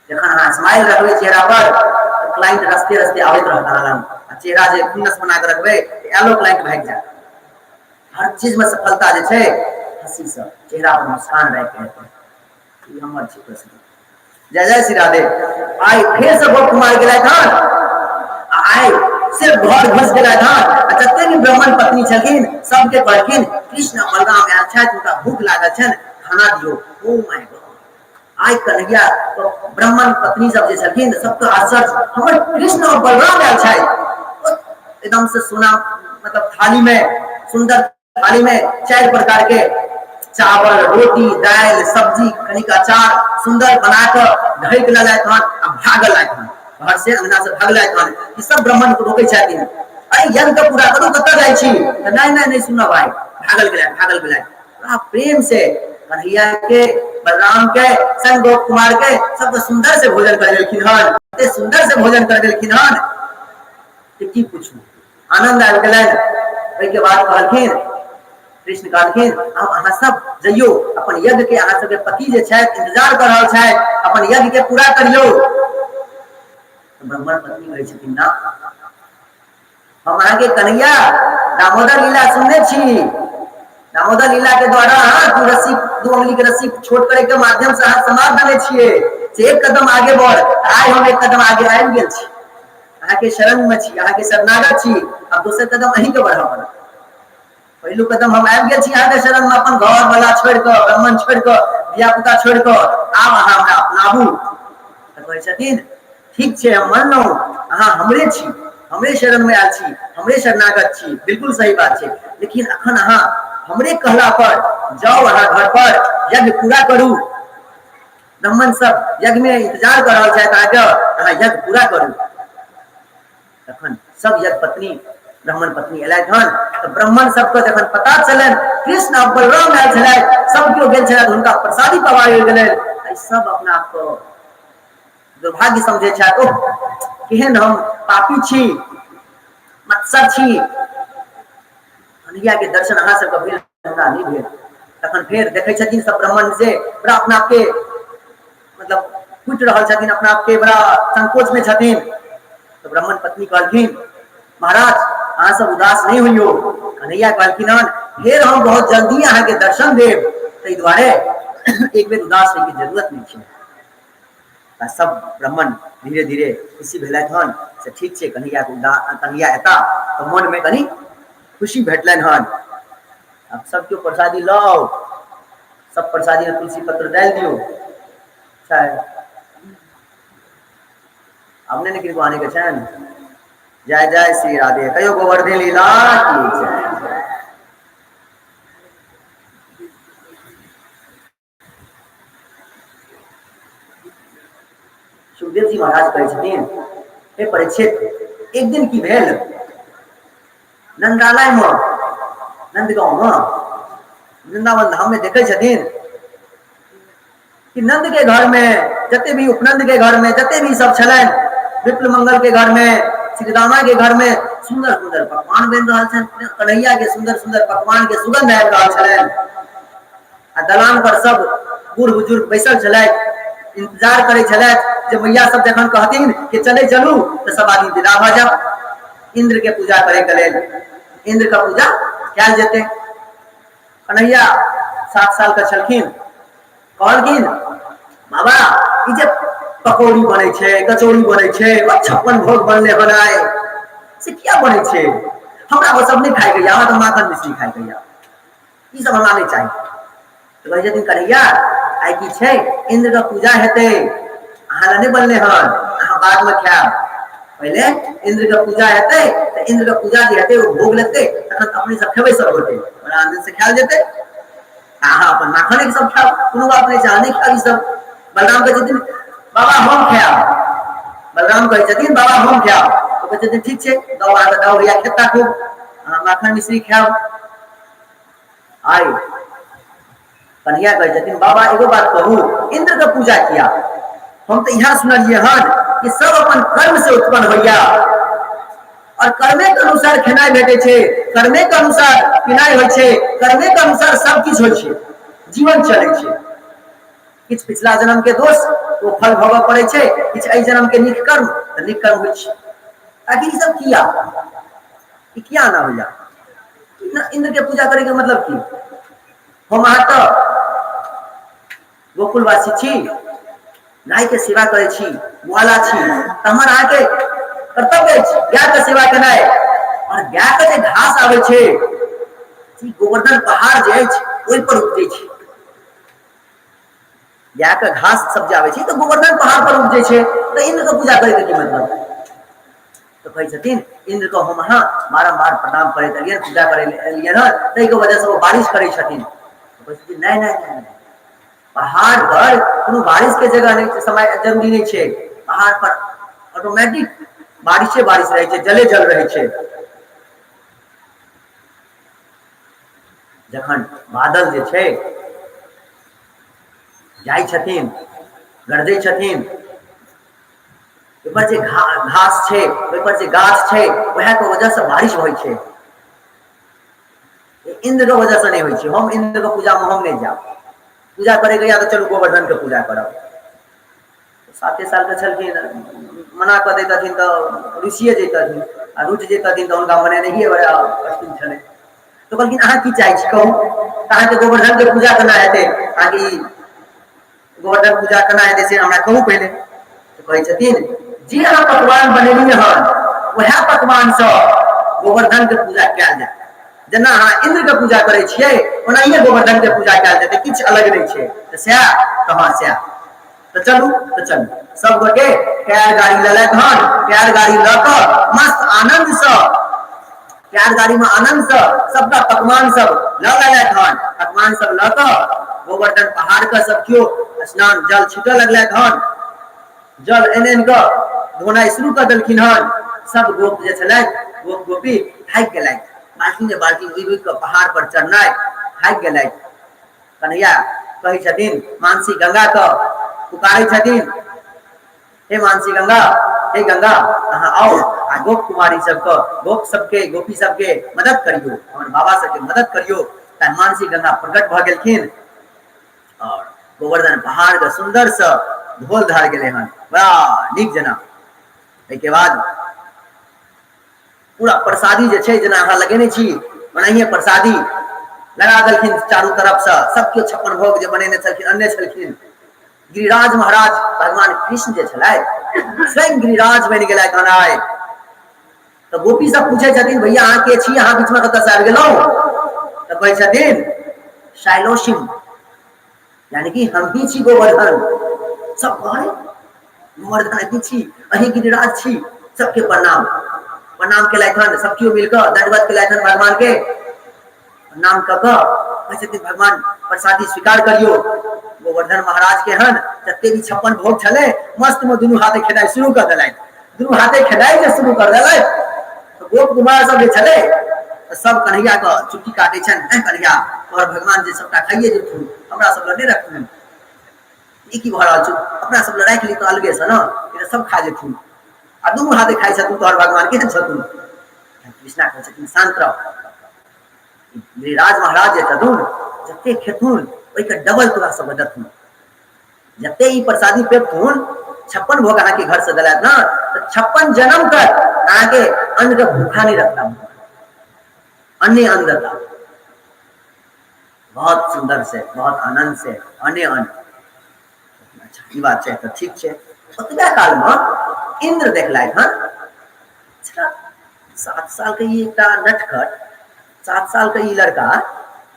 जखन अहाँ स्माइल रखबै चेहरा पर तऽ क्लाइंट रस्ते रस्ते आबैत रहत अहाँ लग, आ चेहरा जे खुन्नस बना कऽ रखबै तऽ आयलो क्लाइंट भागि जायत। हर चीजमे सफलता जे छै हँसीसँ, चेहरा पर मुस्कान राखि कऽ हेतै। ई हमर छै प्रश्न। जय जय श्री राधे। आइ फेर से गोप कुमार गेलथि हन, आ आइ सिर्फ घर घुसि गेलथि हन, आ जते भी ब्राह्मण पत्नी छलखिन सबके कहलखिन कृष्ण बलराम आयल छथि, हुनका भूख लागल छनि, खाना दियौ। ओ my God, आइ कन्हैया तो ब्राह्मण पत्नी सब जे छलखिन सबके आश्चर्य, हमर कृष्ण और बलराम आयल छथि। एकदम से सोना मतलब थाली में, सुंदर थाली में 4 प्रकार के चावल, रोटी, दालि, सब्जी, कनिक अचार सुंदर बना कऽ ढकि लेलथि हन आ भागल हन। घर से अंगना से भागलथि हन ई सब ब्राह्मण के रोकै छथिन, अरे यज्ञ के पूरा करू, कतऽ जाइ छी? तऽ नहि नहि नहि सुनब आइ। भागल गेलथि, भागल गेलथि बड़ा प्रेम से कन्हैया के, बलराम के संग गोप कुमार के सबके सुंदर से भोजन कर देलखिन हन। एते सुंदर से भोजन कर देलखिन हन कि की पूछू, आनंद आबि गेलनि। ओहिके बाद कहलखिन, कृष्ण कहलखिन, आब अहाँ सब जइयो अपन यज्ञ के, अहाँ सबके पति जे छथि इंतजार कर रहल छथि, अपन यज्ञ के पूरा करियौ। ब्राह्मण पत्नी कहै छथिन, ना, हम अहाँके कन्हैया दामोदर लीला सुनने छी। दामोदर लीला के द्वारा अहाँ दू रस्सी, दू उंगली के रस्सी छोट करे के माध्यम से अहाँ समाज देने छियै से एक कदम आगे बढ़। आइ हम एक कदम आगे आबि गेल छी, अहाँके शरण में छी, अहाँके शरणागत छी। आब दोसर कदम अहीं के बढ़ऽ पड़त। पहिलु कदम हम आबि गेल छी अहाँके शरण में, अपन घर वाला छोड़ि कऽ, ब्राह्मण छोड़ि कऽ, धिया पुता छोड़ि कऽ, आब अहाँ हमरा अपनाबू। तऽ कहै छथिन, ठीक छै, हम मानलहुँ अहाँ हमरे छी, हमरे शरण में आयल छी, हमरे शरणागत छी, बिल्कुल सही बात छै, लेकिन अखन अहाँ हमरे कहला पर जाउ, अहाँ घर पर यज्ञ पूरा करू, ब्राह्मण सब यज्ञ में इंतजार कर रहल छथि अहाँके, अहाँ यज्ञ पूरा करू। तखन सब यज्ञ पत्नी, ब्राह्मण पत्नी एलथि हन। तऽ ब्राह्मण सबके जखन पता चलनि कृष्ण आ बलराम आयल छलथि, सब केओ गेल छलथि, हुनका प्रसादी पवा गेलनि। एहि सब अपना आपके दुर्भाग्य समझै छथि, ओह केहन हम पापी छी, मत्सर छी, कन्हैया के दर्शन अहाँ सबके भेल, हमरा नहि भेल। तखन फेर देखै छथिन सब ब्राह्मण से बड़ा अपना आपके मतलब फूटि रहल छथिन, अपना आपके बड़ा संकोच में छथिन। तऽ ब्राह्मण पत्नी कहलखिन, महाराज अहाँ सब उदास नहि होइयो, कन्हैया कहलखिन हन फेर हम बहुत जल्दी अहाँके दर्शन देब, ताहि दुआरे एक बेर उदास होइके जरूरत नहि छै। आ सब ब्राह्मण धीरे धीरे खुशी भेलथि हन से ठीक छै, कन्हैया के कन्हैया एता तऽ मन में कनि खुशी भेटलनि हन। आब सब केओ प्रसादी लऽ आउ, सब प्रसादी में तुलसी पत्र डालि दियौ। छै आब नहि ने किनको आनै के छनि। जय जय श्री राधे, कहियो गोवर्धन लीला की जय। सुखदेव जी महाराज कहै छथिन, हे परीक्षित, एक दिन की भेल, नंदालय में, नंदगांव में, वृंदावन धाम में देखै छथिन कि नंद के घर में जते भी, उपनंद के घर में जते भी सब छलनि, विप्ल मंगल के घर में, श्रीदामा के घर में सुंदर सुंदर पकवान बनि रहल छनि, कन्हैया के सुंदर सुंदर पकवान के सुगंध आबि रहल छलनि। आ दलान पर सब बूढ़ बुजुर्ग बैसल छलथि, इंतजार करै छलथि जे मैया सब जखन कहथिन कि चलै चलू तऽ सब आदमी विदा भऽ जाउ इंद्र के पूजा करे के लेल, इंद्र के पूजा कयल जेतै। कन्हैया 7 साल के छलखिन, कहलखिन, बाबा ई जे पकौड़ी बनै छै, कचौड़ी बनै छै, 56 भोग बनले हन आइ, से किया बनै छै? हमरा ओ सब नहि खाइके यऽ, हमरा तऽ माखन मिश्री खाइके यऽ, ई सब हमरा नहि चाही। तऽ कहै छथिन, कन्हैया आइ की छै, इन्द्र के पूजा हेतै, अहाँ लए नहि बनलै हन, अहाँ बादमे खायब, पहिले इन्द्र के पूजा हेतै, तऽ इन्द्र के पूजा जे हेतै ओ भोग लगतै, तखन अपने सब खेबै, सब गोटे बड़ा आनंद से खायल जेतै, अहाँ अपन माखने सब खायब, कोनो बात नहि छै, अहाँ नहि खायब ई सब। बलराम कहै छथिन, बाबा हम खायब। बलराम कहै छथिन, बाबा हम खायब। ओ कहै छथिन, ठीक छै, दौ अहाँके दौ भैया खेता खूब, अहाँ माखन मिश्री खायब। आइ कन्हैया कहै छथिन, बाबा एगो बात कहू, इंद्र के पूजा किया? हम तऽ इएह सुनलियै हन कि सब अपन कर्म से उत्पन्न होइया और कर्मे के अनुसार खेनाइ भेटै छै, कर्मे के अनुसार पिनाइ होइ छै, कर्मे के अनुसार सब किछु होइ छै, जीवन चलै छै। किछु पिछला जन्म के दोष ओ फल भोगऽ पड़ै छै, किछु एहि जन्म के नीक कर्म तऽ नीक कर्म होइ छै। आखिर ई सब किया, ई किया आना होइया इंद्र के पूजा करे के मतलब की? हम अहाँ तऽ गोकुलवासी छी, गाय के सेवा करै छी, ग्वाला छी, तऽ हमर अहाँके कर्तव्य अछि गाय के सेवा केनाइ। और गाय के जे घास आबै छै, गोवर्धन पहाड़ जे अछि ओहि पर उपजै छै। गाय के घास सब जे आबै छै तऽ गोवर्धन पहाड़ पर उपजै छै, तऽ इंद्र के पूजा करे के की मतलब? तऽ कहै छथिन, इंद्र के हम अहाँ बारम्बार प्रणाम करैत एलियनि, पूजा करै एलियनि हन, ताहिके वजह से ओ बारिश करै छथिन। कहै छथिन, नहि नहि नहि, पहाड़ पर कोनो बारिश के जगह नहि, समय जरूरी नहि छै, पहाड़ पर ऑटोमेटिक बारिशे बारिश रहै छै, जले जल रहै छै। जखन बादल जे छै जाइ छथिन, गरजै छथिन, ओहिपर जे घास छै, ओहिपर जे गाछ छै, वएह के वजह से बारिश होइ छै। इन्द्र के वजह से नहि होइ छै। हम इन्द्र के पूजा में हम नहि जायब, पूजा करे के या तऽ चलू गोवर्धन के पूजा करब। 7 साल के छलखिन, मना कऽ दैतथिन तऽ रुसिए जैतथिन, आ रुटि जैतथिन तऽ हुनका मनेनहिए बड़ा कठिन छलै। तऽ कहलखिन अहाँ की चाहै छी कहू, तऽ अहाँके गोवर्धन के पूजा केना हेतै, अहाँके ई गोवर्धन पूजा केना हेतै से हमरा कहू पहिले। तऽ कहै छथिन जे अहाँ पकवान बनेलियै हन वएह पकवानसँ गोवर्धन के पूजा कयल जाय। जेना अहाँ इन्द्र के पूजा करै छियै ओनाहिए गोवर्धन के पूजा कयल जेतै, किछु अलग नहि छै। तऽ सएह तऽ हँ सएह, तऽ चलू तऽ चलू। सब गोटे टायर गाड़ी लेलथि हन, टायर गाड़ी लऽ कऽ मस्त आनन्दसँ टायर गाड़ी में आनन्दसँ सबटा पकवान सब लऽ लेलथि हन। पकवान सब लऽ कऽ गोवर्धन पहाड़ के सब केओ स्नान जल छीटऽ लगलथि हन। जल आनि आनि कऽ धोनाइ शुरू कऽ देलखिन हन। सब गोप जे छलथि, गोप गोपी थाकि गेलथि, बाल्टी ने बाल्टी उगि उगि कऽ पहाड़ पर चढ़नाइ थाकि गेलथि। कन्हैया कहै छथिन मानसी गंगा के पुकारै छथिन, हे मानसी गंगा, हे गंगा अहाँ आओ आ गोप कुमारी सबके, गोप सबके, गोपी सबके मदद करियौ, हमर बाबा सबके मदद करियौ। तऽ मानसी गंगा प्रकट भऽ गेलखिन और गोवर्धन पहाड़ के सुंदर से धोल धार गेलै हन, बड़ा नीक जेना। एहिके बाद पूरा प्रसादी जे छै, जेना अहाँ लगेने छी ओनाहिए प्रसादी लगा देलखिन चारू तरफसँ। सब केओ 56 भोग जे बनेने छलखिन अनने छलखिन। गिरिराज महाराज भगवान कृष्ण जे छलथि स्वयं गिरिराज बनि गेलथि हन आइ। तऽ गोपी सब पूछै छथिन भैया अहाँ के छी, अहाँ बीचमे कतऽसँ आबि गेलहुँ? तऽ कहै छथिन शैलोसिम, यानी कि हम ही छी गोवर्धन। सब कहै गोवर्धन अहीं छी, अहीं गिरिराज छी। सबके प्रणाम प्रणाम केलथि हन, सब केओ मिलकऽ दंडवत केलथि हन भगवान के। प्रणाम कऽ कऽ कहै छथिन भगवान प्रसादी स्वीकार करियौ। गोवर्धन महाराज के हन जते भी 56 भोग छलै मस्त में दुनू हाथे खेनाइ शुरू कऽ देलथि। दुनू हाथे खेनाइ जे शुरू कऽ देलथि तऽ गोप कुमार सब जे छलै तऽ सब कन्हैया के चुट्टी काटै छनि, हे कन्हैया तोहर भगवान जे सबटा खाइए जेथुन, हमरा सब लग नहि रखथुन, ई की भऽ रहल छौ, अपना सब लग राखि ली तऽ अलगे से ने, ई तऽ सब खा जेथुन आ दुनू हाथे खाइ छथुन तोहर भगवान केहन छथुन। कृष्णा कहै छथिन शान्त रह, गिरिराज महाराज जे छथुन जते खेथुन ओहिके डबल तोरा सब देथुन, जते ई प्रसादी पेबथुन 56 भोग अहाँके घर से देलथि ने तऽ 56 जन्म तक अहाँके अन्न के भूखा नहीं रखता, अन्ने अन्न देता, बहुत सुंदर से बहुत आनंद से अन्ने अन्न। अच्छा ई बात छै तऽ ठीक छै। ओतबे काल में इंद्र देखलथि हन, अच्छा 7 साल के ई एकटा नटखट, 7 साल के ई लड़का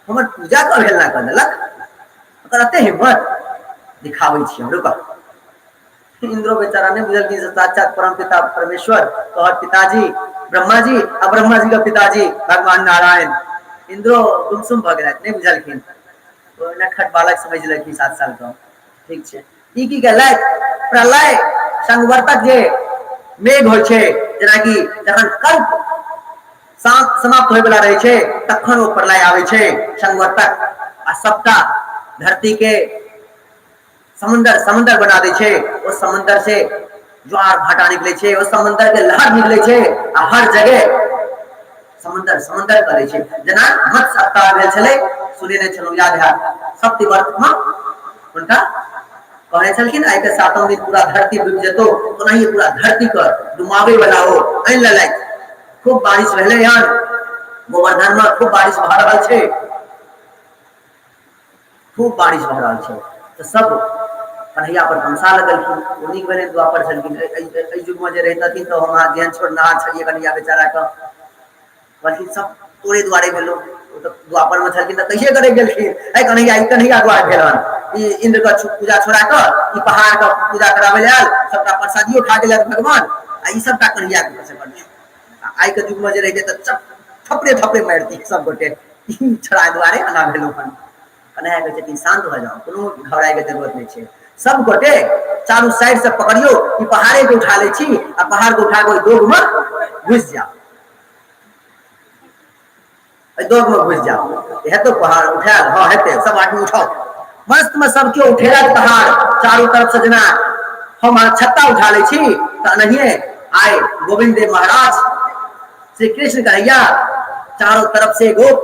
हमर पूजा के अवहेलना कऽ देलक, ओकर एते हिम्मत, दिखाबै छी हम, रुकऽ। इंद्रो बेचारा नहि बुझलखिन से साक्षात परम पिता परमेश्वर, तोहर पिताजी ब्रह्मा जी आ ब्रह्मा जी के पिताजी भगवान नारायण। इंद्रो गुमसुम भऽ गेलथि, नहि बुझलखिन, ओ नटखट बालक समझ लेलखिन 7 साल के। ठीक छै, ई की केलथि, प्रलय संवर्तक जे मेघ होइ छै, जेनाकि जखन कल्प समाप्त होय वाला रहै छै तखन ओ प्रलय आबै छै संवर्तक, आ सबटा धरती के समुन्दर समुन्दर बना दै छै। ओ समुन्दर से ज्वार भाटा निकलै छै, ओ समुन्दर के लहर निकलै छै आ हर जगह समुन्दर समुन्दर करै छै। जेना मत्स्य अवतार भेल छलै, सुनेने छलहुँ, याद हैत, सप्तवर्त में हुनका कहने छलखिन आइ के 7म दिन पूरा धरती डूबि जेतौ, ओनाहिए पूरा धरती के डुमाबै वाला ओ आनि लेलथि। खूब बारिश भेलै हन गोवर्धन में, खूब बारिश भऽ रहल छै, खूब बारिश भऽ रहल छै। तऽ सब कन्हैया पर तमसा लगलखिन। ओ नीक भेलनि द्वापर छलखिन, एहि युगमे जे रहितथिन तऽ हम अहाँ जेहन छोड़नहार छलियै कन्हैया बेचाराके। कहलखिन सब तोरे दुआरे भेलो, ओ तऽ द्वापरमे छलखिन तऽ कैसे करे गेलखिन, ऐ कन्हैया ई कन्हैया दुआरे भेल हन, ई इन्द्र के पूजा छोड़ा कऽ ई पहाड़ के पूजा कराबै लए आयल, सबटा प्रसादियो खा गेलथि भगवान, आ ई सबटा कन्हैया के पैसा बन। आइ के युग में जे रहितै तऽ चप थपड़े थपड़े मारि दी सब गोटे, ई छोड़ा दुआरे एना भेलो हन। कन्हैया कहै छथिन शान्त भऽ जाउ, कोनो घबराय के जरूरत नहि छै, सब गोटे चारू साइड से पकड़ियो कि पहाड़े के उठा ले छी आ पहाड़ के उठा के ओहि दोग में घुसि जाओ, एहि दोग में घुसि जाओ। हेतौ पहाड़ उठायल? हाँ हेतै, सब आदमी उठाओ। मस्त में सब केओ उठेलक पहाड़ चारू तरफ से, जेना हम अहाँ छत्ता उठा लै छी तऽ एनाहिए आइ गोविंद देव महाराज श्री कृष्ण कन्हैया चारों तरफ से गोप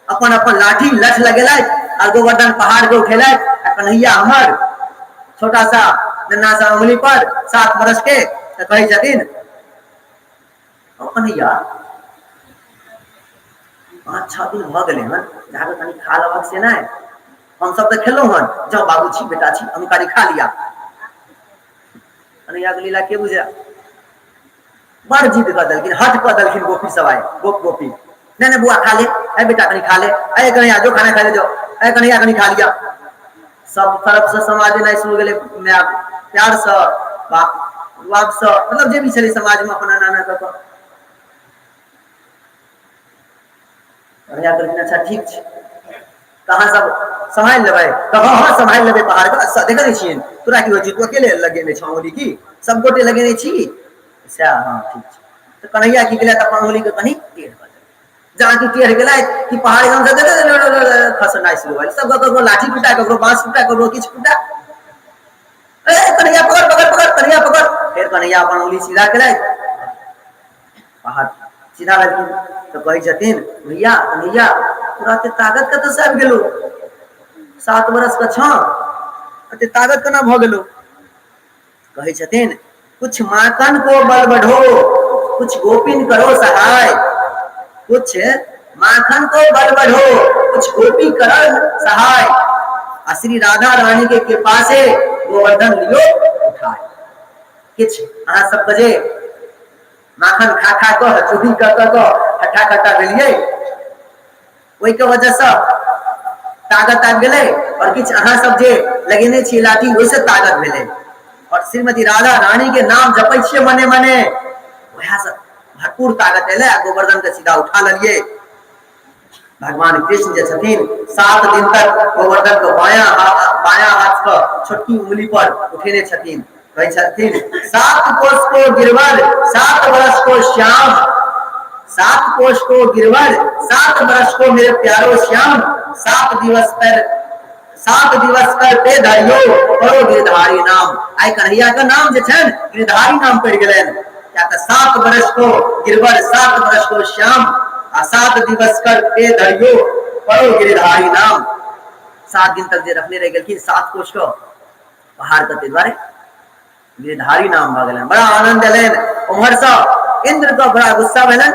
अपन अपन लाठी लठ लगेलथि और गोवर्धन पहाड़ के उठेलथि आ कन्हैया हमर छोटा सा नन्हा सा उंगली पर 7 बरस के तऽ कहै छथिन, ओ कन्हैया 5-6 दिन भऽ गेलै हन, जाके कनि खा लेबक से नहि? हमसब तऽ खेलहुँ हन, जाउ बाबू छी बेटा छी हम कनि खा लिया। कन्हैया के लीला के बुझे, बड़ जिद कऽ देलखिन, हट कऽ देलखिन गोपी सब आइ, गोप गोपी, नहीं नहीं बुआ खा ले, ए बेटा कनि खा ले, ए कन्हैया जो खाना खा ले जो, ए कन्हैया कनि खा लिया। सब तरफ से समाज एनाइ शुरू गेलै, माय प्यार से, बाप बाप से, मतलब जे भी छलै समाज में अपन एना एना कऽ कऽ। कन्हैया कहलखिन अच्छा ठीक छै, तऽ अहाँ सब सम्हारि लेबै? तऽ हँ हँ सम्हारि लेबै पहाड़ के। अच्छा देखै नहि छियनि तोरा की होइ छै, तू अकेले लगेने छौ उंगली की सब गोटे लगेने छी? सएह हँ ठीक छै। तऽ कन्हैया की केलथि, अपन उंगली के कनि टेढ़ कऽ देलथि। जहाँ की टेढ़ गेलथि कि पहाड़ एकदम से खसनाइ शुरू भेल। सब ककरो लाठी टूटा, ककरो बाँस टूटा, ककरो किछु टूटा। ए कन्हैया पकड़ पकड़ पकड़, कन्हैया पकड़। फेर कन्हैया अपन उंगली सीधा केलथि, पहाड़ सीधा भेलखिन। तऽ कहै छथिन भैया कन्हैया तोरा एते ताकत कतऽ से आबि गेलौ? 7 बरस के छह, एते ताकत केना भऽ गेलौ? कहै छथिन कुछ माखन को बल बढ़ो, कुछ गोपिन करो सहाय, कुछ माखन को बल बढ़ो, कुछ गोपी करो सहाय, आ श्री राधा रानी के कृपा से गोवर्धन लियो उठाए। किछु अहाँ सबके जे माखन खा खा कऽ चोरी कऽ कऽ कऽ हट्ठा कट्टा भेलियै, ओहिके वजहसँ ताकत आबि गेलै, आओर किछु अहाँ सब जे लगेने छियै लाठी ओहिसँ ताकत भेलै, आओर श्रीमती राधा रानी के नाम जपै छियै मने मने, वएहसँ भरपूर ताकत एलै आ गोवर्धन के सीधा उठा लेलियै। भगवान कृष्ण जे छथिन 7 दिन तक गोवर्धन के बायां हाथ के छोटकी उंगली पर उठेने छथिन। कहै छथिन 7 कोस को गिरवर 7 बरस को श्याम, 7 कोस को गिरवर 7 बरस को मेरे प्यारो श्याम, 7 दिवस पर 7 दिवस पर पे धरियो करो गिरधारी नाम। आइ कन्हैया के नाम जे छनि गिरधारी नाम पड़ि गेलनि, किया तऽ 7 बरस को गिरवर 7 बरस को श्याम आ 7 दिवस कर पे धरियो करो गिरधारी नाम। 7 दिन तक जे रखने रहि गेलखिन 7 कोस के पहाड़ के, ताहि दुआरे गिरधारी नाम भऽ गेलनि। बड़ा आनंद एलनि। उम्हरसँ इंद्र के बड़ा गुस्सा भेलनि,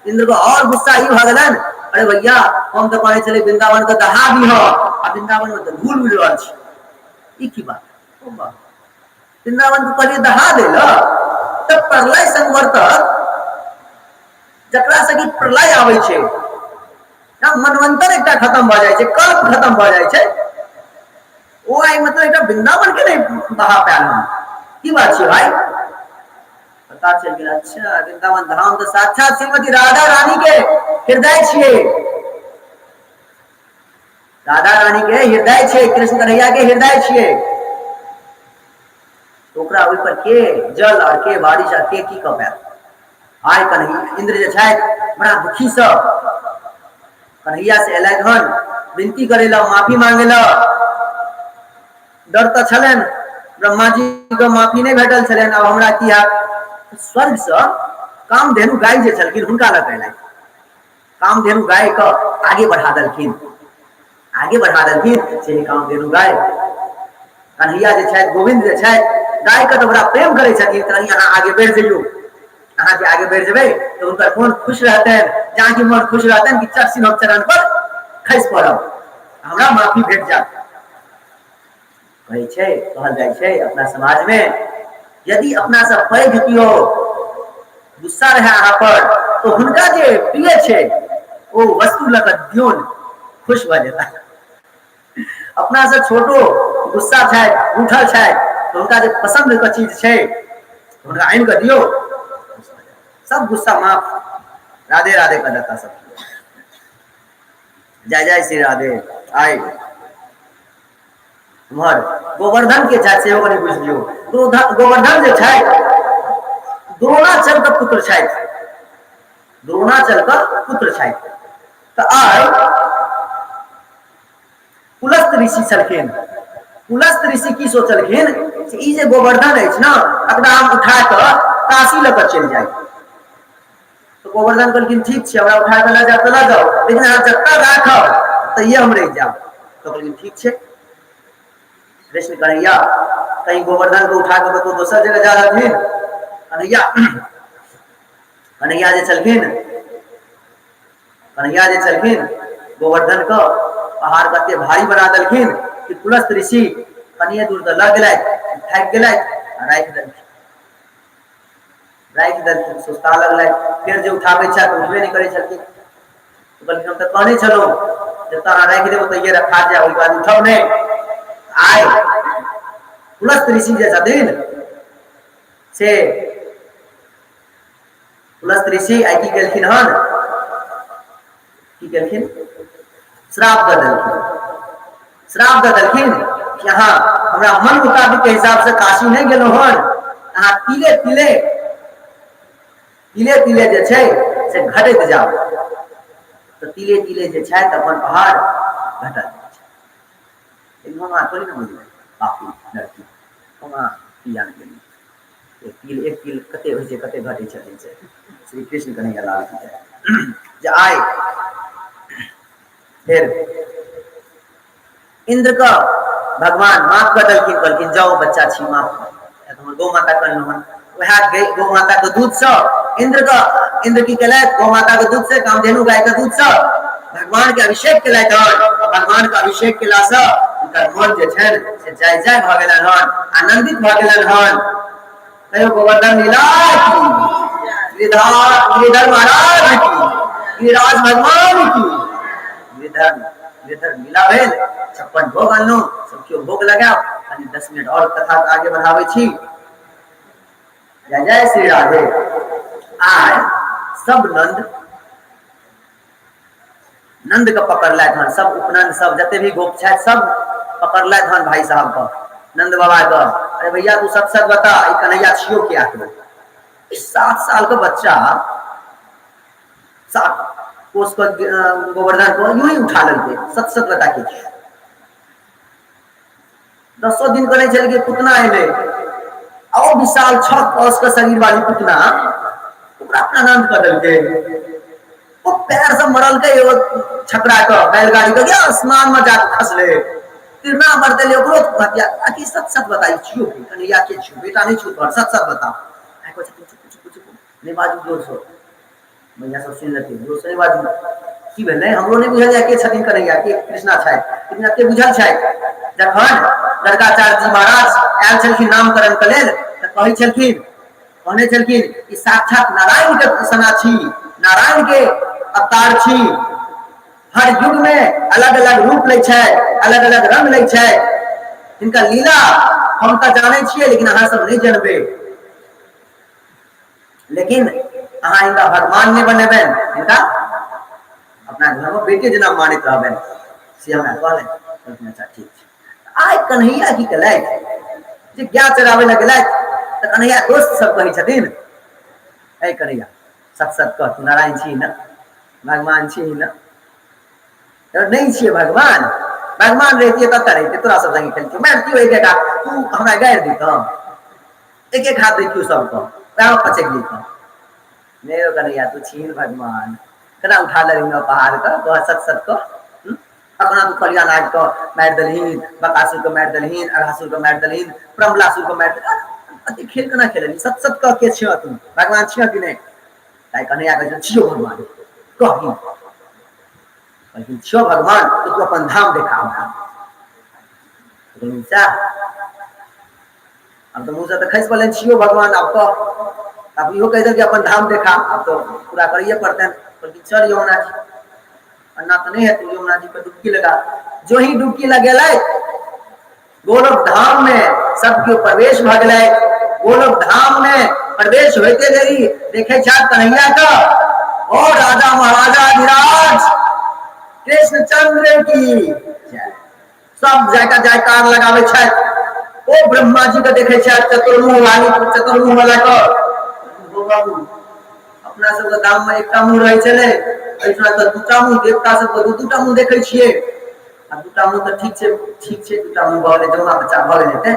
इंद्र के और गुस्सा ई भऽ गेलनि, अरे भैया हम तऽ कहने छलियै वृंदावन के दहा दिह, आ वृंदावन में तऽ धूल उड़ि रहल छै, ई की बात? ओ बात वृंदावन के कहलियै दहा दे ल, तऽ प्रलय संवर्तक जकरा से कि प्रलय आबै छै, मनवंतर एकटा खत्म भऽ जाइ छै, कल्प खत्म भऽ जाइ छै, ओ आइ मतलब एकटा वृंदावन के नहि बहा पायल हम, की बात छै भाई? पता चलि गेल अच्छा वृंदावन धाम तऽ साक्षात श्रीमती राधा रानी के हृदय छियै, राधा रानी के हृदय छै, कृष्ण कन्हैया के हृदय छियै, ओकरा ओहि पर के जल और के बारिश और के की कऽ पायत? आइ कन्हैया इंद्र जे छथि बड़ा दुखी सँ कन्हैया से एलथि हन विनती करै लए, माफी मांगे लए। डर तऽ छलनि, ब्रह्मा जी के माफी नहि भेटल छलनि, आब हमरा की हैत? स्वर्ग सँ कामधेनु गाय जे छलखिन हुनका लग एलथि, कामधेनु गाय के आगे बढ़ा देलखिन, आगे बढ़ा देलखिन से कामधेनु गाय। कन्हैया जे छथि गोविंद जे छथि गाय के तऽ बड़ा प्रेम करै छथिन, कनि अहाँ आगे बढ़ि जइयौ, अहाँ जे आगे बढ़ि जेबै तऽ हुनकर मोन खुश रहतनि, जहाँ कि मोन खुश रहतनि कि चट सिंहक चरण पर खसि पड़ब, हमरा माफी भेट जायत। कहै छै, कहल जाइ छै अपना समाज में यदि अपना से पैघ केओ गुस्सा रहे अहाँ पर तो हुनका जे प्रिय छै ओ वस्तु लऽ कऽ दियौन, खुश भऽ जेता। अपना से छोटो गुस्सा छै, उठल छै, तऽ हुनका जे पसंद के चीज छै हुनका आनि कऽ दियौ, सब गुस्सा माफ, राधे राधे कऽ देता सब। जय जय श्री राधे। आइ उम्हर गोवर्धन के छथि सेहो कनि बुझि लियौ। गोवर्धन जे छथि द्रोणाचल के पुत्र छथि, द्रोणाचल के पुत्र छथि। तऽ आइ पुलस्त ऋषि छलखिन। पुलस्त ऋषि की सोचलखिन जे ई जे गोवर्धन अछि ने एकरा हम उठा कऽ काशी लऽ कऽ चलि जाइ। तऽ गोवर्धन कहलखिन ठीक छै, हमरा उठा कऽ लऽ जाउ तऽ लऽ जाउ, लेकिन अहाँ जतऽ राखब तैये हम रहि जायब। तऽ कहलखिन ठीक छै। कृष्ण कन्हैया कहीं गोवर्धन को उठा कऽ कतहु दोसर जगह जा रहथिन। कन्हैया कन्हैया जे छलखिन, कन्हैया जे छलखिन गोवर्धन के पहाड़ कते भारी बना देलखिन कि पुलस्त ऋषि कनिये दूर तऽ लऽ गेलथि, थाकि गेलथि आ राखि देलखिन, राखि देलखिन। सुस्ता लगलथि, फेर जे उठाबै छथि तऽ उठबे नहि करै छलखिन। कहलखिन हम तऽ कहने छलहुँ जतऽ अहाँ राखि देब ओतहिये रखा जाय, ओहिके बाद उठब नहि। आइ पुलस्त ऋषि जे छथिन से पुलस्त ऋषि आइ की केलखिन हन, की केलखिन, श्राप दऽ देलखिन। श्राप दऽ देलखिन कि अहाँ हमरा मन मुताबिक के हिसाब से काशी नहि गेलहुँ हन, अहाँ तिले तिले तिले तिले जे छै से घटैत जाउ। तऽ तिले तिले जे छथि अपन पहाड़ घटल जाइ छै। लेकिन हम अहाँ थोड़ी ने बुझबै, पापी लड़की हम अहाँ की जान गेलियै एक तिल एक तिल कते होइ छै, कते घटै छथिन से। श्री कृष्ण कन्हैया लाल की जय। जे आइ फेर इंद्र के भगवान माफ कऽ देलखिन, कहलखिन जाउ बच्चा छी माफ कऽ, हमर गौ माता कहलहुँ हन। वएह गौ माता के दूध से इंद्र के, इंद्र की केलथि, गौ माता के दूध से, कामधेनु गाय के दूध से भगवान के अभिषेक केलथि हन। भगवान के अभिषेक केला से हुनकर मन जे छनि से जय जय भऽ गेलनि हन, आनंदित भऽ गेलनि हन। कहियो गोवर्धन लीला की, गिरिधर महाराज की, गिरिराज भगवान की। गिरिधर गिरिधर लीला भेल, 56 भोग अनलहुँ, सब केओ भोग लगायब। कनि 10 मिनट और कथा के आगे बढ़ाबै छी। जय जय श्री राधे। आइ सब नंद नंद के पकड़लथि हन, सब उपनंद सब जते भी गोप छथि सब पकड़लथि हन भाई साहब के, नंद बाबा के। अरे भैया तू सच सच बता, ई कन्हैया छियो क्या तू? 7 साल के बच्चा 7 कोस के गोवर्धन को यूं ही उठा लेलकै, सच सच बता के छियो। 10 दिन के नहीं छल पुतना एलै, आओ विशाल 6 कोस के शरीर वाली पुतना ओकरा अपना नंद कऽ देलकै। ओ पैर से मरलकै एगो छकरा के बैलगाड़ी के, आसमान में जाके खसले, तिरना मरतै ओकरो हत्या। आखिर सच सच बताई छियो की कन्हैया के छियो, बेटा नहीं छियो तोहर, सच सच बता। आइ कहै छथिन चुप चुप चुप, नहि बाजू जोर से, मैया सब सुनि लेथिन, जोर से नहि बाजू। की भेलै हमरो नहि बुझल जाय के छथिन कन्हैया के कृष्णा छथि, लेकिन एते बुझल छै जखन गर्गाचार्य जी महाराज आयल छलखिन नामकरण के लेल तऽ कहै छलखिन, कहने छलखिन ई साक्षात नारायण के सना छी, नारायण के अवतार छी। हर युग में अलग अलग रूप लै छै, अलग अलग रंग लै छै। हिनकर लीला हम तऽ जानै छियै, लेकिन अहाँ सब नहि जनबै। लेकिन अहाँ हिनका भगवान नहि बनेबनि, हिनका अपना घर में बेटे जेना मानैत रहबनि, से हमरा कहलनि। कहलखिन अच्छा ठीक छै। आइ कन्हैया की केलथि जे गाय चराबै लए गेलथि तऽ कन्हैया दोस्त सब कहै छथिन, ऐ कन्हैया सत सत कह, तू नारायण छी ने, भगवान छी ने? नहि छियै भगवान, भगवान रहितियै तब तऽ रहितियै, तोरा सब संगे खेलतियै, मारितियौ एक एक हाथ, तू हमरा गारि दितऽ, एक एक हाथ दैतियौ सबके, वएह पचकि जैतऽ। नहि यौ कन्हैया तू छीन भगवान, केना उठा लेलही पहाड़ के, कह सत सत कह। अपना तू कलिया नाग के मारि देलही, बकासुर के मारि देलही, अघासुर के मारि देलही, प्रमलासुर के मारि देलही, अते खेल केना खेललही? सत सत कह के छियह तू, भगवान छियह कि नहि? ताहि कन्हैया कहै छियौ भगवान, कही कहलखिन छियौ भगवान तो तू अपन धाम देखा हमरा। सएह आब तऽ मुँहसँ तऽ खसि पड़लनि छियौ भगवान, आब कह, आब इहो कहि देलकै अपन धाम देखा, आब तऽ पूरा करैए पड़तनि। कहलखिन चल यमुना जी, अन्ना तऽ नहि हेतौ, यमुना जी पर डुबकी लगा। जो ही डुबकी लगेलै गोलोक धाम में सब केओ प्रवेश भऽ गेलै। गोलोक धाम में प्रवेश होइते देरी देखे छथि कन्हैया के, ओ राजा महाराजा अधिराज कृष्णचंद्र की जय। सब जायका जायकार लगाबै छथि। ओ ब्रह्मा जी के देखै छथि चतुर्मुख वाली, चतुर्मुख वाला के। हो बाबू, अपना सबके गाम में एकटा मुँह रहै छलै, एहिठाम तऽ दूटा मुँह, देवता सबके दू दूटा मुँह देखै छियै। आ दूटा मुँह तऽ ठीक छै, ठीक छै, दूटा मुँह भऽ गेलै, जमा बच्चा भऽ गेलै। तऽ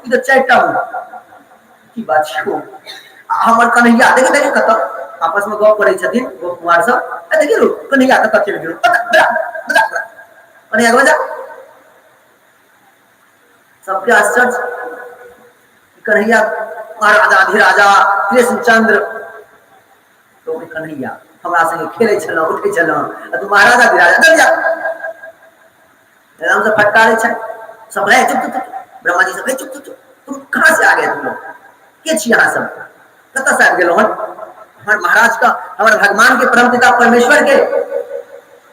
ई तऽ चारिटा मुँह, की बात छै? आ हमर कन्हैया देखी देखी कतऽ आपस में गप करै छथिन गोप कुमार सब। देखी रू कन्हैया कतऽ चलि गेल, बता बता बता कन्हैया के बजा। सबके आश्चर्य, कन्हैया महाराजा अधिराजा कृष्णचंद्र, तो कन्हैया हमरा संगे खेलै छलहुँ, उठै छलहुँ, आ तू महाराजा अधिराजा चल जा। एकदम से फटकारे छै सब, रे चुप चुप चुप। ब्रह्मा जी सब, चुप चुप चुप, तुम कहाँ से आ गए? तुम लोग के छी? अहाँ सब कतऽ से आबि गेलहुँ हन? हमर महाराज का, हमर भगवान के, परम पिता परमेश्वर के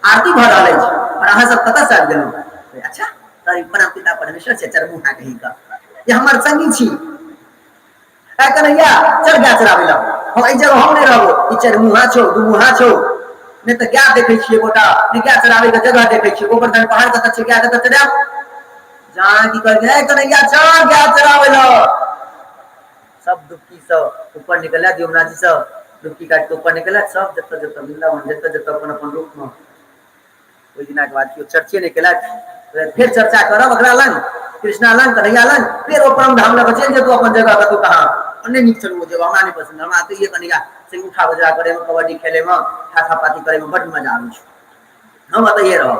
आरती भऽ रहल अछि और अहाँ सब कतऽ से आबि गेलहुँ? अच्छा, तऽ परम पिता परमेश्वर छै चरमुहा कहीं का, ये हमर संगी छी। ए कन्हैया, चल गाय चराबै लए, हम एहि जगह हम नहि रहबो। ई चरमुहा छौ, दुमुहा छौ, नहि तऽ गाय देखै छियै गोटा, नहि गाय चराबै के जगह देखै छियै। गोवर्धन पहाड़ कतऽ छै? गाय कतऽ चरायब? जहाँ की कहै, ए कन्हैया, चल गाय चराबै लए। सब डुबकी सब ऊपर निकलला, यमुना जी सब डुबकी काटि कऽ ऊपर निकलला, सब जतऽ जतऽ वृंदावन, जतऽ जतऽ अपन अपन रूप मे। ओहि दिना के बाद केओ चर्चे नहि केलक। फेर चर्चा करब ओकरा लग, कृष्णा लग, कन्हैया लग, फेर ओ परम धाम लग चलि जेतौ अपन जगह कतौ कहाँ। नहि नीक छल ओ जगह, हमरा नहि पसन्द। हमरा तऽ ये कन्हैया से उठा बजरा करे मे, कबड्डी खेले मे, हाथा पाती करे मे बड मजा आबै छै, हम एतहिए रहब।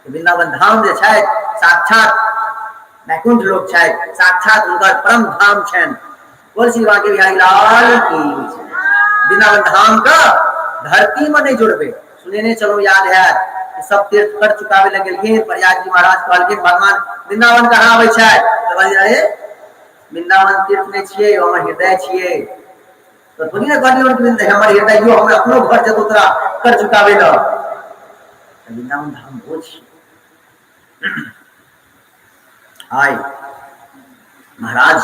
वृंदावन धाम जे छथि, साक्षात वैकुंठ लोक छथि, साक्षात हुनकर परम धाम छनि। बोल श्री बांके बिहारी लाल की। वृंदावन धाम का धरती में नहीं जुड़बे। सुनेने चलू, याद है कि सब तीर्थ कर चुकावे लग गेलखिन प्रयाग जी महाराज, कहलखिन भगवान वृंदावन कहाँ आबै छै? तऽ कहलखिन अरे वृंदावन तीर्थ नहि छियै, हमर हृदय छियै। तऽ थोड़ी ने कहलियै कि हमर हृदय यो, हमरा अपनो घर जेतौ तोरा कर चुकावे लए। वृंदावन धाम ओ छी। आइ महाराज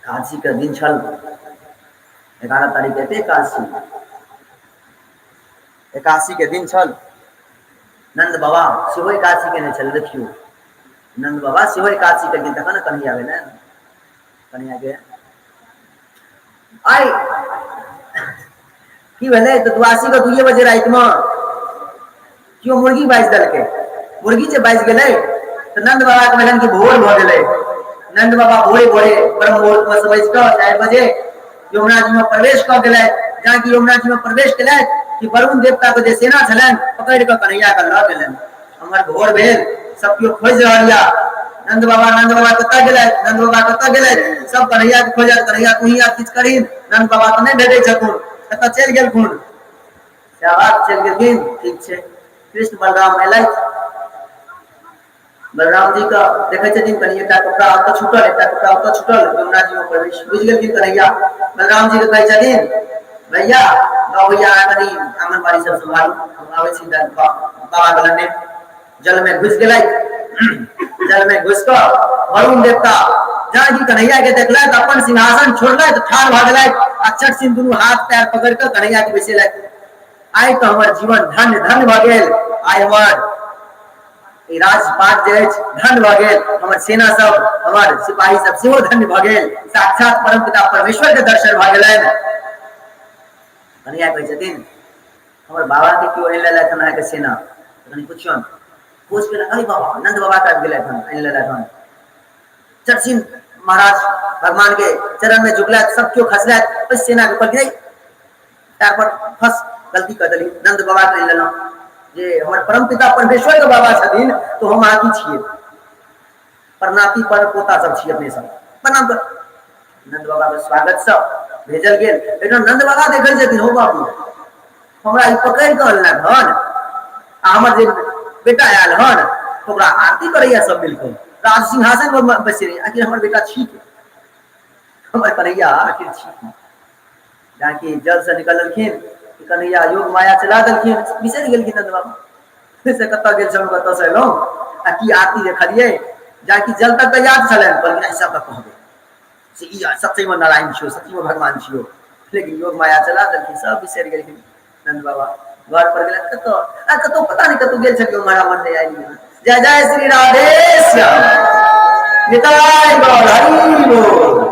एकादशी के दिन छल, 11 तारीख हेतै एकादशी, एकादशी के दिन छल। नंद बाबा सेहो एकादशी केने छल। देखियौ, नंद बाबा सेहो एकादशी केलखिन, तखन ने कन्हैया भेलै कन्हैया के। आइ की भेलै तऽ द्वासी के 2 बजे रातिमे केओ मुर्गी बाजि देलकै। मुर्गी जे बाजि गेलै तऽ नंद बाबा के भेलनि कि भोर भऽ गेलै। नंद बाबा भोरे भोरे ब्रह्म मुहूर्त में समझि कऽ 4 बजे यमुना जी में प्रवेश कऽ गेलथि। जहाँ कि यमुना जी में प्रवेश केलथि कि वरुण देवता के जे सेना छलनि पकड़ि कऽ कन्हैया के लऽ गेलनि। हमर भोर भेल, सब केओ खोजि रहल या नंद बाबा, नंद बाबा कतऽ गेलथि, नंद बाबा कतऽ गेलथि? सब कन्हैया के खोजत, कन्हैया तू ही आब किछु करही, नंद बाबा तऽ नहि भेटै छथुन, कतऽ चलि गेलखुन? सएह बात, चलि गेलखिन। ठीक छै, कृष्ण बलराम एलथि। बलराम जी के देखै छथिन कनि एकटा कपड़ा ओतऽ छूटल, एकटा कपड़ा ओतऽ छूटल, यमुना जी मे प्रवेश बुझि गेलखिन कन्हैया। बलराम जी के कहै छथिन भैया, बाबू भैया, अहाँ कनि आंगनबाड़ी सब सम्हारू, हम आबै छी बाबा के लगे। जल में घुसि गेलथि। जल में घुसि कऽ वरुण देवता जहाँ कि कन्हैया के देखलथि, अपन सिंहासन छोड़लथि, ठाढ़ भऽ गेलथि आ चट सिंह दुनू हाथ पैर पकड़ि कऽ कन्हैया के बैसेलथि। आइ तऽ हमर जीवन धन्य धन्य भऽ गेल, आइ हमर ई राजपाट जे अछि धन्य भऽ गेल, हमर सेना सब, हमर सिपाही सब सेहो धन्य भऽ गेल, साक्षात परम पिता परमेश्वर के दर्शन भऽ गेलनि। कन्हैया कहै छथिन हमर बाबा के केओ आनि लेलथि हन अहाँके सेना, कनि पुछियौन। खोज केलक, अरे बाबा, नंद बाबा के आबि गेलथि हन, आनि लेलथि हन। चटसिंह महाराज भगवान के चरण में झुकलथि, सब केओ खसलथि ओहि सेना के कहलखिन पैर पर फस, गलती कर देली, नंद बाबा के आनि लेलहुँ, जे हमर परम पिता परमेश्वर के बाबा छथिन तो हम अहाँ की छियै? परनाती पर पोता सब छी अपने सब, प्रणाम कर। नंद बाबा के स्वागत सब भेजल गेल। एहिठाम नंद बाबा देखै छथिन, हो बाबू, हमरा ई पकड़ि कऽ अनलक हन आ हमर जे बेटा आयल हन ओकरा आरती करैया सब मिलकऽ, राज सिंहासन पर बैसे रही, आखिर हमर बेटा छी के? हमर कन्हैया आखिर छी की? जहाँ कि जल से निकललखिन कन्हैया, योग माया चला देलखिन, बिसरि गेलखिन नंद बाबा से कतऽ गेल छलहुँ, कतऽ से एलहुँ आ की आरती देखलियै। जहाँ कि जल तक तऽ याद छलनि, कहलखिन आइ सबके कहबै से ई सच्चैमे नारायण छियौ, सच्चैमे भगवान छियौ। लेकिन योग माया चला देलखिन, सब बिसरि गेलखिन नंद बाबा। घर पर गेला कतौ आ कतौ पता नहि कतौ गेल छलियै उम्हर हमर नहि आयल। जय जय श्री राधे श्याम, निताय गौर हरि बोल।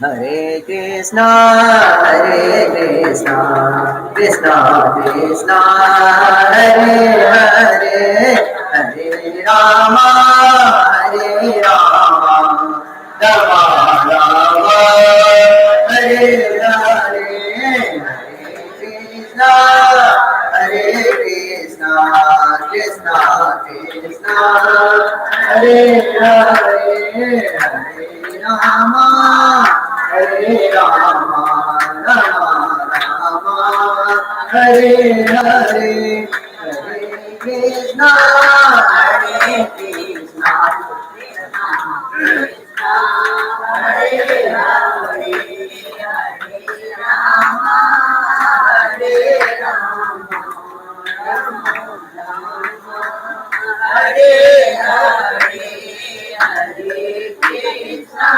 हरे कृष्णा हरे कृष्णा कृष्णा कृष्णा हरे हरे, हरे रामा हरे रामा रामा रामा हरे हरे, हरे कृष्णा हरे कृष्णा कृष्णा कृष्णा हरे हरे, हरे रामा हरे रामा रामा रामा हरे हरे, हरे कृष्णा हरे कृष्णा हरे हरे, हरे रामा हरे रामा हरे हरे, हरे कृष्णा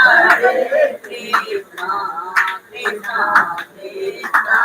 हरे कृष्णा कृष्णा कृष्णा।